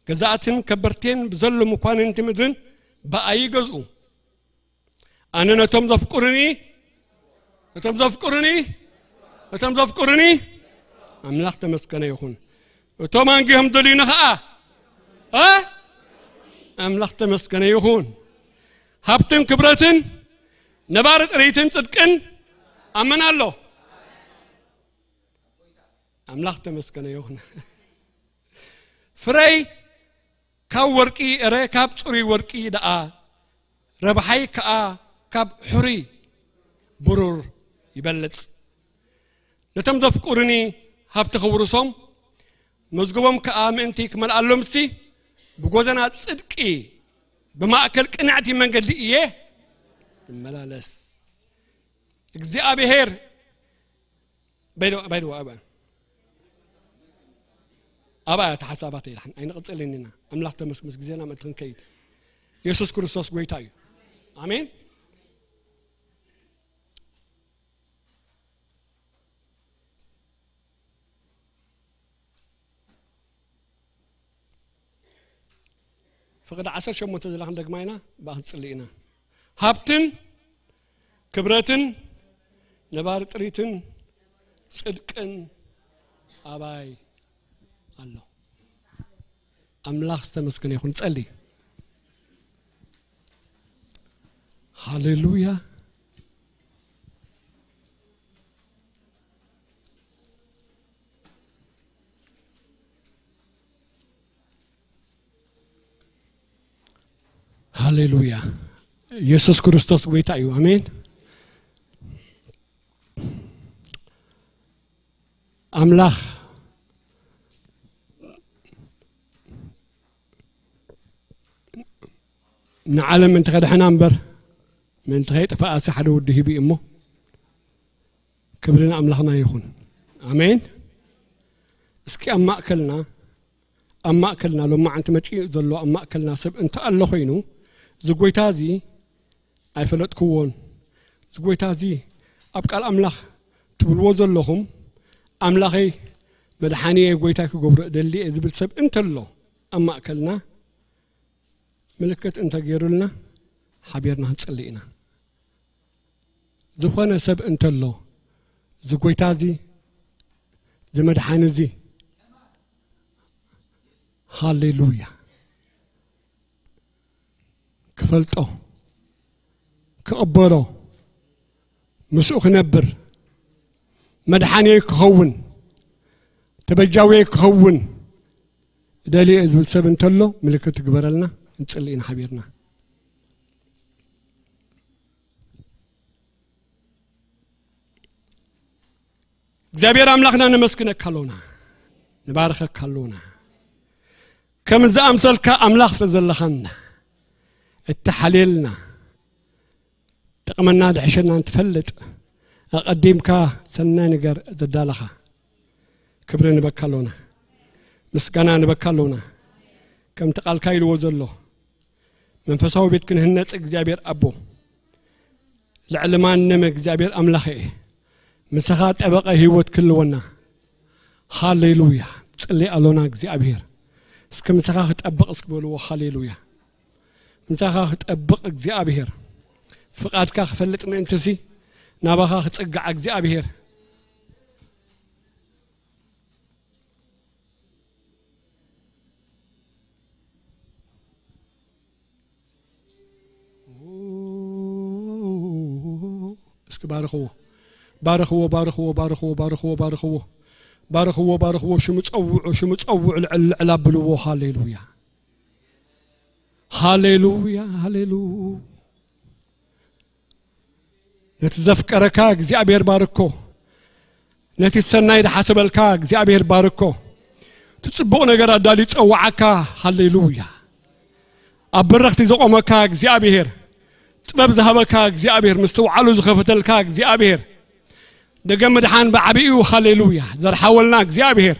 ገዛእትን ከበርቴን ብዘሎ መኳንንቲ ምድርን ብኣይ ይገዝኡ። ኣነ ነቶም ዘፍቅሩኒ፣ ነቶም ዘፍቅሩኒ፣ ነቶም ዘፍቅሩኒ ኣምላኽ ተመስገነ ይኹን። እቶም ኣንጊሆም ዘልዩኒ ኸኣ፣ እ? ኣምላኽ ተመስገነ ይኹን። ሃብትን ክብረትን ነባሪ ጥሪትን ጽድቅን ኣብ መን ኣሎ? ኣምላኽ ተመስገነ ይኹን። ፍረይ ካብ ወርቂ፣ እረ ካብ ጽሩይ ወርቂ ደኣ፣ ረብሓይ ከኣ ካብ ሕሩይ ብሩር ይበልጽ። ነቶም ዘፍቅሩኒ ሃብቲ ክውርሶም፣ መዝገቦም ከኣ ምእንቲ ክመልኣሎምሲ፣ ብጎደና ጽድቂ ብማእከል ቅንዕቲ መንገዲ እየ ዝመላለስ። እግዚኣብሔር፣ ባይዶ፣ ባይዶ፣ ኣባ፣ ኣባ፣ እታ ሓሳባት ኣይድሓን፣ ኣይንቕጽልን ኢና። ኣምላኽ ተመስገን፣ ግዜና ምእንቲ ክንከይድ። የሱስ ክርስቶስ ጎይታ እዩ። ኣሜን። ፍቕዲ ዓሰርተ ሸሞንተ ዘላ ክንደግማ ኢና፣ ብኣ ክንጽሊ ኢና። ሃብትን ክብረትን ነባሪ ጥሪትን ጽድቅን ኣባይ ኣሎ። ኣምላኽ ዝተመስገነ ይኹን። ጸሊ። ሃሌሉያ። ሃሌሉያ። ኢየሱስ ክርስቶስ ጎይታ እዩ። ኣሜን። ኣምላኽ ንዓለም ምእንቲ ከድሕና እምበር ምእንቲ ከይጥፍኣሲ ሓደ ወዲ ሂቡ እዩ እሞ፣ ክብሪ ንኣምላኽና ይኹን። ኣሜን። እስኪ ኣብ ማእከልና፣ ኣብ ማእከልና ሎማዓንቲ መጺኡ ዘሎ ኣብ ማእከልና ሰብ እንተ ኣሎ ኮይኑ፣ እዚ ጎይታ እዚ ኣይፈለጥክዎን። እዚ ጎይታ እዚ ኣብ ቃል ኣምላኽ ትብልዎ ዘለኹም፣ ኣምላኸይ መድሓኒየ ጎይታይ ክገብሮ እደሊ እየ ዝብል ሰብ እንተሎ ኣብ ማእከልና ምልክት እንተገይሩልና ሓቢርና ክንጽሊ ኢና። ዝኾነ ሰብ እንተሎ እዚ ጎይታ እዚ እዚ መድሓኒ እዚ ሃሌሉያ ክፈልጦ ክቕበሎ ምስኡ ክነብር መድሓኒየ ክኸውን ተበጃዊየ ክኸውን ደልየ ዝብል ሰብ እንተሎ ምልክት ትግበረልና። እንጽሊ ኢና ሓቢርና። እግዚኣብሔር ኣምላኽና ነመስግነካ ኣሎና፣ ንባርኸካ ኣሎና። ከም ዝኣምሰልካ ኣምላኽ ስለ ዘለኻና እተሓልየልና ጥቕመና ድሕሸና እንትፈልጥ ኣቐዲምካ ሰናይ ነገር ዘዳለኻ ክብሪ ንበካ ኣሎና፣ ምስጋና ንበካ ኣሎና። ከምቲ ቃልካ ኢልዎ ዘሎ መንፈሳዊ ቤት ክንህነጽ እግዚኣብሔር ኣቦ ልዕሊ ማንም እግዚኣብሔር ኣምላኸ ምሳኻ ጠበቐ ህይወት ክልወና። ሃሌሉያ። ጽሊ ኣሎና እግዚኣብሔር እስኪ ምሳኻ ክጠብቕ እስኪ በልዎ። ሃሌሉያ። ምሳኻ ክጠብቕ እግዚኣብሔር ፍቓድካ ክፈልጥ ምእንትሲ ናባኻ ክጽጋዕ እግዚኣብሔር እስኪ ባርኽዎ። ባርኽዎ። ባርኽዎ። ባርኽዎ። ባርኽዎ። ባርኽዎ። ባርኽዎ። ባርኽዎ። ሽሙ ጸውዑ። ሽሙ ጸውዑ። ልዕል ልዕል ኣብልዎ። ሃሌሉያ። ሃሌሉያ። ሃሌሉያ። ነቲ ዘፍቀረካ እግዚኣብሔር ባርኮ። ነቲ ሰናይ ዝሓሰበልካ እግዚኣብሔር ባርኮ። እቲ ጽቡቕ ነገር ኣዳልዩ ጸዋዓካ። ሃሌሉያ። ኣብ በረኽቲ ዘቖመካ እግዚኣብሔር፣ ጥበብ ዝሃበካ እግዚኣብሔር፣ ምስትውዓሉ ዝኸፈተልካ እግዚኣብሔር፣ ደገ ምድሓን ብዓቢኡ። ሃሌሉያ። ዘርሓወልና እግዚኣብሔር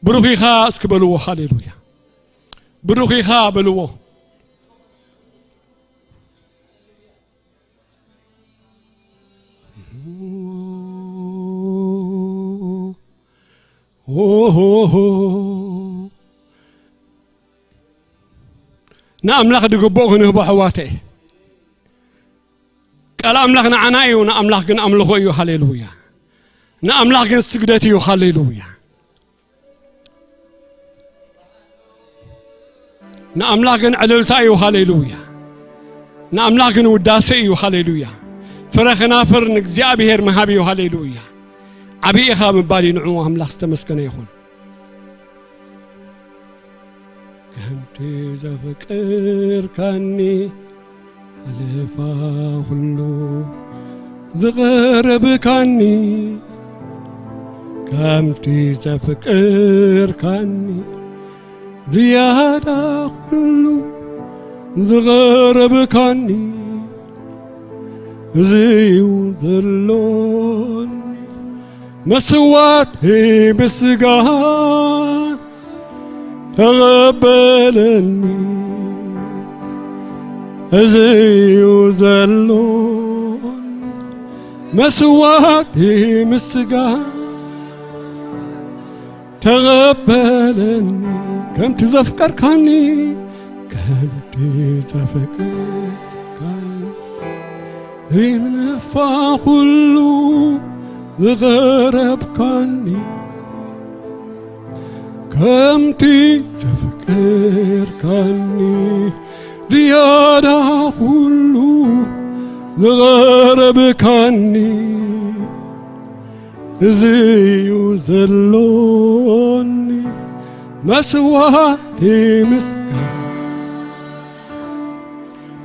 ብሩኽ ኢኻ እስኪ በልዎ። ሃሌሉያ። ብሩኽ ኢኻ በልዎ። ንኣምላኽ ድግብኦ ክንህቦ ኣሕዋተይ። ቃል ኣምላኽ ንዓና እዩ፣ ንኣምላኽ ግን ኣምልኾ እዩ። ሃሌሉያ። ንኣምላኽ ግን ስግደት እዩ። ሃሌሉያ። ንኣምላኽ ግን ዕልልታ እዩ። ሃሌሉያ። ንኣምላኽ ግን ውዳሴ እዩ። ሃሌሉያ። ፍረ ኸናፍር ንእግዚኣብሔር ምሃብ እዩ። ሃሌሉያ። ዓብዪ ኢኻ ምባል እዩ። ንዑ ኣምላኽ ዝተመስገነ ይኹን። ከምቲ ዘፍቅርካኒ ሓለፋ ኩሉ ዝቐረብካኒ ከምቲ ዘፍቅርካኒ ዝያዳ ኩሉ ዝቐረብካኒ እዚ እዩ ዘሎኒ መስዋዕት ምስጋና ተቐበለኒ እዚ እዩ ዘሎኒ መስዋዕት ምስጋና ተቐበለኒ ከምቲ ዘፍቀርካኒ ከምቲ ዘፍቀርካኒ ዘይምንፋ ኩሉ ዝቐረብካኒ፣ ከምቲ ዘፍቀርካኒ ዝያዳ ኩሉ ዝቐረብካኒ፣ እዚ እዩ ዘሎኒ መስዋዕቲ ምስጋና።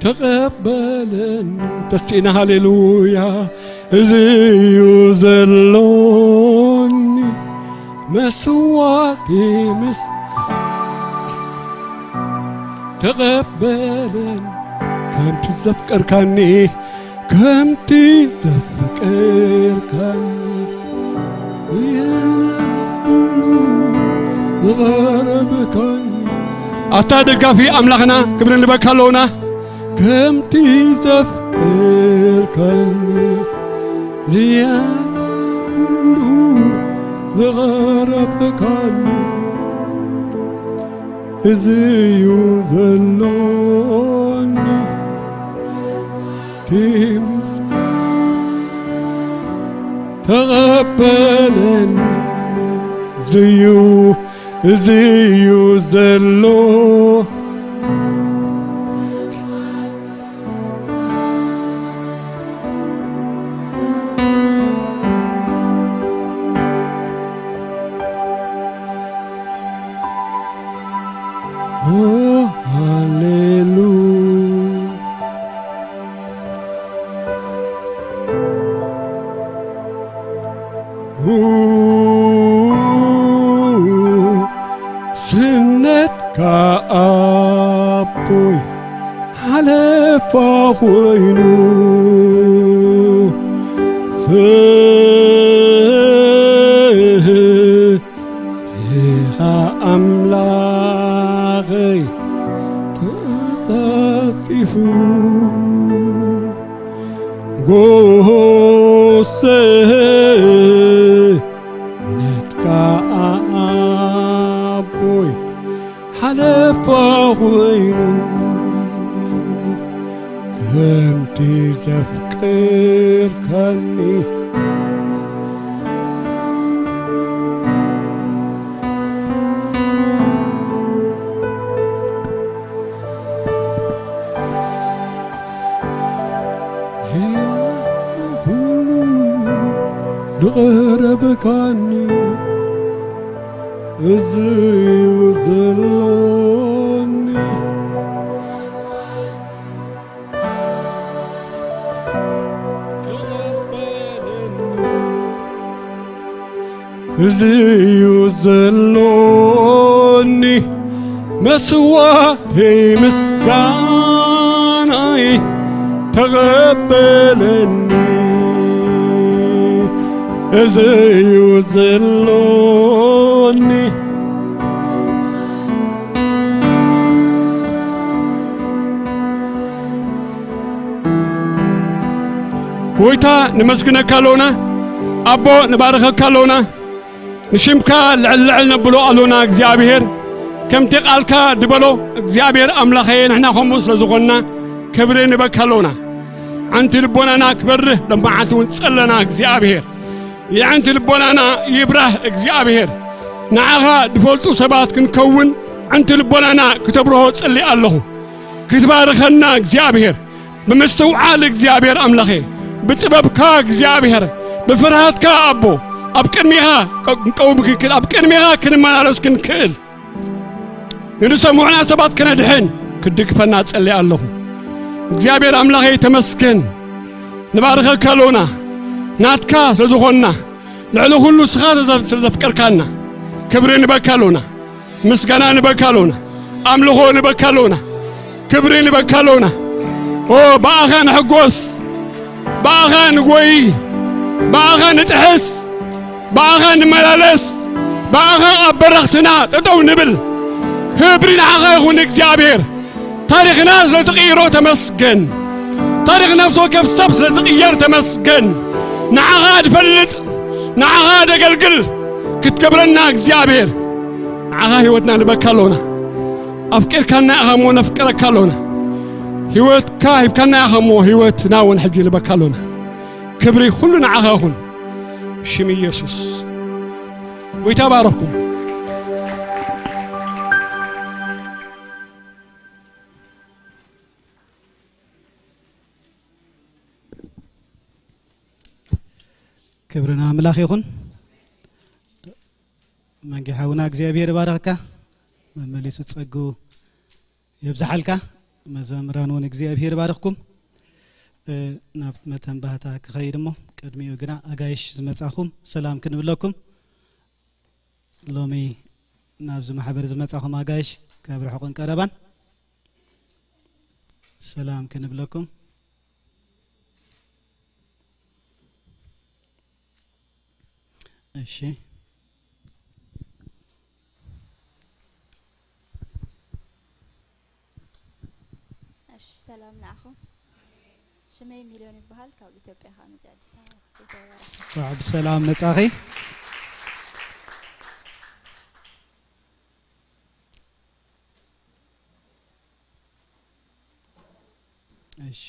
ተቐበለኒ። ተስኢና ሃሌሉያ። እዚ እዩ ዘሎኒ መስዋዕቲ ምስጋና። ተቐበለኒ ከምቲ ዘፍቀርካኒ፣ ከምቲ ዘፍቀርካኒ፣ ዝቐረብካኒ። ኣታ ደጋፊ ኣምላኽና ክብሪ ንበካ ኣለውና። ከምቲ ዘፍቀርካኒ፣ ዝያዳ ዝቐረብካኒ፣ እዚ እዩ ዘሎኒ። ትምስ ተቐበለኒ። እዚ እዩ፣ እዚ እዩ ዘሎ። ኦ፣ ሃሌሉ። ኡ፣ ስነትካ ኣቦይ ሓለፋ ኮይኑ፣ ፍርኻ ኣምላኸይ ተቐልጢፉ፣ ጎሰ ነትካ ኣቦይ ሓለፋ ኮይኑ፣ ከምቲ ዘፍቅርካኒ። ኩሉ ንቐረብካኒ፣ እዚ እዩ ዘሎኒ። እዚ እዩ ዘሎኒ መስዋዕተይ ምስጋናይ ተቐበለኒ። እዚ እዩ ዘሎኒ። ጎይታ ንመስግነካ ኣሎና፣ ኣቦ ንባርኸካ ኣሎና፣ ንሽምካ ልዕል ልዕል ነብሎ ኣሎና። እግዚኣብሔር ከምቲ ቃልካ ድበሎ፣ እግዚኣብሔር ኣምላኸየ፣ ንሕና ከምኡ ስለ ዝኾንና ክብሪ ንበካ ኣሎና። ዓንቲ ልቦናና ክበርህ ለመዓልቲ እውን ጸለና እግዚኣብሔር። የዕንቲ ልቦናና ይብራህ እግዚኣብሔር። ንዓኻ ድፈልጡ ሰባት ክንከውን ዕንቲ ልቦናና ክተብርሆ ጽሊ ኣለኹ። ክትባርኸና እግዚኣብሔር፣ ብምስትውዓል እግዚኣብሔር ኣምላኸ፣ ብጥበብካ እግዚኣብሔር፣ ብፍርሃትካ ኣቦ፣ ኣብ ቅድሚኻ ክንቀውም ክንክእል፣ ኣብ ቅድሚኻ ክንመላለስ ክንክእል፣ ንዝሰምዑና ሰባት ከነድሕን ክትድግፈና ጸሊ ኣለኹ። እግዚኣብሔር ኣምላኸይ ተመስገን። ንባርኸካ ኣሎና፣ ናትካ ስለ ዝኾንና፣ ልዕሊ ኩሉ ንስኻ ስለ ዘፍቀርካና፣ ክብሪ ንበካ ኣሎና፣ ምስጋና ንበካ ኣሎና፣ ኣምልኾ ንበካ ኣሎና፣ ክብሪ ንበካ ኣሎና። ኦ፣ ብኣኻ ንሕጎስ፣ ብኣኻ ንጎይ፣ ብኣኻ ንጥሕስ፣ ብኣኻ ንመላለስ፣ ብኣኻ ኣብ በረኽትና ጠጠው ንብል። ክብሪ ንዓኻ ይኹን እግዚኣብሔር። ታሪኽና ስለ ትቕይሮ ተመስገን። ታሪኽ ነፍሲ ወከፍ ሰብ ስለ ዝቕየር ተመስገን። ንዓኻ ድፈልጥ፣ ንዓኻ ደገልግል ክትገብረና እግዚኣብሔር። ንዓኻ ህይወትና ንበካ ኣሎና። ኣፍቂርካና ኢኻ እሞ ነፍቅረካ ኣሎና። ህይወትካ ሂብካና ኢኻ እሞ ህይወትና እውን ሕጂ ልበካ ኣሎና። ክብሪ ኩሉ ንዓኻ ይኹን። ብሽም ኢየሱስ። ጎይታ ባረኽኩም። ክብሪ ንኣምላኽ ይኹን። መንጌ ሓውና እግዚኣብሔር ይባርኽካ። መመሊሱ ጸግኡ የብዝሓልካ። መዘምራን እውን እግዚኣብሔር ይባርኽኩም። እ፣ ናብ መተንባህታ ክኸይድ እሞ ቅድሚኡ ግና ኣጋይሽ ዝመጻኹም ሰላም ክንብለኩም። ሎሚ ናብዚ ማሕበር ዝመጻኹም ኣጋይሽ ካብ ርሑቕን ቀረባን ሰላም ክንብለኩም። እሺ። እሺ፣ ሰላም ንዓኹም። ሽመይ ሚልዮን ይበሃል። ካብ ኢትዮጵያ ከኣ መጽእ ኣዲስ ኣበባ። እንኳዕ ብሰላም መጻኺ። እሺ።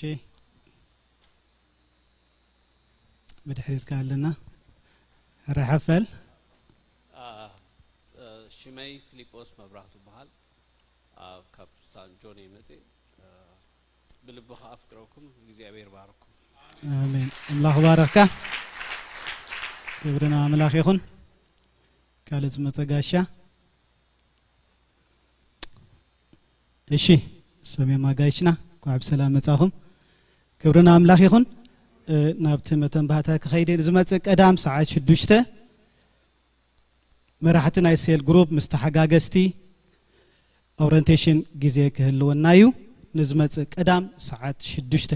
ብድሕሪትካ ኣለና። ሕረ ሓፈል። አ፣ እ፣ ሽመይ ፊሊጶስ መብራህቱ በሃል። አ፣ ካብ ሳን ጆን እየ መጽእ። እ፣ ብልቢ ከኣ ኣፍቅረኩም። እግዚኣብሔር ባረኩም። ኣሜን። ኣምላኽ ባረኽካ። ክብሪ ንኣምላኽ ይኹን። ካልእ ዝመጸ ጋሻ? እሺ፣ ሰሜን ማጋይሽና፣ እንኳዕ ብሰላም መጻኹም። ክብሪ ንኣምላኽ ይኹን። እ፣ ናብቲ መተንባህታ ክኸይድ እየ። ዝመጽእ ቀዳም ሰዓት ሽዱሽተ መራሕቲ ናይ ሴል ግሩፕ ምስ ተሓጋገዝቲ ኦሪንቴሽን ግዜ ክህልወና እዩ። ንዝመጽእ ቀዳም ሰዓት ሽዱሽተ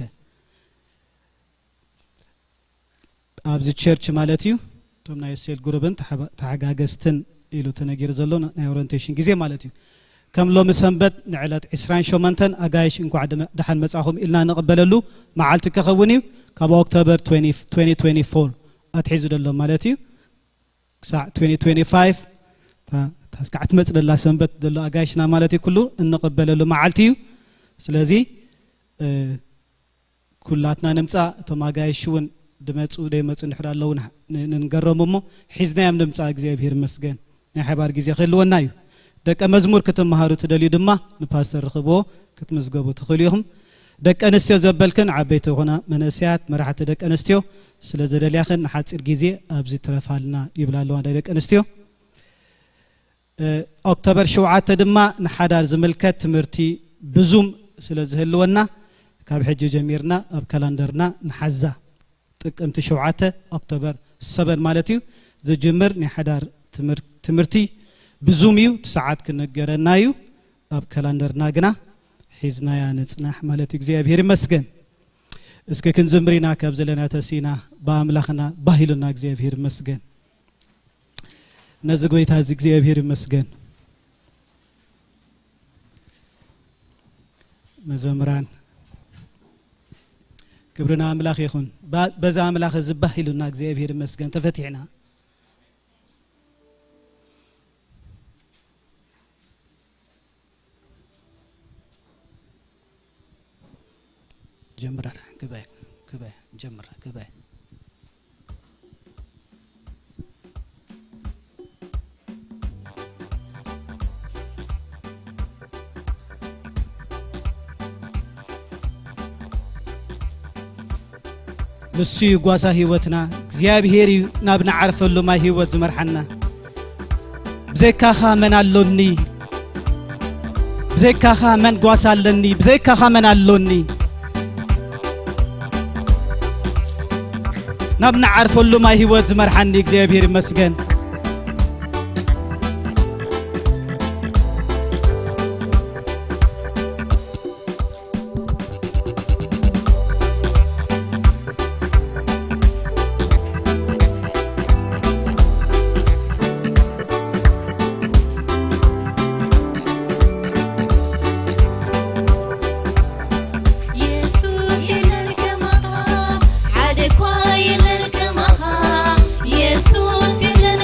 ኣብዚ ቸርች ማለት እዩ። እቶም ናይ ሴል ግሩፕን ተሓባ-፣ ተሓጋገዝትን ኢሉ ተነጊሩ ዘሎ ናይ ኦሪንቴሽን ግዜ ማለት እዩ። ከም ሎሚ ሰንበት ንዕለት ዕስራን ሸሞንተን ኣጋይሽ እንኳዕ ደመ-፣ ደሓን መጻኹም ኢልና ንቕበለሉ መዓልቲ ክኸውን እዩ። ካብ ኦክቶበር ትዌንቲ፣ ትዌንቲ ትዌንቲ ፎር ኣትሒዙ ዘሎ ማለት እዩ። ክሳዕ ትዌንቲ ትዌንቲ ፋይቭ፣ እታ፣ እታ እስካዕ ትመጽእ ዘላ ሰንበት ዘሎ ኣጋይሽና ማለት እዩ፣ ኩሉ እንቕበለሉ መዓልቲ እዩ። ስለዚ፣ እ፣ ኩላትና ንምጻእ፣ እቶም ኣጋይሽ እውን ድመጹ ደይመጹ እንድሕር ኣለዉ ን-፣ ን-፣ ንንገሮም እሞ፣ ሒዝናዮም ንምጻእ። እግዚኣብሔር ይመስገን። ናይ ሓባር ግዜ ክህልወና እዩ። ደቀ መዝሙር ክትመሃሩ ትደልዩ ድማ፣ ንፓስተር ርኽብዎ፣ ክትምዝገቡ ትኽእሉ ኢኹም። ደቂ ኣንስትዮ ዘበልክን ዓበይቲ ይኹና መንእሰያት መራሕቲ ደቂ ኣንስትዮ ስለ ዘደልያኽን ንሓጺር ግዜ ኣብዚ ትረፋልና ይብላ ኣለዋ ናይ ደቂ ኣንስትዮ። እ፣ ኦክቶበር ሸውዓተ ድማ ንሓዳር ዝምልከት ትምህርቲ ብዙም ስለ ዝህልወና ካብ ሕጂ ጀሚርና ኣብ ካላንደርና ንሓዛ። ጥቅምቲ ሸውዓተ ኦክቶበር ሰበን ማለት እዩ ዝጅምር ናይ ሓዳር ትምህር-፣ ትምህርቲ ብዙም እዩ፣ እቲ ሰዓት ክነገረና እዩ። ኣብ ካላንደርና ግና ሒዝናያ ንጽናሕ ማለት እዩ። እግዚኣብሔር ይመስገን። እስኪ ክንዝምር ኢና፣ ካብ ዘለና ተሲና ብኣምላኽና ባህ ኢሉና። እግዚኣብሔር ይመስገን። ነዚ ጎይታ እዚ እግዚኣብሔር ይመስገን። መዘምራን ክብሪ ንኣምላኽ ይኹን። ባ-፣ በዛ ኣምላኽ እዚ ባህ ኢሉና እግዚኣብሔር ይመስገን። ተፈቲሕና። ጀምራ፣ ግባይ፣ ግባይ፣ ጀምራ፣ ግባይ። ንሱ እዩ ጓሳ ህይወትና። እግዚኣብሔር እዩ ናብ ንዓርፈሉ ማይ ህይወት ዝመርሓና። ብዘይካኻ መን ኣሎኒ? ብዘይካኻ መን ጓሳ ኣለኒ? ብዘይካኻ መን ኣሎኒ? ናብ ንዓርፈሉ ማይ ህይወት ዝመርሓኒ እግዚኣብሔር ይመስገን። የሱስ የለን ከማኻ፣ ሓደ እኳ የለን ከማኻ። የሱስ የለን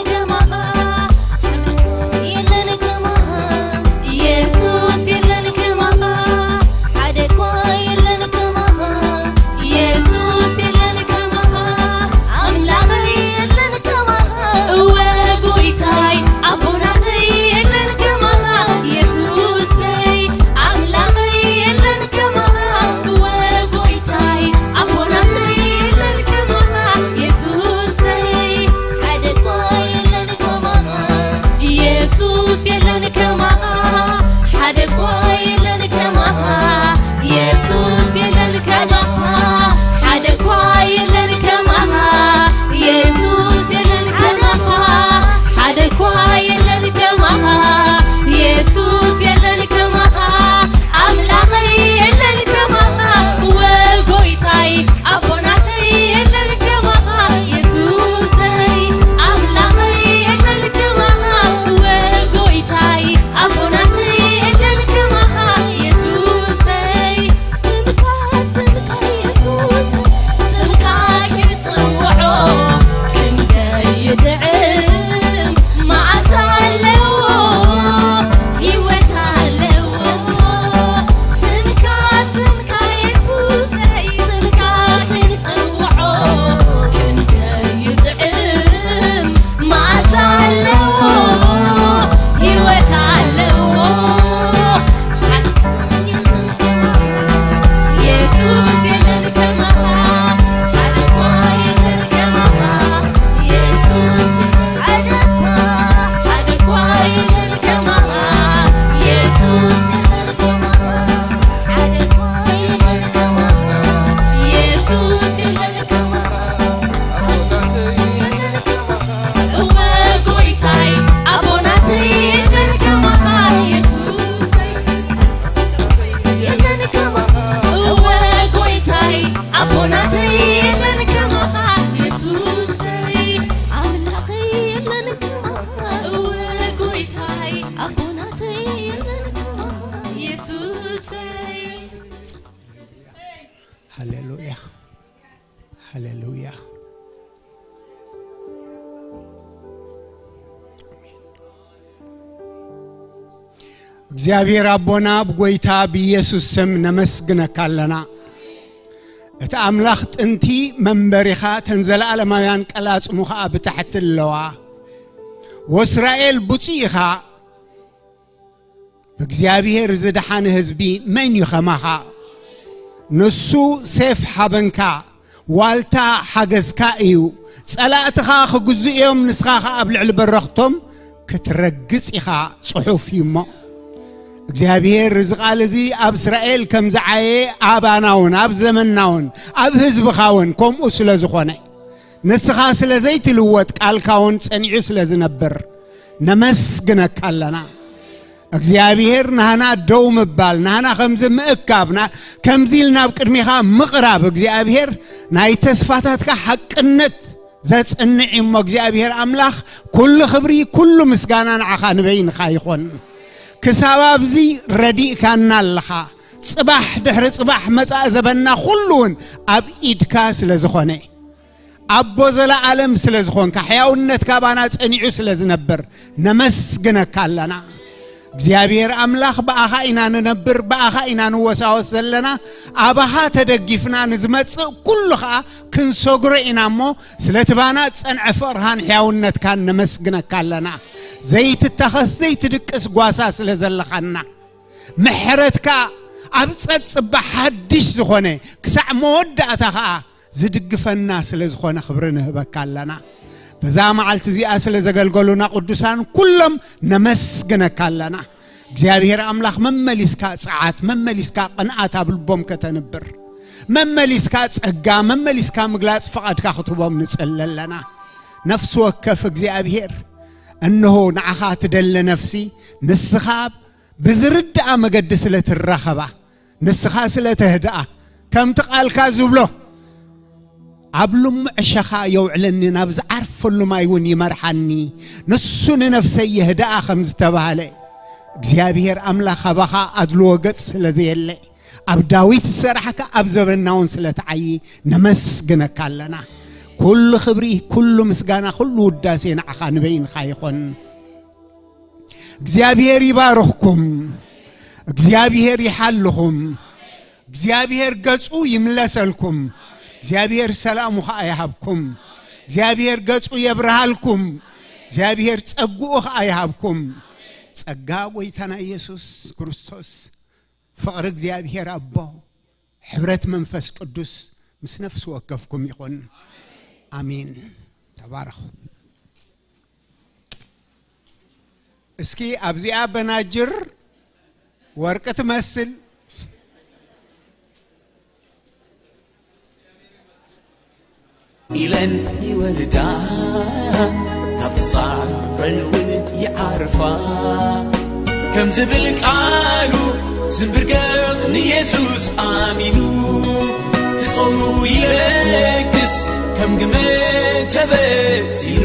እግዚኣብሔር ኣቦና፣ ብጎይታ ብኢየሱስ ስም ነመስግነካ ኣለና። እቲ ኣምላኽ ጥንቲ መንበሪኻ፣ ተን ዘለኣለማውያን ቀላጽሙ ኸኣ ብታሕቲ ኣለዋ። ወእስራኤል ብፁዕ ኢኻ። ብእግዚኣብሔር ዝደሓነ ህዝቢ መን እዩ ኸማኻ? ንሱ ሴፍ ሓበንካ፣ ዋልታ ሓገዝካ እዩ። ጸላእትኻ ክግዝኡ እዮም፣ ንስኻ ኸኣ ኣብ ልዕሊ በረኽቶም ክትረግጽ ኢኻ፣ ጽሑፍ እዩ እሞ። እግዚኣብሔር እዚ ቃል እዚ ኣብ እስራኤል ከም ዝዓየ፣ ኣባና እውን፣ ኣብ ዘመንና እውን፣ ኣብ ህዝብኻ እውን ከምኡ ስለ ዝኾነ፣ ንስኻ ስለ ዘይትልወጥ፣ ቃልካ እውን ጸኒዑ ስለ ዝነብር ነመስግነካ ኣለና። እግዚኣብሔር፣ ናህና ደው ምባል፣ ናህና ከምዚ ምእካብ፣ ና-፣ ከምዚ ኢልና ኣብ ቅድሚኻ ምቕራብ፣ እግዚኣብሔር፣ ናይ ተስፋታትካ ሓቅነት ዘጽንዕ እሞ፣ እግዚኣብሔር ኣምላኽ፣ ኩሉ ክብሪ፣ ኩሉ ምስጋና ንዓኻ ንበይንኻ ይኹን። ክሳብ ኣብዚ ረዲእካና ኣለኻ። ጽባሕ ድሕሪ ጽባሕ መጻኢ ዘበንና ኩሉ እውን ኣብ ኢድካ ስለ ዝኾነ፣ ኣቦ ዘለኣለም ስለ ዝኾንካ፣ ሕያውነትካ ባና ጸኒዑ ስለ ዝነብር ነመስግነካ ኣለና። እግዚኣብሔር ኣምላኽ፣ ብኣኻ ኢና ንነብር፣ ብኣኻ ኢና ንወሳወስ ዘለና። ኣባኻ ተደጊፍና ንዝመጽእ ኩሉ ኸኣ ክንሰግሮ ኢና እሞ፣ ስለቲ ባና ጸንዐ ፍቕርኻን ሕያውነትካን ነመስግነካ ኣለና። ዘይትታኸስ ዘይትድቅስ ጓሳ ስለ ዘለኻና፣ ምሕረትካ ኣብ ጸጽባ ሓድሽ ዝኾነ፣ ክሳዕ መወዳእታ ኸኣ ዝድግፈና ስለ ዝኾነ ክብሪ ንህበካ ኣለና። በዛ መዓልቲ እዚኣ ስለ ዘገልገሉና ቅዱሳን ኩሎም ነመስግነካ ኣለና። እግዚኣብሔር ኣምላኽ፣ መመሊስካ ጸዓት፣ መመሊስካ ቅንኣት ኣብ ልቦም ከተንብር፣ መመሊስካ ጸጋ፣ መመሊስካ ምግላጽ ፍቓድካ ክትህቦም ንጽሊ ኣለና። ነፍሲ ወከፍ እግዚኣብሔር፣ እንሆ ንዓኻ ትደለ ነፍሲ፣ ንስኻ ብዝርድኣ መገዲ ስለ ትራኸባ፣ ንስኻ ስለ ተህድኣ፣ ከምቲ ቃልካ ዝብሎ፣ ኣብ ልሙዕ ዕሸኻ የውዕለኒ፣ ናብ ዝዓርፈሉ ማይ እውን ይመርሓኒ፣ ንሱ ንነፍሰይ የህድኣ ከም ዝተባህለ፣ እግዚኣብሔር ኣምላኽ፣ ካባኻ ኣድልዎ ገጽ ስለ ዘየለ፣ ኣብ ዳዊት ዝሰራሕካ ኣብ ዘበንና እውን ስለ ትዓዪ ነመስግነካ ኣለና። ኩሉ ክብሪ፣ ኩሉ ምስጋና፣ ኩሉ ውዳሴ ንዓኻ ንበይንኻ ይኹን። እግዚኣብሔር ይባርኽኩም። እግዚኣብሔር ይሓልኹም። እግዚኣብሔር ገጹ ይምለሰልኩም። እግዚኣብሔር ሰላሙ ኸኣ ይሃብኩም። እግዚኣብሔር ገጹ የብርሃልኩም። እግዚኣብሔር ጸግኡ ኸኣ ይሃብኩም። ጸጋ ጐይታና ኢየሱስ ክርስቶስ፣ ፍቕሪ እግዚኣብሔር ኣቦ፣ ሕብረት መንፈስ ቅዱስ ምስ ነፍሲ ወከፍኩም ይኹን። ኣሜን። ተባረኹ። እስኪ ኣብዚኣ በናጅር ወርቂ ትመስል ኢለን ይወርዳ፣ ካብ ጻዕረን እውን ይዓርፋ። ከም ዝብል ቃሉ ዝንብርገኽ ንየሱስ ኣሚኑ፣ ትጾሩ ይለግስ ከም ግመ ተበቲኑ።